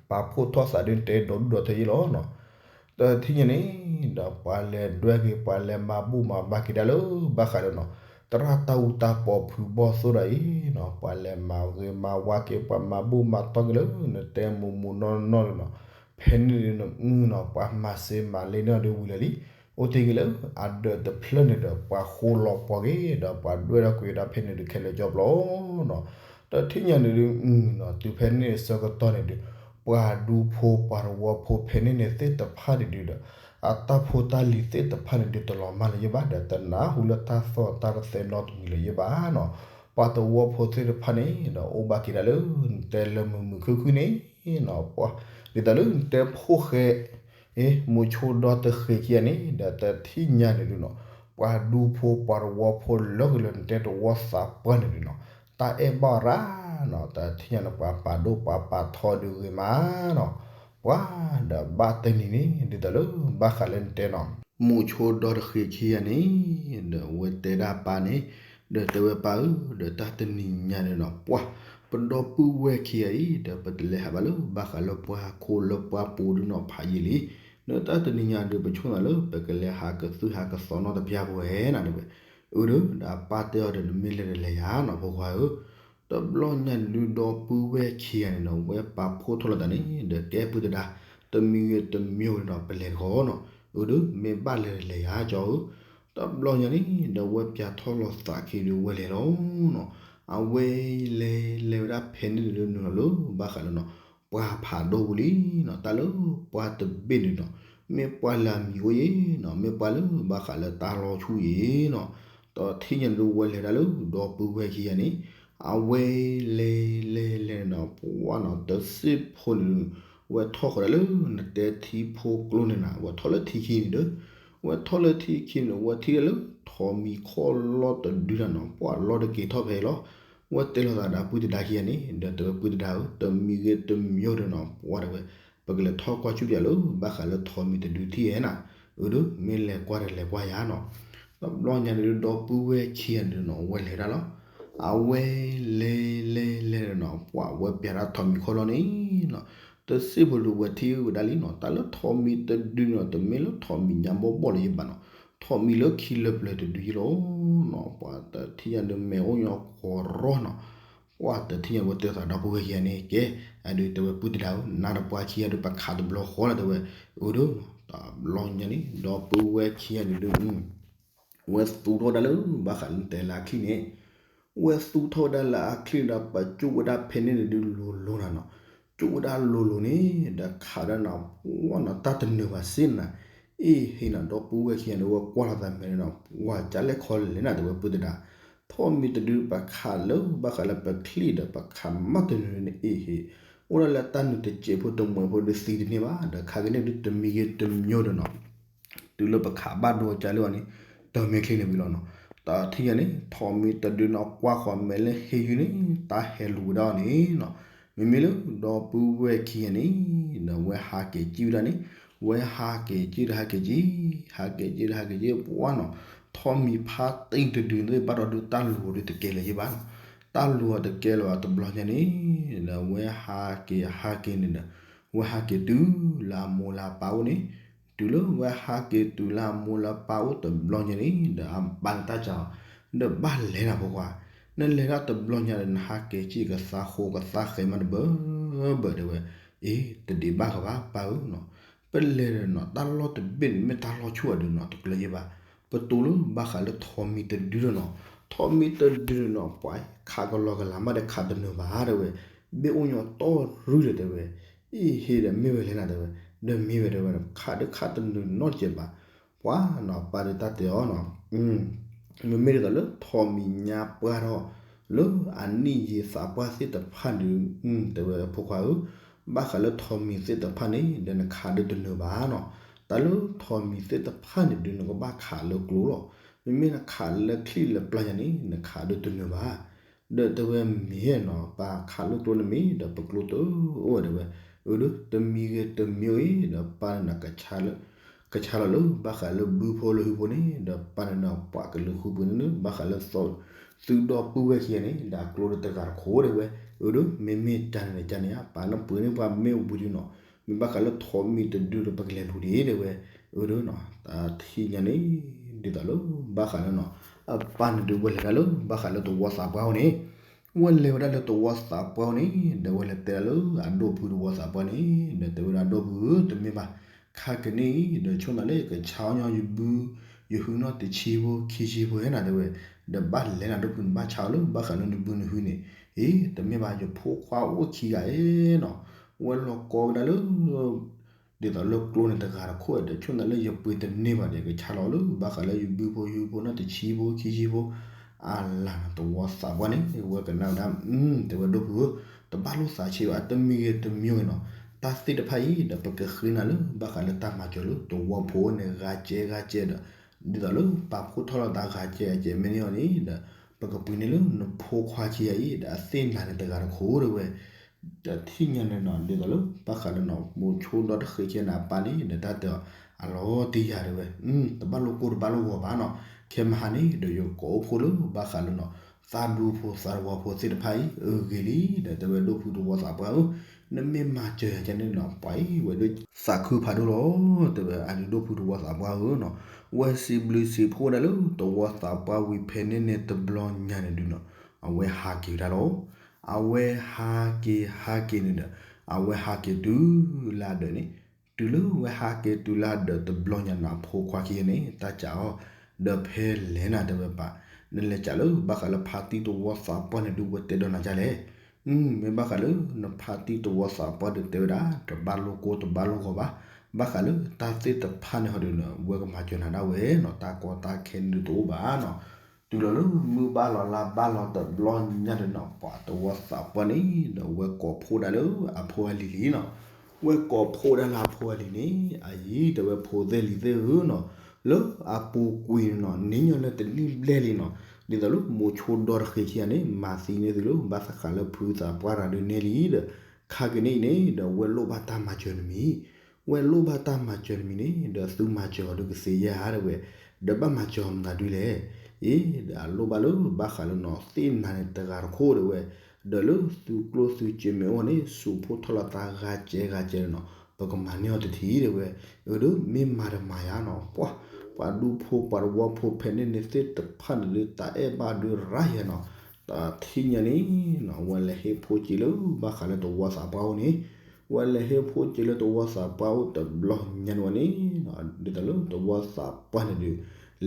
ပာ်ဖှိၣ်ထီၣ်သးဒုးတဲဒီးဒူၣ်ဒီးထဲယ့ၢ်လီၤနီၤ တထံၣ်ညါန့ၣ်ဒီး ပှၤလဲၤဒွဲၣ်က့ၤ ပှၤလဲၤမၤဘူၣ်မၤဘါက့ၤဒၣ်လၢ ဘၣ်ဃးဒီးနီၤ သရၣ်တၢ်အူတၢ်ပီဖုဘီၣ်သိၣ်တၢ်အံၤနီၤ ပှၤလဲၤမၤဂ့ၤမၤဝါက့ၤ ပှၤမၤဘူၣ်မၤတီၢ်က့ၤလၢ နတဲမူးမူးနီၢ်နီၢ်န့ၣ်နီၤ ဖဲန့ၣ်န့ၣ်နီၤ ပှၤမၤစ့မၤလ့န့ၢ်အီၤဒုးဝံၤလၢာ်လံ အိၣ်တ့ၢ်ဂ့ၤလၢအဒၢးတဖျၢၣ်န့ၣ်ဒီး ပှၤဃိလီၤပှီၢ်ဂ့ၤ ဒီးပှၤဒွဲၣ်ထီၣ်ကွံာ်ဝဲဒၣ်ဖဲန့ၣ်ဒုးခဲလၢာ်ကၠီပျီနီၤ. တထံၣ်ညါန့ၣ်ဒုး တုၤဖဲန့ၣ်ဆၢကတီၢ်န့ၣ်ဒုး ပှၤဒူဖိပှၤသဝီဖိဖဲန့ၣ်န့ၣ်သ့ၣ်တဖၣ်န့ၣ်ဒုးဒီး အတၢ်ဖိတၢ်လံၤသ့ၣ်တဖၣ်န့ၣ်ဒုးတလီၤမၢ်လၢၤယဲၢ်ဘၣ် ဒီးတနၢ်ဟူလၢတၢ်သီၣ်တၢ်သဲနီတမံၤလၢၤယဲၢ်ဘၣ်နီၤ. ပှၤသဝီဖိသ့ၣ်တဖၣ်န့ၣ်ဒီး အိၣ်ဘၣ်က့ၤဒၣ်လၢနတဲလၢမုာ်မုာ်ခုၣ်ခုၣ်န့ၣ်နီၤ. ပှၤ ဒ်သိးလၢနတဲဖိၣ်ဃဲ အ့ မုဆိဒိၣ်တဃ့ခံဂၤန့ၣ်ဒီး တထံၣ်ညါန့ၣ်ဒုးနီၤ ပှၤဒူဖိပှၤသဝီဖိလၢဂ့ၤလၢနတဲသဝီသးပှၢ်န့ၣ်ဒုးနီၤ တၢ်အဲၣ်ဘၣ်ရၤနီၤ. တထံၣ်ညါန့ၣ် ပှၤပာ်ဒိၣ်ပှၤပာ်ထီဒုးဂ့ၤမးနီၤ. ပှၤဒီးဘၣ်တနံၤန့ၣ် ဒ်သိးလၢဘၣ်ဃးလၢနတဲနီၤ မုဆိဒိၣ်တဃ့ခံဂၤန့ၣ် ဒီးအဝဲတဲဒၣ်ပၢ်န့ၣ် ဒီးတဲဝဲပၢ်ဧၢ ဒီးတၢ်တနံၤညါန့ၣ်နီၤ ပှၤ ပဒီပုၢ်ဝဲၢ်ခံဂၤအံၤ ဒီးပတလဲၤဟးဘၣ်လၢဘၣ်ဃးလၢပှၤခိၣ်လၢပှၤပူၤဒုးနီၤဖးယံာ်လံ. ဒီးတၢ်တနံၤညါဒုး ပဆိကမိၣ်လၢပကလဲၤဟးကသုၣ်ဟးကသီနီတပျၢ်ပဝဲနီၤ တဲဝဲ. အၢ ဒီးအပၢ်တဲအီၤဒီး နမ့ၢ်လဲၤဒီးလဲၤယၤနီၤ ဖိခွါဧၢ. တဘျီညါဒုး ဒီပုၢ်ဝဲၢ်ခံဂၤန့ၣ်နီၤ ဝဲပာ်ဖှိၣ်ထီၣ်လိာ်သးန့ၣ် ဒီးကဲပုၢ်သဒါ တမံၤဂ့ၤတမံၤဂ့ၤနီၤ ပလဲၤတဂီၤနီၤ. အၢ ဒီးမ့ၢ်ဘၣ်လဲၤဒီးလဲၤယၤကၠီဧၢ. တဘျီညါန့ၣ် ဒီးဝဲပၠးထီၣ်လီၤသးခံဒုးဝဲလဲၤလီၤနီၤ. အဝဲလဲၤလဲၤဝဲဒၣ်ဖဲန့ၣ်ဒုးနီၤလၢ ဘၣ်ဃးလၢနီၤ ပှၢ်ဖးဒိၣ်ပူၤလံနီၤ. တၢ်လၢပှၢ်တဘ့ၣ်န့ၣ်နီၤ မ့ၢ်ပှၢ်လၢအမံၤအိၣ်ယဲနီၤ မ့ၢ်ပှၢ်လၢဘၣ်ဃးလၢတၢ်လီၤဆူၣ်ယဲနီၤ. ဒီးတထံၣ်ညါန့ၣ်ဒုး ဝဲလဲၤဒၣ်လၢဒီပုၢ်ဝဲၢ်ခံဂၤန့ၣ် အဝဲလဲၤလဲၤလဲၤနီၤ ပှၢ်နီၤ တစ့ၢ်ဖိန့ၣ်ဒုး ဝဲထီၣ်ဃီၤဒၣ်လၢနတဲထံဖိကျိန့ၣ်နီၤ ဝဲထီၣ်လၢထံခံန့ၣ်ဒီး ဝဲထီၣ်လၢထံခံန့ၣ် ဝဲထံၣ်ဒၣ်လၢထိးမံၤခီၣ်လီၢ်တဒုနီၤနီၤ ပှၢ်လီၢ်တက့ၤထီၣ်ဖဲအံၤလီၤ. ဝဲတဲလိာ်သးဒီးပုၢ်သဒါခံဂၤန့ၣ် ဒီးတဲဝဲပုၢ်သဒါဧၢ တမံၤဂ့ၤတမံၤဂ့ၤဒီးနီၤ ပှၢ်တဲဝဲ ပကလဲၤထီၣ်ကွၢ်ဆူၣ်ပၠးလၢဘၣ်ဃးလၢထိးမံၤတဒုထံၣ်ဧဲနီၤ. အၢ ဒီးမ့ၢ်လဲၤကွၢ်ဒီးလဲၤကွၢ်ယၤနီၤ. တဘျီညါန့ၣ်ဒုး ဒီပုၢ်ဝဲၢ်ခံဂၤန့ၣ်နီၤ ဝဲလဲၤဒၣ်လီၤ. အဝဲလဲၤလဲၤလဲၤဒီးနီၤ ပှၢ်ဝဲပၠးဒၣ်ထိးမံၤခီၣ်လီၢ်န့ၣ်နီၤ တစ့ၢ်ဖိဒုးဝဲထံၣ်ဝဲဒၣ်လံနီၤ တၢ်လၢထိးမံၤတဒုနီၤ တမ့ၢ်လၢထိးမံၤညါဘီၣ်ဘီၣ်လၢၤယဲၢ်ဘၣ်နီၤ ထိးမံၤလၢခံလၢပျၢၤတဒုယဲၢ်လီၤနီၤ. ပှၤတထံၣ်ညါဒုးမဲာ်အိၣ်ညီကွီၢ်ရီနီၤ ပှၢ်တထံၣ်ညါဝဲတဲသးဒီပုၢ်ဝဲၢ်ခံဂၤန့ၣ် ကဲ အဒုးတဲဝဲပုၢ်သဒါဧၢ နၤဒီးပှၤခံဂၤဒုးပခးတဘျီဃီလီၤတဲဝဲ. အၢ ဒီး တဘျီညါန့ၣ် ဒီပုၢ်ဝဲၢ်ခံဂၤန့ၣ်ဒုး ဝဲသူထီၣ်ဝဲဒၣ်လၢဘၣ်ဃးလၢနတဲလၢအချံၣ်န့ၣ် ဝဲသူထီၣ်ဝဲဒၣ်လၢအချံၣ်ဒီး ပှၤကၠိၣ်ဝဲဒၣ်ဖဲန့ၣ်န့ၣ်ဒုးလိၤလိၤနၤနီၤ. ကၠိၣ်ဝဲဒၣ်လိၤလိၤန့ၣ် ဒီးခးဒၣ်နီၤ ပှၢ်နီၤ တၢ်တနၢၤဘၣ်စ့ၢ်နၤ. အ့ၣ် ဟ့ၣ်နီၤ ဒီပုၢ်ဝဲၢ်ခံဂၤန့ၣ် ဝဲကွၢ်လီၤသးမဲာ်န့ၣ်နီၤ ပှၢ်ကၢ်လဲၣ်ခီလဲၣ်နၤတဲဝဲပုၢ်သဒါ ထိးမံၤတဒုပခးလၢဘၣ်ဃးလၢပချံၣ်ဒီးပခးမးတနၢၤန့ၣ် အ့ၣ် ဟ့ၣ် အိၣ်ဒၣ်လၢတၢ်နုာ်တစဲးဖိတမှဲးဖိဒုးသံတန့ၢ်ဘၣ် ဒီးခါကန့ၣ်ဒုးတမံၤဂ့ၤတမံၤဒီးနီၤ တုၤလၢပခးဘၣ်ဒိကၢ်လၢအီၤန့ၣ် တမ့ၢ်ချ့န့ၣ်ဝံၤလီၤနီၤ. တထံၣ်ညါန့ၣ် ထိးမံၤတဒုနီၤ ကွၢ်ဃီၤမဲာ်လၢဟ့ၣ်ယုၢ်န့ၣ် တၢ်ဟဲလူၤဝဲဒၣ်အီၤန့ၣ်နီၤ. မ့မ့ၢ်လၢဒီပုၢ်ဝဲၢ်ခံဂၤန့ၣ် ဒီးဝဲဟးက့ၤကံၣ်ဝဲဒၣ်န့ၣ် ဝဲဟးက့ၤကံၣ်ဒီးဟးက့ၤကံၣ် ဟးက့ၤကံၣ်ဒီးဟးက့ၤကံၣ် ပှၢ်နီၤ ထိးမံၤဖးတံၢ်တဒုန့ၣ် ဘၣ်ဒီးဒုးတၢ်လူၤအီၤဒုးတကဲလၢၤယဲၢ်ဘၣ်နီၤ. တၢ်လူၤအီၤတကဲလၢၤဘၣ်တဘျီညါန့ၣ် ဒီးဝဲဟးက့ၤဟးက့ၤန့ၣ်ဒီး ဝဲဟးက့ၤတုၤလၢအမိၢ်လၢအပၢ်အိၣ်န့ၣ် တုၤလၢဝဲဟးက့ၤတုၤလၢအမိၢ်လၢအပၢ်အိၣ်တဘျီညါန့ၣ် ဒီးအပၢ်န့ၣ်တၢ်စံးအီၤ ဒီးဘၣ်လဲၤနၤဖိခွါ နလဲၤဒၣ်တဘျီညါဒီး နဟးက့ၤကံၣ်ကသါဃိကသါဃဲးမးတဘၢဘၢတဲဝဲ. အ့ တဒံးဘၣ်ကဘၣ်ပၢ်ဧၢနီၤ ပလဲၤဒီးနီၤ တၢ်လီၢ်တဘ့ၣ်န့ၣ် မ့ၢ်တၢ်လီၢ်ဆူၣ်အဒုးနီၤ တကျၢၤယဲၢ်ဘၣ်. ပတိၤလၢဘၣ်ဃးလၢထိးမံၤတဒုဒီးနီၤ ထိးမံၤတဒုဒီးနီၤ ပှၤခးကလီကလးမးဒီးခးတနၢၤဘၣ်တဲဝဲ. ဘ့ၣ်အိၣ်ညီတီရူဒီးတဲဝဲ. အ့ၣ် ဟ့ၣ်ဒီးမ့ၢ်ဝဲလဲၣ်နၤတဲဝဲ. ဒီးမ့ၢ်ဝဲတဲဝဲ ခးဒုးခးတနၢၤနီတစဲးဘၣ်. ပှၤနီၤ ပၢ်ဒုးတၢ်တဲအီၤနီၤ မ့မ့ၢ်ဒ်သိးလၢထိးမံၤညါပှၢ်ထီၣ် လၢအနံၣ်ယံာ်သးပှၢ်သ့ၣ်တဖၣ်ဒုး တဲဝဲဖိခွါဧၢ ဘၣ်ဃးလၢထိးမံၤသ့ၣ်တဖၣ်န့ၣ် ဒီးနခးဒုးတနၢၤဘၣ်နီၤ. တၢ်လၢထိးမံၤသ့ၣ်တဖၣ်န့ၣ်ဒုး နကဘၣ်ခးလၢကျိလီၤ. မ့မ့ၢ်နခးလၢချံၣ်လၢပျၢ်ယၤန့ၣ် နခးဒုးတနၢၤဘၣ်. ဒီးတဲဝဲမ့ၢ်နီၤ ပၢ်ခးလၢကျိန့ၣ်မ့ၢ်ဒီးပကျိတအိၣ်ဝဲတဲဝဲ. အၢ ဒီးတမံၤဂ့ၤတမံၤအံၤ ဒီးပၢ်န့ၣ်နီၤ ကဆါလီၤ ကဆါလီၤလၢဘၣ်ဃးလၢဘုဖိလၢဟုဖိန့ၣ် ဒီးပၢ်န့ၣ်နီၤ ပှၤကလုာ်ဃုပှ့ၤန့ၣ်လၢ ဘၣ်ဃးလၢ သုဒီပုၢ်ဝဲၢ်ခံဂၤန့ၣ် ဒီးအကျိတဂၤတခိၣ်တဲဝဲ. အၢ ဒီးမ့မ့ၢ်ကန့ၣ်န့ၣ် ကန့ၣ်ဧါ ပၢ်လၢပှ့ၤန့ၢ်ပှၤမ့ၢ်အိၣ်ဘှံးဒုးနီၤ မ့ၢ်ဘၣ်ဃးလၢထိးမံၤတဒုဒီး ပကလဲၤလူၤဒံးတဲဝဲ. အၢ ဒီးနီၤ တၢ်ထံၣ်ညါန့ၣ် ဒ်သိးလၢ ဘၣ်ဃးလၢနီၤ အပၢ်န့ၣ်ဒုးဝဲလဲၤဒၣ်လၢ ဘၣ်ဃးလၢသဝီသးပှၢ်အအိၣ်န့ၣ် ဝဲလဲၤဝဲဒၣ်လၢသဝီသးပှၢ်အအိၣ်န့ၣ် ဒီးဝဲလဲၤတဲဒၣ်လၢအဒိၣ်ဖုသဝီသးပှၢ်န့ၣ် ဒီးတဲဝဲဒၣ်အဒိၣ်ဖုဧၢ တမ့ၢ်ဘၣ် ခါကန့ၣ်အံၤ ဒီးဆိကမိၣ်လၢယကဆါအီၣ်ညီယဘု ယဟုနီၣ်တဆံဖိခံဆံဖိဧါနၤ တဲဝဲ, ဒီးဘၣ်လဲၤနၤဒိၣ်ဖုန့ၣ် ဘၣ်ဆါအီၣ်လၢဘၣ်ဃးလၢနဘုနဟုန့ၣ်, အ့ တမ့ၢ်ဘၣ် ယဖိခွါအိၣ်ခံဂၤဧါနီၤ, ဝဲလီၤကိးဝဲဒၣ်လၢ ဒ်သိးလၢကျိန့ၣ်တဂၤတခိၣ်ဒီး ဆိကမိၣ်လၢယပှ့ၤတန့ၢ်ဘၣ်ဒီး ကဆါလီၤလၢဘၣ်ဃးလၢယဘုဖိယဟုဖိနီၣ်တဆံဖိခံဆံဖိ အလၢ်နီၤ သဝီသးပှၢ်န့ၣ် ဝဲကနၣ်ဝဲဒၣ်, တဲဝဲဒိၣ်ဖုဧၢ, တဘၣ်လိၣ်သးဆံးဘၣ် တမံၤဂ့ၤတမံၤဂ့ၤနီၤ, တၢ်သ့ၣ်တဖၣ်အံၤဒီး ပကဃ့နၤလၢဘၣ်ဃးလၢတၢ်မၤစၢၤလၢသဝီဖိန့ၣ် ဂၤကဲဂၤကဲဒီး ဒ်သိးလၢပာ်ဖှိၣ်ထီၣ်လီၤသးဂၤကဲဂၤကဲ မ့ၢ်န့ၢ်အီၤန့ၣ်ဒီး ပကပှ့ၤန့ၢ်လၢနဖိခွါခံဂၤအံၤဒီး အသ့ၣ်နၤန့ၣ်တဂၤတခိၣ်တဲဝဲ ဒီးထံၣ်ညါန့ၣ်နီၤ ဒ်သိးလၢဘၣ်ဃးလၢနီၤ မိၤဆိဒီတဃ့ခံဂၤန့ၣ် အပၢ်န့ၣ်ဒီး တၢ်တဲအီၤ အလီၤတံၢ်ယၤတဲဝဲ, တဘၣ်လိၣ်ကိၢ်တဘၣ်လိၣ်ဂီၤဘၣ်နီၤ, ခဲမဟါန့ၣ်ဒီး ယကိးအိၣ်ဖှိၣ်လၢဘၣ်ဃးလၢနီၤ သးဒူဖိသးတဝီဖိသ့ၣ်တဖၣ်အံၤ အဂ့ၤလံ ဒီးတဲဝဲဒိၣ်ဖုသဝီသးပှၢ်ဧၢ, နမ့ၢ်မၤစၢၤယၤကန့ၣ်နီၤ ပှၤအံၤဝဲဒၣ်သးခုဖးဒိၣ်လီၤ, တဲဝဲအဒုးဒိၣ်ဖုသဝီသးပှၢ်ဧၢနီၤ, ဝဲစံးဘျုးစံးဖှိၣ်ဝဲဒၣ်လၢသဝီသးပှၢ်ဝံၤဖဲန့ၣ်န့ၣ်တဘျီညါန့ၣ်ဒုးနီၤ, အဝဲဟးက့ၤဝဲဒၣ်လီၤ. အဝဲဟးက့ၤဟးက့ၤန့ၣ်ဒီး အဝဲဟးက့ၤတုၤလၢဒၢးန့ၣ်, တုၤလၢဝဲဟးက့ၤတုၤလၢဒၢးတဘျီညါန့ၣ် အဖိခွါခံဂၤန့ၣ် တၢ်စံးအီၤ, ဒီးဖဲလဲၣ်နၤတဲဝဲပၢ်, နလဲၤစံးလၢဘၣ်ဃးလၢဖါတံၢ်သဝီသးပှၢ်န့ၣ်ဒုး ဝဲတဲဒီးနၤဒ်လဲၣ် မ့ၢ်ဘၣ်ဃးလၢနဖါတံၢ်သဝီသးပှၢ်ဒီးတဲဝဲဒၣ် တဘၣ်လိၣ်ကိၢ်တဘၣ်လိၣ်ဂီၤဘၣ်, ဘၣ်ဃးလၢတၢ်သ့ၣ်တဖၣ်န့ၣ်ဟီဒုးန့ၣ် ဝဲကမၤစၢၤနၤဒၣ်ဝဲနီၤ, တၢ်ကီတၢ်ခဲန့ၣ်ဒုးတအိၣ်ဘၣ်နီၤ. တုၤလီၤလၢမုၢ်ဘၣ်လီၤလါဘၣ်လီၤတဘျီညါန့ၣ်နီၤ ပှၤသဝီသးပှၢ်န့ၣ်ဒီး ဝဲကိးဖှိၣ်ဒၣ်လၢအဖိအလံၤလံနီၤ, ဝဲကိးဖှိၣ်ဒၣ်လၢအဖိအလံၤန့ၣ် အအံၤတဲဝဲဖိသ့ၣ်လံၤသ့ၣ်ဧၢနီၤ, လၢအပူၤကွံာ်န့ၣ်နီၤ နံၣ်ညီနုၢ်တနံၣ်ဘျဲၣ်လံနီၤ, ဒ်သိးလၢမိၤဆိဒီတဃ့ခံဂၤန့ၣ် မၤသံန့ၢ်သုလၢဘၣ်ဃးလၢဖုသးပှၢ်တဂၤဒုးန့ၢ်လံဒီး ခါကန့ၣ်အံၤန့ၣ်ဒီး ဝဲလိၣ်ဘၣ်တၢ်မၤစၢၤနမံၤ ဝဲလိၣ်ဘၣ်တၢ်မၤစၢၤနမံၤန့ၣ် ဒီးသုမၤစၢၤအီၤဒုးကသ့ယဲၢ်ဧါတဲဝဲ, ဒီးဘၣ်မၤစၢၤအီၤမနုၤဒုးလဲၣ်, အ့ ဒီးအလိၣ်ဘၣ်လၢဘၣ်ဃးလၢနီၤ သ့ၣ်နၤန့ၣ်တဂၤတခိၣ်တဲဝဲ, ဒီးလၢသုကျိၣ်သုစ့မ့ၢ်အိၣ်န့ၣ် စူးဖှိၣ်ထီၣ်လီၤသးဂၤကဲဂၤကဲနီၤ, ပကမၤန့ၢ်အီၤတထံၣ်တဲဝဲ, အၢ ဒီးမ့ၢ်မၤတမၤယါနီၤ, ပှၤ ပှၤဒူဖိပှၤသဝီဖိဖဲန့ၣ်န့ၣ်သ့ၣ်တဖၣ်န့ၣ်ဒုး တၢ်အဲၣ်ဘၣ်ဒုးရၤယဲနီၤ, တထံၣ်ညါန့ၣ်နီၤ ဝဲလဲၤဟ့ၣ်ဖိစ့လၢဘၣ်ဃးလၢသဝီသးပှၢ်အိၣ်န့ၣ် ဝဲလဲၤဟ့ၣ်ဖိစ့လၢသဝီသးပှၢ်အိၣ်တဘျီညါန့ၣ်ဝဲန့ၣ်, ဒ်သိးလၢသဝီသးပှၢ်န့ၣ်ဒုး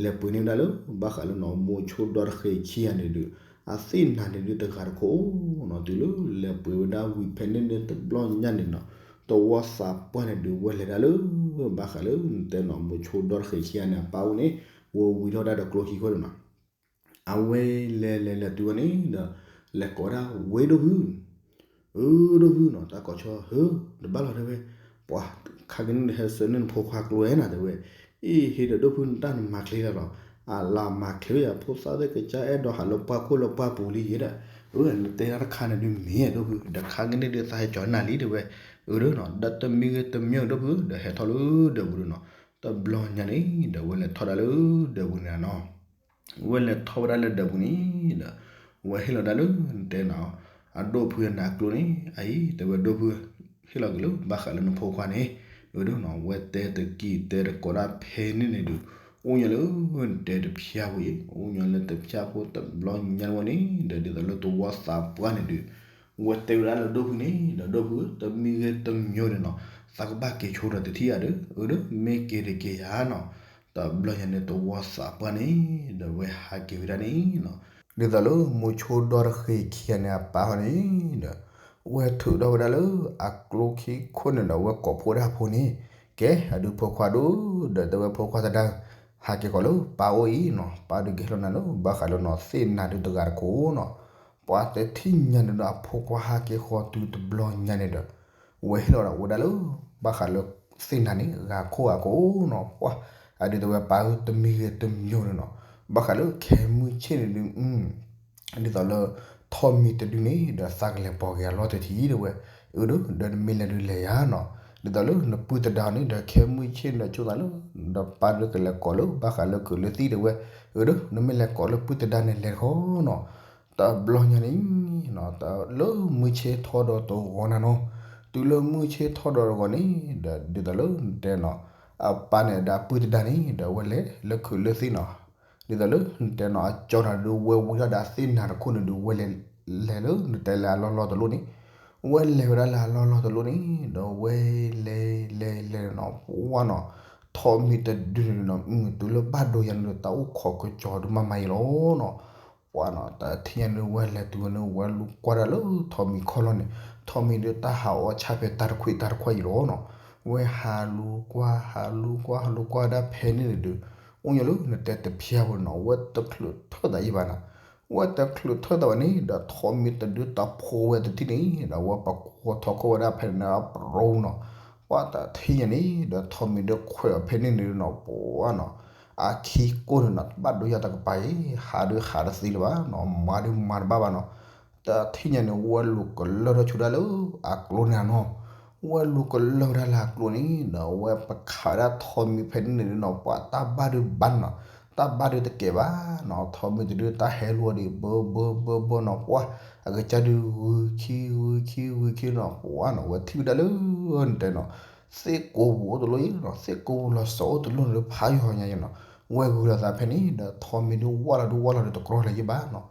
လဲၤပှ့ၤန့ၢ်ဝဲဒၣ်လၢ ဘၣ်ဃးလၢနီၤ မိၤဆိဒီတဃ့ခံဂၤန့ၣ်ဒုး အသ့ၣ်နၤန့ၣ်ဒုးတဂၤတခိၣ်နီၤ, တုၤလၢလဲၤပှ့ၤဝဲဒၣ်ဝံၤဖဲန့ၣ်န့ၣ်တဘျီညါန့ၣ်နီၤ, သဝီသးပှၢ်န့ၣ်ဒုး ဝဲလဲၤဒၣ်လၢ ဘၣ်ဃးလၢနတဲနီၤ မိၤဆိဒီတဃ့ခံဂၤန့ၣ် အပၢ်အိၣ်န့ၣ် ဝဲဝံၤထီၣ်ဝဲဒၣ်ဒီးကျိခံခိၣ်န့ၣ်နီၤ အဝဲလဲၤလဲၤလဲၤတုၤဝဲန့ၣ်ဒီး လဲၤကိးဒၣ်ဝဲဒိၣ်ဖု, အၢ ဒိၣ်ဖုနီၤ တၢ်ကိးဆီ ဟၢ တဘၣ်လီၤတဲဝဲ, ပှၤခါကန့ၣ်ဟဲဆှၢန့ၢ်နဖိခွါကျိဧါနၤတဲဝဲ, အ့ ဟ့ၣ်ဒီးဒိၣ်ဖုနတၢ်နမၤချ့လၢၤလီၤ, အလၢမၤချ့ဝဲယၤ ဖိသၣ်သ့ၣ်ကစၢ်အဲၣ်ဒိးဟးလၢပှၢ်ခိၣ်လၢပှၢ်ပူၤလံယဲဒီး, အၢ နတဲတၢ်တခါန့ၣ်ဒုးမ့ၢ်ဒိၣ်ဖု ဒီးခါကန့ၣ်ဒုးသးဟဲကၠီၤနၤလံတဲဝဲ, အၢ ဒီးနီၤ ဒီးတမံၤဂ့ၤတမံၤဂ့ၤဒိၣ်ဖု ဒီးဟဲထီၣ်လၢဒၢးပူၤဒုးနီၤ, တဘျီညါန့ၣ်ဒီးဝဲလဲၤထီၣ်ဒၣ်လၢဒၢးပူၤန့ၣ်နီၤ ဝဲလဲၤထီၣ်ဝဲဒၣ်လၢဒၢးပူၤန့ၣ်ဒီး ဝဲဟ့ၣ်လီၤဒၣ်လၢနတဲနီၤ အဒိၣ်ဖုအနၢ်ကျိန့ၣ် အအံၤတဲဝဲဒိၣ်ဖု ဟ့ၣ်လီၤက့ၤလၢဘၣ်ဃးလၢနဖိခွါန့ၣ်, အၢဒီးနီၤ ဝဲတဲတကံၢ်တဲတကိးဒၣ်ဖဲန့ၣ်န့ၣ်ဒုး အိၣ်ညီလၢနတဲတဖျၢၣ်ဖိအံၤ အိၣ်ညီလၢတဖျၢၣ်ဖိတဘျီညါန့ၣ်ဝဲန့ၣ်ဒီး ဒ်သိးလၢသဝီသးပှၢ်န့ၣ်ဒုး ဝဲတဲဝဲဒၣ်လၢဒိၣ်ဖုန့ၣ်ဒီး ဒိၣ်ဖု တမံၤဂ့ၤတမံၤဂ့ၤန့ၣ်နီၤ သးကဘၣ်က့ၤဆိဒီးတထံၣ်ယၤဒီး အၢဒီးမ့ၢ်က့ၤတက့ၤယၤနီၤ, တဘျီညါန့ၣ်သဝီသးပှၢ်န့ၣ်ဒီး ဝဲဟးက့ၤဝဲဒၣ်န့ၣ်နီၤ, ဒ်သိးလၢမိၤဆိဒီတဃ့ခံဂၤန့ၣ် အပၢ်ဟီန့ၣ်ဒီး ဝဲထုးထီၣ်ဝဲဒၣ်လၢအကျိခံခိၣ်န့ၣ်ဒီး ဝဲကိးဖှိၣ်ဒၣ်အဖိန့ၣ်, ကဲ အဒုးဖိခွါဒိၣ် ဒီးတဲဝဲဖိခွါသဒါ ဟးက့ၤဃီၤလၢပၢ်အိၣ်အံၤနီၤ, ပၢ်ဒုးကဟ့ၣ်လီၤနၤလၢ ဘၣ်ဃးလၢနီၤ သ့ၣ်နၤဒုးတဂၤတခိၣ်နီၤ, ပှၤတထံၣ်ညါန့ၣ်ဒီး အဖိခွါဟးက့ၤဃီၤတုၤတဘျီညါန့ၣ်ဒီး ဝဲဟ့ၣ်လီၤဒၣ်ဝဲဒၣ်လၢ ဘၣ်ဃးလၢသ့ၣ်နၤန့ၣ် ဂၤခိၣ်ဂၤခိၣ်နီၤ, ပှၤ အဒုးတဲဝဲပၢ်ဧၢ တမံၤဂ့ၤတမံၤဂ့ၤန့ၣ်နီၤ, ဘၣ်ဃးလၢခဲမုၢ်ဆ့ၣ်န့ၣ်ဒုး ဒ်သိးလၢ ထီၣ်မံၤတဒုန့ၣ်ဒီး သးကလဲၤပိာ်က့ၤအလီၢ်တထံၣ်တဲဝဲ, အၢဒီး ဒီးနမ့ၢ်လဲၤဒုးလဲၤယၤနီၤ, ဒ်သိးလၢနပုၢ်သဒါန့ၣ်ဒီး ခဲမုၢ်ဆ့ၣ်န့ၣ်ဒီး ဆိသးလၢ ဒီးပၢ်ဒုးကလဲၤကိးလၢ ဘၣ်ဃးလၢခုးလၢသံၣ်တဲဝဲ, အၢဒီး နမ့ၢ်လဲၤကိးလၢပုၢ်သဒါန့ၣ်လဲၤတခီနီၤ, တဘျီညါန့ၣ် လၢမုၢ်ဆ့ၣ်ထီၣ်ဒီးတဂီၤနၤနီၤ, တုၤလၢမုၢ်ဆ့ၣ်ထီၣ်ဒီးတဂီၤန့ၣ်ဒီး ဒ်သိးလၢနတဲနီၤ, အပၢ်န့ၣ်ဒီးအပုၢ်သဒါန့ၣ်ဒီး ဝဲလဲၤလၢခုးလၢသံၣ်နီၤ, ဒ်သိးလၢနတဲနီၤ အကၠီနၤဒုး ဝဲဝံထီၣ်ဒၣ်သ့ၣ်နၤတခိၣ်န့ၣ်ဒုး ဝဲလဲၤ လဲၤလၢနတဲလၢအလီၢ်လီၢ်တလိၣ်န့ၣ်, ဝဲလဲၤဝဲဒၣ်လၢအလီၢ်လီၢ်တလိၣ်န့ၣ် ဒီးဝဲလဲၤလဲၤလဲၤနီၤ ပှၢ်နီၤ, ထိးမံၤတဒုန့ၣ်နီၤ တုၤလၢဘၣ်ဒိယၤန့ၣ်ဒီး တၢ်အိၣ်ခိးကစီၤဒုးမၤမၤအံၤလီၤနီၤ. ပှၢ်နီၤ တထံၣ်ညါန့ၣ် ဝဲလဲၤတုၤဝဲန့ၣ် ဝဲလူၤကွၢ်ဒၣ်လၢထိးမံၤခီၣ်လီၢ်န့ၣ် ထိးမံၤဒုးတၢ်ဟးအီၣ်ဆၣ်ဖဲတၢ်တခွံတၢ်တခွါအံၤလီၤနီၤ. ဝဲဟးလူၤကွၢ် ဟးလူၤကွၢ် ဟးလူၤကွၢ်ဒၣ်ဖဲန့ၣ်န့ၣ်ဒီး အိၣ်ညါလၢနတဲတဖျါဖိနီၤ ဝဲတချုးထၢၣ်သးယံၤဘၣ်နီၤ. ဝဲတချုးထၢၣ်သးဘၣ်န့ၣ် ဒီးထိးမံၤတဒုးတၢ်ဖိဝဲတထံၣ်န့ၣ် ဒီးဝဲပကွီၤထီၣ်ခိၣ်ဝဲဒၣ်ဖဲန့ၣ်န့ၣ် အပရိနီၤ. ပှၢ်တထံၣ်ညါန့ၣ် ဒီးထိးမံၤဒုးခွဲးအီၤဖဲန့ၣ်န့ၣ်နီၤ ပှၢ်နီၤ အခံကိၢ်န့ၣ်နီၤ ဘၣ်ဒိယၤတကပၤအံၤ ဟးဒုးဟးတသ့လၢၤဘၣ်နီၤ မၤဒုးမၤတဘၣ်ဘၣ်နီၤ. တထံၣ်ညါန့ၣ် ဝဲလူၤကလၢၢ်ထီၣ်ဆူဒၣ်လၢအကျိန့ၣ်နီၤ. ဝဲလူၤကလၢၢ်ဝဲဒၣ်လၢအကျိန့ၣ် ဒီးဝဲပခးဝဲဒၣ်ထိးမံၤဖဲန့ၣ်န့ၣ်နီၤ ပှၢ်တၢ်ဘၣ်ဒုးဘၣ်နီၤ. တၢ်ဘၣ်ဒုးတကဲဘၣ်နီၤ ထိးမံၤတဒုးတၢ်ဟဲလူၤအီၤဒံး ဘၢဘၢဘၢဘၢနီၤ ပှၢ် အကစၢ်ဒုးဂုၤခံဂုၤခံဂုၤခံနီၤ ပှၢ်နီၤ ဝဲထံၣ်ဝဲဒၣ်လၢ နတဲနီၤ သ့ၣ်ကိးပူၤအိၣ်တလိၣ်အံၤနီၤ သ့ၣ်ကိးပူၤလီၤစီၤအိၣ်တလိၣ်န့ၣ်လၢဖးယိာ်ညါယဲနီၤ. ဝဲဂုၤလိာ်သးဖဲန့ၣ် ဒီးထိးမံၤဒုးဝၣ်လီၤဒုးဝၣ်လီၤဒုးတကြီလၢၤယံၤဘၣ်နီၤ.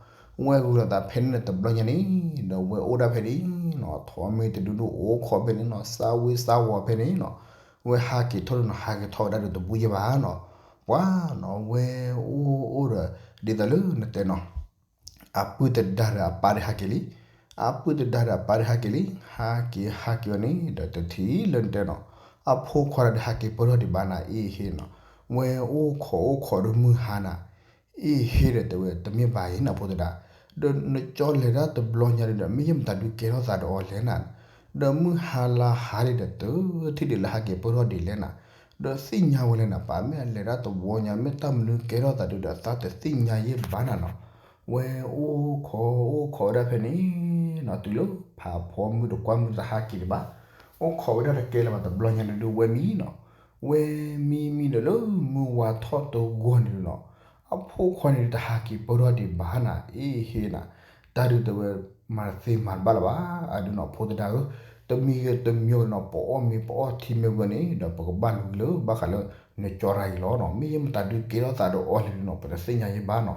ဝဲဂုၤလိာ်သးဖဲန့ၣ်န့ၣ် တဘျီညါန့ၣ် ဒီးဝဲအိၣ်ဒၣ်ဖဲန့ၣ်နီၤ ထိးမံၤတဒုးဒုးအိၣ်ခိးဖဲန့ၣ်နီၤ စၢ်ဝ့စၢ်ဝီၤဖဲန့ၣ်နီၤ. ဝဲဟးက့ၤထီၣ်ဒုးနီၤ ဟးက့ၤထီၣ်ဝဲဒၣ်ဒုးတဘူၣ်ယဲၢ်ဘၣ်နီၤ. ပှၢ်နီၤ ဝဲအိၣ်အိၣ်ဒီး ဒ်သိးလၢနတဲနီၤ အပုၢ်တဒါဒီးအပၢ်ဒုးဟးက့ၤလံ. အပုၢ်တဒါဒီးအပၢ်ဒုးဟးက့ၤလံ ဟးက့ၤဟးက့ၤဝဲန့ၣ် ဒီးတထံၣ်လၢနတဲနီၤ အဖိခွါဒီးဟးက့ၤပၢၢ်ထီၣ်ဒံးဘၣ်နၤ အ့ၣ်ဟ့ၣ်နီၤ. ဝဲအိၣ်ခိးအိၣ်ခိးဒီးမုၢ်ဟါနၤ အ့ၣ်ဟ့ၣ်ဒီးတဲဝဲ တမ့ၢ်ဘၣ်အံၤနဖိသဒါ, ဒီးနကၠီလဲၤတၢ်တဘျီညါဒုးဒီး မ့ၢ်ယဲၢ်မတၤဒုးကဲထီၣ်သးဒီးအီၤလဲၣ်နၤ, ဒီးမုၢ်ဟါလါဟါဒံးဒီး တထံၣ်ဒံးလၢဟးက့ၤပၢၢ်ထီၣ်ဒံးလဲၣ်နၤ, ဒီးသ့ၣ်ညါဝဲလဲၣ်နၤ, ပာ်မ့ၢ်အလဲၤတၢ်တဘျီညါ မ့ၢ်တၢ်မနုၤကဲထီၣ်သးဒုးဒီး သးတသ့ၣ်ညါယဲၢ်ဘၣ်နၤနီၤ. ဝဲအိၣ်ခိးအိၣ်ခိးဝဲဒၣ်ဖဲန့ၣ်နီၤ တုၤလၢဖးဖီမုၢ်တကွၢ်မုၢ်တဟးက့ၤဒံးဘၣ်, အိၣ်ခိးဝဲဒၣ်တကဲလၢၤဘၣ် တဘျီညါဒုးဒုးဝဲမံနီၤ. ဝဲမံမံဒီးလၢမုၢ်ဝါထီၣ်တဂီၢ်န့ၣ်နီၤ, အဖိခွါန့ၣ်ဒုးတဟးက့ၤပၢၢ်ထီၣ်ဒံးဘၣ်နၤ, အ့ၣ်ဟ့ၣ်နၤ, တၢ်ဒုးတဲဝဲ မၤတသ့မၤတဘၣ်လၢၤဘၣ်, အဒုးနီၤ ဖိသဒါဧၢ, တမံၤဂ့ၤတမံၤဂ့ၤနီၤ ပအီၣ်မ့ၤပအီၣ်ထံမ့ၢ်ဝဲန့ၣ် ဒီးပကဘၣ်လူၤက့ၤလၢဘၣ်ဃးလၢ နကၠီတဂၤအံၤလီၤနီၤ, မ့ၢ်ယဲၢ်မတၤဒုးကဲထီၣ်သးဒီးအီၤလဲၣ်ဒုးနီၤ ပတသ့ၣ်ညါယဲၢ်ဘၣ်နီၤ.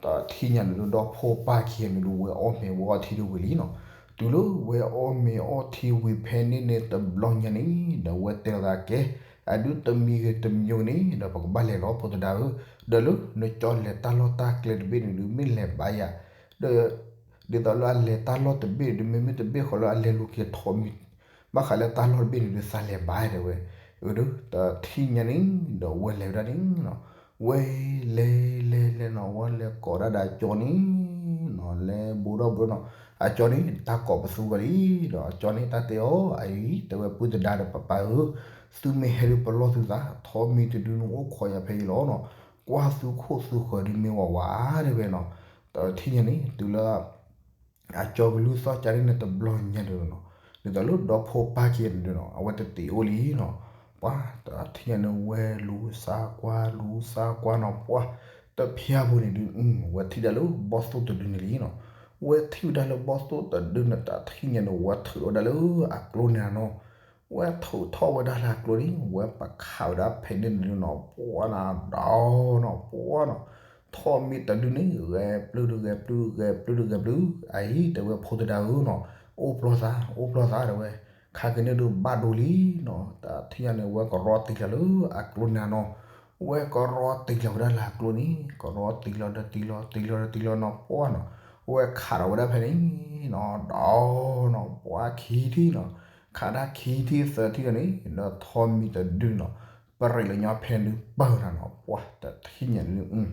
တထံၣ်ညါန့ၣ်ဒုး ဒီဖိပၢ်ခံဂၤန့ၣ်ဒုး ဝဲအီၣ်မ့ၤဝဲအီၣ်ထံဒုးဝံၤလံနီၤ, တုၤလၢဝဲအီၣ်မ့ၤအီၣ်ထံဝံၤဖဲန့ၣ်န့ၣ် တဘျီညါန့ၣ် ဒီးဝဲတဲလီၤသးကဲ, အဒုးတမံၤဂ့ၤတမံၤဂ့ၤန့ၣ် ဒီးပကဘၣ်လဲၤလီၤ ဖိသဒါဧၢ, ဒီးလၢနကၠီလဲၤတၢ်လီၢ်တၢ်ကျဲတဘ့ၣ်န့ၣ်ဒုး မ့ၢ်လဲၤဘါယၤ, ဒီး ဒ်သိးလၢအလဲၤတၢ်လီၢ်တဘ့ၣ်န့ၣ်ဒုး မ့မ့ၢ်တဘ့ၣ်ဃီလၢအလဲၤလူၤက့ၤထိးမံၤ ဘၣ်ဃးလၢတၢ်လီၢ်တဘ့ၣ်န့ၣ်ဒုး သးလဲၤဘါတဲဝဲ, အဒုး တထံၣ်ညါန့ၣ် ဒီးဝဲလဲၤဝဲဒၣ်န့ၣ်နီၤ, ဝဲလဲၤလဲၤလဲၤနီၤ ဝဲလဲၤကိးဒၣ်ဒီးအကၠီန့ၣ်နီၤ လဲၤဘူးဒီးဘူးနီၤ, အကၠီန့ၣ် တၢ်ကိးပသူဝဲလံ, ဒီးအကၠီန့ၣ် တၢ်တဲအီၤ အအံၤ တဲဝဲ ပုၢ်သဒါဒီးပၢ်ပၢ်ဧၢ, သုမ့ၢ်ဟဲဒုးပလီၢ်သုသး ထိးမံၤတဒုန့ၣ်အိၣ်ခိးယၤဖဲအံၤလီၤနီၤ, ကွၢ်သုခိၣ်သုဃၢၤဒုးမ့ၢ်ဝးဝး တဲဝဲနီၤ, တထံၣ်ညါန့ၣ် တုၤလၢ အကၠီကလုၢ်သီၣ်ကၢန့ၣ်န့ၣ် တဘျီညါဒုးနီၤ, ဒ်သိးလၢဒီဖိပၢ်ခံဂၤန့ၣ်ဒုးနီၤ အဝဲတသ့အိၣ်လံနီၤ, ပှၤတထံၣ်ညါန့ၣ် ဝဲလူၤစၢ်ကွၢ် လူၤစၢ်ကွၢ်နီၤ ပှၤ တဖျါဖိန့ၣ်ဒုး ဝဲထံၣ်ဒၣ်လၢဘီၣ်သိၣ်တဒုန့ၣ်လံနီၤ, ဝဲထံၣ်ဝဲဒၣ်လၢဘီၣ်သိၣ်တဒုန့ၣ် တထံၣ်ညါန့ၣ် ဝဲထုးထီၣ်ဝဲဒၣ်လၢအကျိန့ၣ်နီၤ, ဝဲထုးထီၣ်ဝဲဒၣ်လၢအကျိန့ၣ် ဝဲပခးဝဲဒၣ်ဖဲန့ၣ်န့ၣ်နီၤ ပှၤနီၤ ဒီနီၤ ပှၤနီၤ, ထိးမံၤတဒုန့ၣ် ဂဲၤပျုၢ်ဒုးဂဲၤပျုၢ် ဂဲၤပျုၢ်ဒုးဂဲၤပျုၢ်, အအံၤ တဲဝဲ ဖိသဒါဧၢနီၤ, အိၣ်ပျီသး အိၣ်ပျီသး တဲဝဲ, ခါက့ၤန့ၣ်ဒုးဘၣ်ဒိလံနီၤ, တထံၣ်ညါန့ၣ် ဝဲကရီတံၢ်လီၤလၢအကျိန့ၣ်နီၤ, ဝဲကရီတံၢ်လီၤဝဲဒၣ်လၢအကျိန့ၣ် ကရီတံၢ်လီၤဒီးတံၢ်လီၤ တံၢ်လီၤဒီးတံၢ်လီၤနီၤ ပှၤနီၤ, ဝဲခးထီၣ်ဝဲဒၣ်ဖဲန့ၣ်နီၤ ဒီနီၤ ပှၤခံထံၣ်နီၤ, ခးဒၣ်ခံထံၣ်သၢထံၣ်ဒီးန့ၣ် ဒီးထိးမံၤတဒုနီၤ, ပရ့းလၢညါဖဲန့ၣ်ဒုးပၢၢ်နၤနီၤ ပှၤတထံၣ်ညါန့ၣ်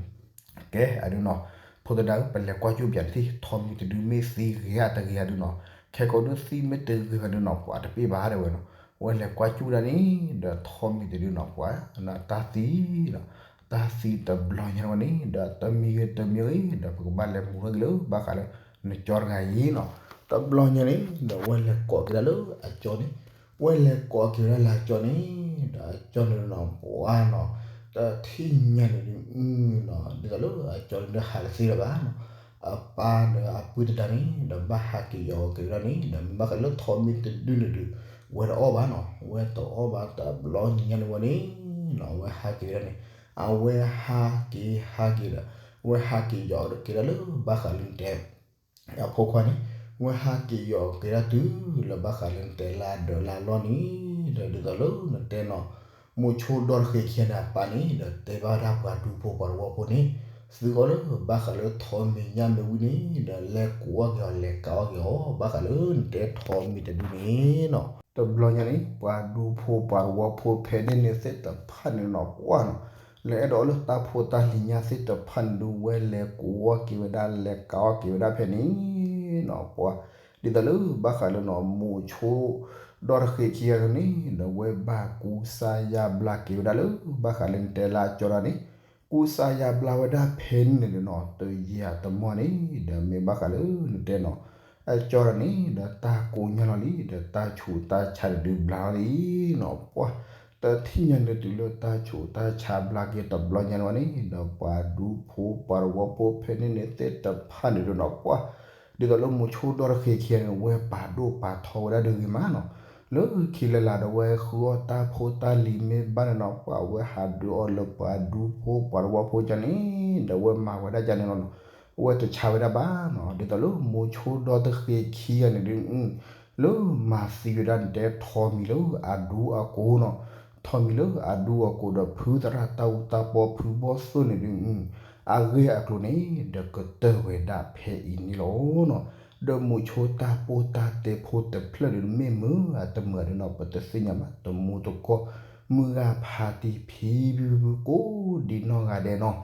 ကဲ အဒုးနီၤ, ဖိသဒါဧၢ ပလဲၤကွၢ်ကၠူၣ်ပၠးတထံၣ် ထိးမံၤတဒုမ့ၢ်သံဂ့ၤဧါတဂ့ၤဧါဒုးနီၤ, ခဲကိးဒုးသံမ့ၢ်တဂ့ၤဘၣ်ဒုးနီၤ ပှၤတပ့ၢ်ဘၣ်တဲဝဲနီၤ, ဝဲလဲၤကွၢ်ကၠူၣ်ဒၣ်န့ၣ် ဒီးထိးမံၤတဒုနီၤ ပှၤ တၢ်သံနီၤ, တၢ်သံတဘျီညါဝဲန့ၣ် ဒီးတမံၤဂ့ၤတမံၤဂ့ၤ ဒီးပကဘၣ်လဲၤမူထီၣ်က့ၤလၢဘၣ်ဃးလၢ နကၠီတဂၤအံၤနီၤ, တဘျီညါန့ၣ် ဒီးဝဲလဲၤကိးက့ၤဒၣ်လၢအကၠီန့ၣ် ဝဲလဲၤကိးက့ၤဝဲဒၣ်လၢအကၠီန့ၣ် ဒီးအကၠီန့ၣ်နီၤ ပှၤနီၤ, တထံၣ်ညါန့ၣ်ဒုးနီၤ ဒ်သိးလၢအကၠီန့ၣ်ဒုးဟးတသ့လၢၤဘၣ်နီၤ, အပၢ်ဒီးအပုၢ်သဒါန့ၣ် ဒီးဘၣ်ဟးက့ၤယီၤက့ၤဝဲဒၣ်န့ၣ် ဒီးမ့ၢ်ဘၣ်ဃးလၢထိးမံၤတဒုန့ၣ်ဒုး ဝဲတအီၣ်ဘၣ်နီၤ, ဝဲတအီၣ်ဘၣ်တဘျီညါန့ၣ်ဝဲန့ၣ်နီၤ အဝဲဟးက့ၤဝဲဒၣ်န့ၣ်, အဝဲဟးက့ၤဟးက့ၤဒီး အဝဲဟးက့ၤယီၤက့ၤဒၣ်လၢဘၣ်ဃးလၢတဲ အဖိခွါန့ၣ် ဝဲဟးက့ၤယီၤက့ၤဒၣ်တုၤလၢဘၣ်ဃးလၢနတဲလၢအဒၢးလၢအလီၢ်န့ၣ် ဒီးဒ်သိးလၢနတဲနီၤ မုဆိဒီတဃ့ခံဂၤန့ၣ်အပၢ်န့ၣ် ဒီးတဲဘၣ်ဝဲဒၣ်ပှၤဒူဖိပှၤတဝီဖိန့ၣ် သုအီၤလၢဘၣ်ဃးလၢထိးမံၤညၣ်မ့ၢ်ဝံၤန့ၣ် ဒီးလဲၤကူးအီၣ်က့ၤအီၤ လဲၤကးအီၣ်က့ၤအီၤ ဘၣ်ဃးလၢနတဲထိးမံၤတဒုန့ၣ်နီၤ. တဘျီညါန့ၣ် ပှၤဒူဖိပှၤတဝီဖိဖဲန့ၣ်န့ၣ်သ့ၣ်တဖၣ်န့ၣ်နီၤ ပှၢ်နီၤ လၢအဲၣ်ဒိးအီၣ်လၢတၢ်ဖိတၢ်လံၤညါသ့ၣ်တဖၣ်န့ၣ်ဒုး ဝဲလဲၤကူးအီၣ်က့ၤဝဲဒၣ် လဲၤကးအီၣ်က့ၤဝဲဒၣ်ဖဲန့ၣ်နီၤ ပှၢ် ဒ်သိးလၢဘၣ်ဃးလၢနီၤ မုဆိဒီတဃ့ခံဂၤန့ၣ် ဒီးဝဲဘၣ်ကူစါယါဘျါက့ၤဝဲဒၣ်လၢ ဘၣ်ဃးလၢနတဲလၢအကၠီတၢ်န့ၣ် ကူစါယါဘျါဝဲဒၣ်ဖဲန့ၣ်န့ၣ်ဒုးနီၤ တယံာ်အတမီၢ်န့ၣ် ဒီးမ့ၢ်ဘၣ်ဃးလၢနတဲနီၤ အကၠီတၢ်န့ၣ် ဒီးတၢ်ကိးညါလီၤလံ ဒီးတၢ်ဆူးတၢ်ဆါတဒုးဘျါလီၤလံနီၤ ပှၢ် တထံၣ်ညါန့ၣ်တုၤလၢတၢ်ဆူးတၢ်ဆါဘျါက့ၤတဘျီညါန့ၣ်ဝဲန့ၣ် ဒီးပှၤဒူဖိပှၤတဝီဖိဖဲန့ၣ်န့ၣ်သ့ၣ်တဖၣ်န့ၣ်ဒုးနီၤ ပှၢ် ဒ်သိးလၢမုဆိဒီတဃ့ခံဂၤန့ၣ် ဝဲပာ်ဒိၣ်ပာ်ထီဝဲဒၣ်တဂ့ၤမးနီၤ လၢခံလၢ်လၢ်ဒီးဝဲဃုအီၣ်တၢ်ဖိတၢ်လံၤမ့ၢ်ဘၣ်န့ၣ်နီၤ ပှၢ်ဝဲဟးဒုးအီၣ်လၢပှၤဒူဖိပှၤတဝီဖိကၢန့ၣ် ဒီးဝဲမၤဝဲဒၣ်ကၢန့ၣ်လီၤနီၤ အဝဲတဆါဝဲဒၣ်ဘၣ်နီၤ ဒ်သိးလၢမုဆိဒီတဃ့ခံဂၤန့ၣ်ဒုး လၢမၤသံဝဲဒၣ်နတဲထိးမံၤလၢအဒူအကိၣ်နီၤ ထိးမံၤလၢအဒူအကိၣ်ဒီးဖုသရၣ်တၢ်အူတၢ်ပီဖုဘီၣ်သိၣ်န့ၣ်ဒုး အဂ့ၢ်အကျိၤန့ၣ် ဒီးကတၢၢ်ဝဲဒၣ်ဖဲအံၤန့ၣ်လီၤနီၤ ဒီးမုဆိတၢ်ပိၢ်တၢ်တဲဖိတဖျၢၣ်ဒုး မ့ၢ်မုာ်ဧါတမုာ်ဧါဒုးနီၤ ပတသ့ၣ်ညါဘၣ် တမူတကိး မုၢ်ဂၤဖးတံၢ်ဖံဖုဖုကိးဒံနီၢ်ဂၤဒဲးနီၤ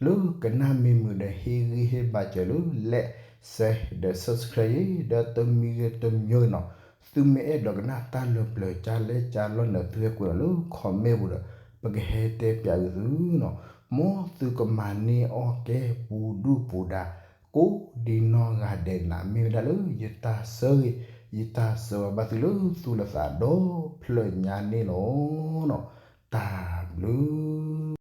လၢကနၣ်မ့ၢ်မုာ်ဒီးဟ့ၣ်ဂံၢ်ဟ့ၣ်ဘါစၢၤလၢ like share ဒီး subscribe ဒီးတမံၤဂ့ၤတမံၤဂ့ၤနီၤ သုမ့ၢ်အဲၣ်ဒိးကနၣ်တၢ်လၢပျၢၤကၢလဲၣ်ကၢလီၢ်န့ၣ် သုဟဲကွဲးလီၤလၢ comment ပူၤဒီး ပကဟဲတဲပၠးဂ့ၤသုနီၤ မ်သုကမၤန့ၢ်အီၣ်ကဲပူၤဒုၣ်ပူၤဒါ ကိးဒံနီၢ်ဂၤဒဲးန့ၣ် မ့ၢ်ဝဲဒၣ်လၢယတၢ်ဆၢဂ့ၤ ယတၢ်ဆၢဝါဘၣ်သုလၢသူၣ်လၢသးဒီဖျၢၣ်ညါန့ၣ်လီၤ. တၢ်ဘျုး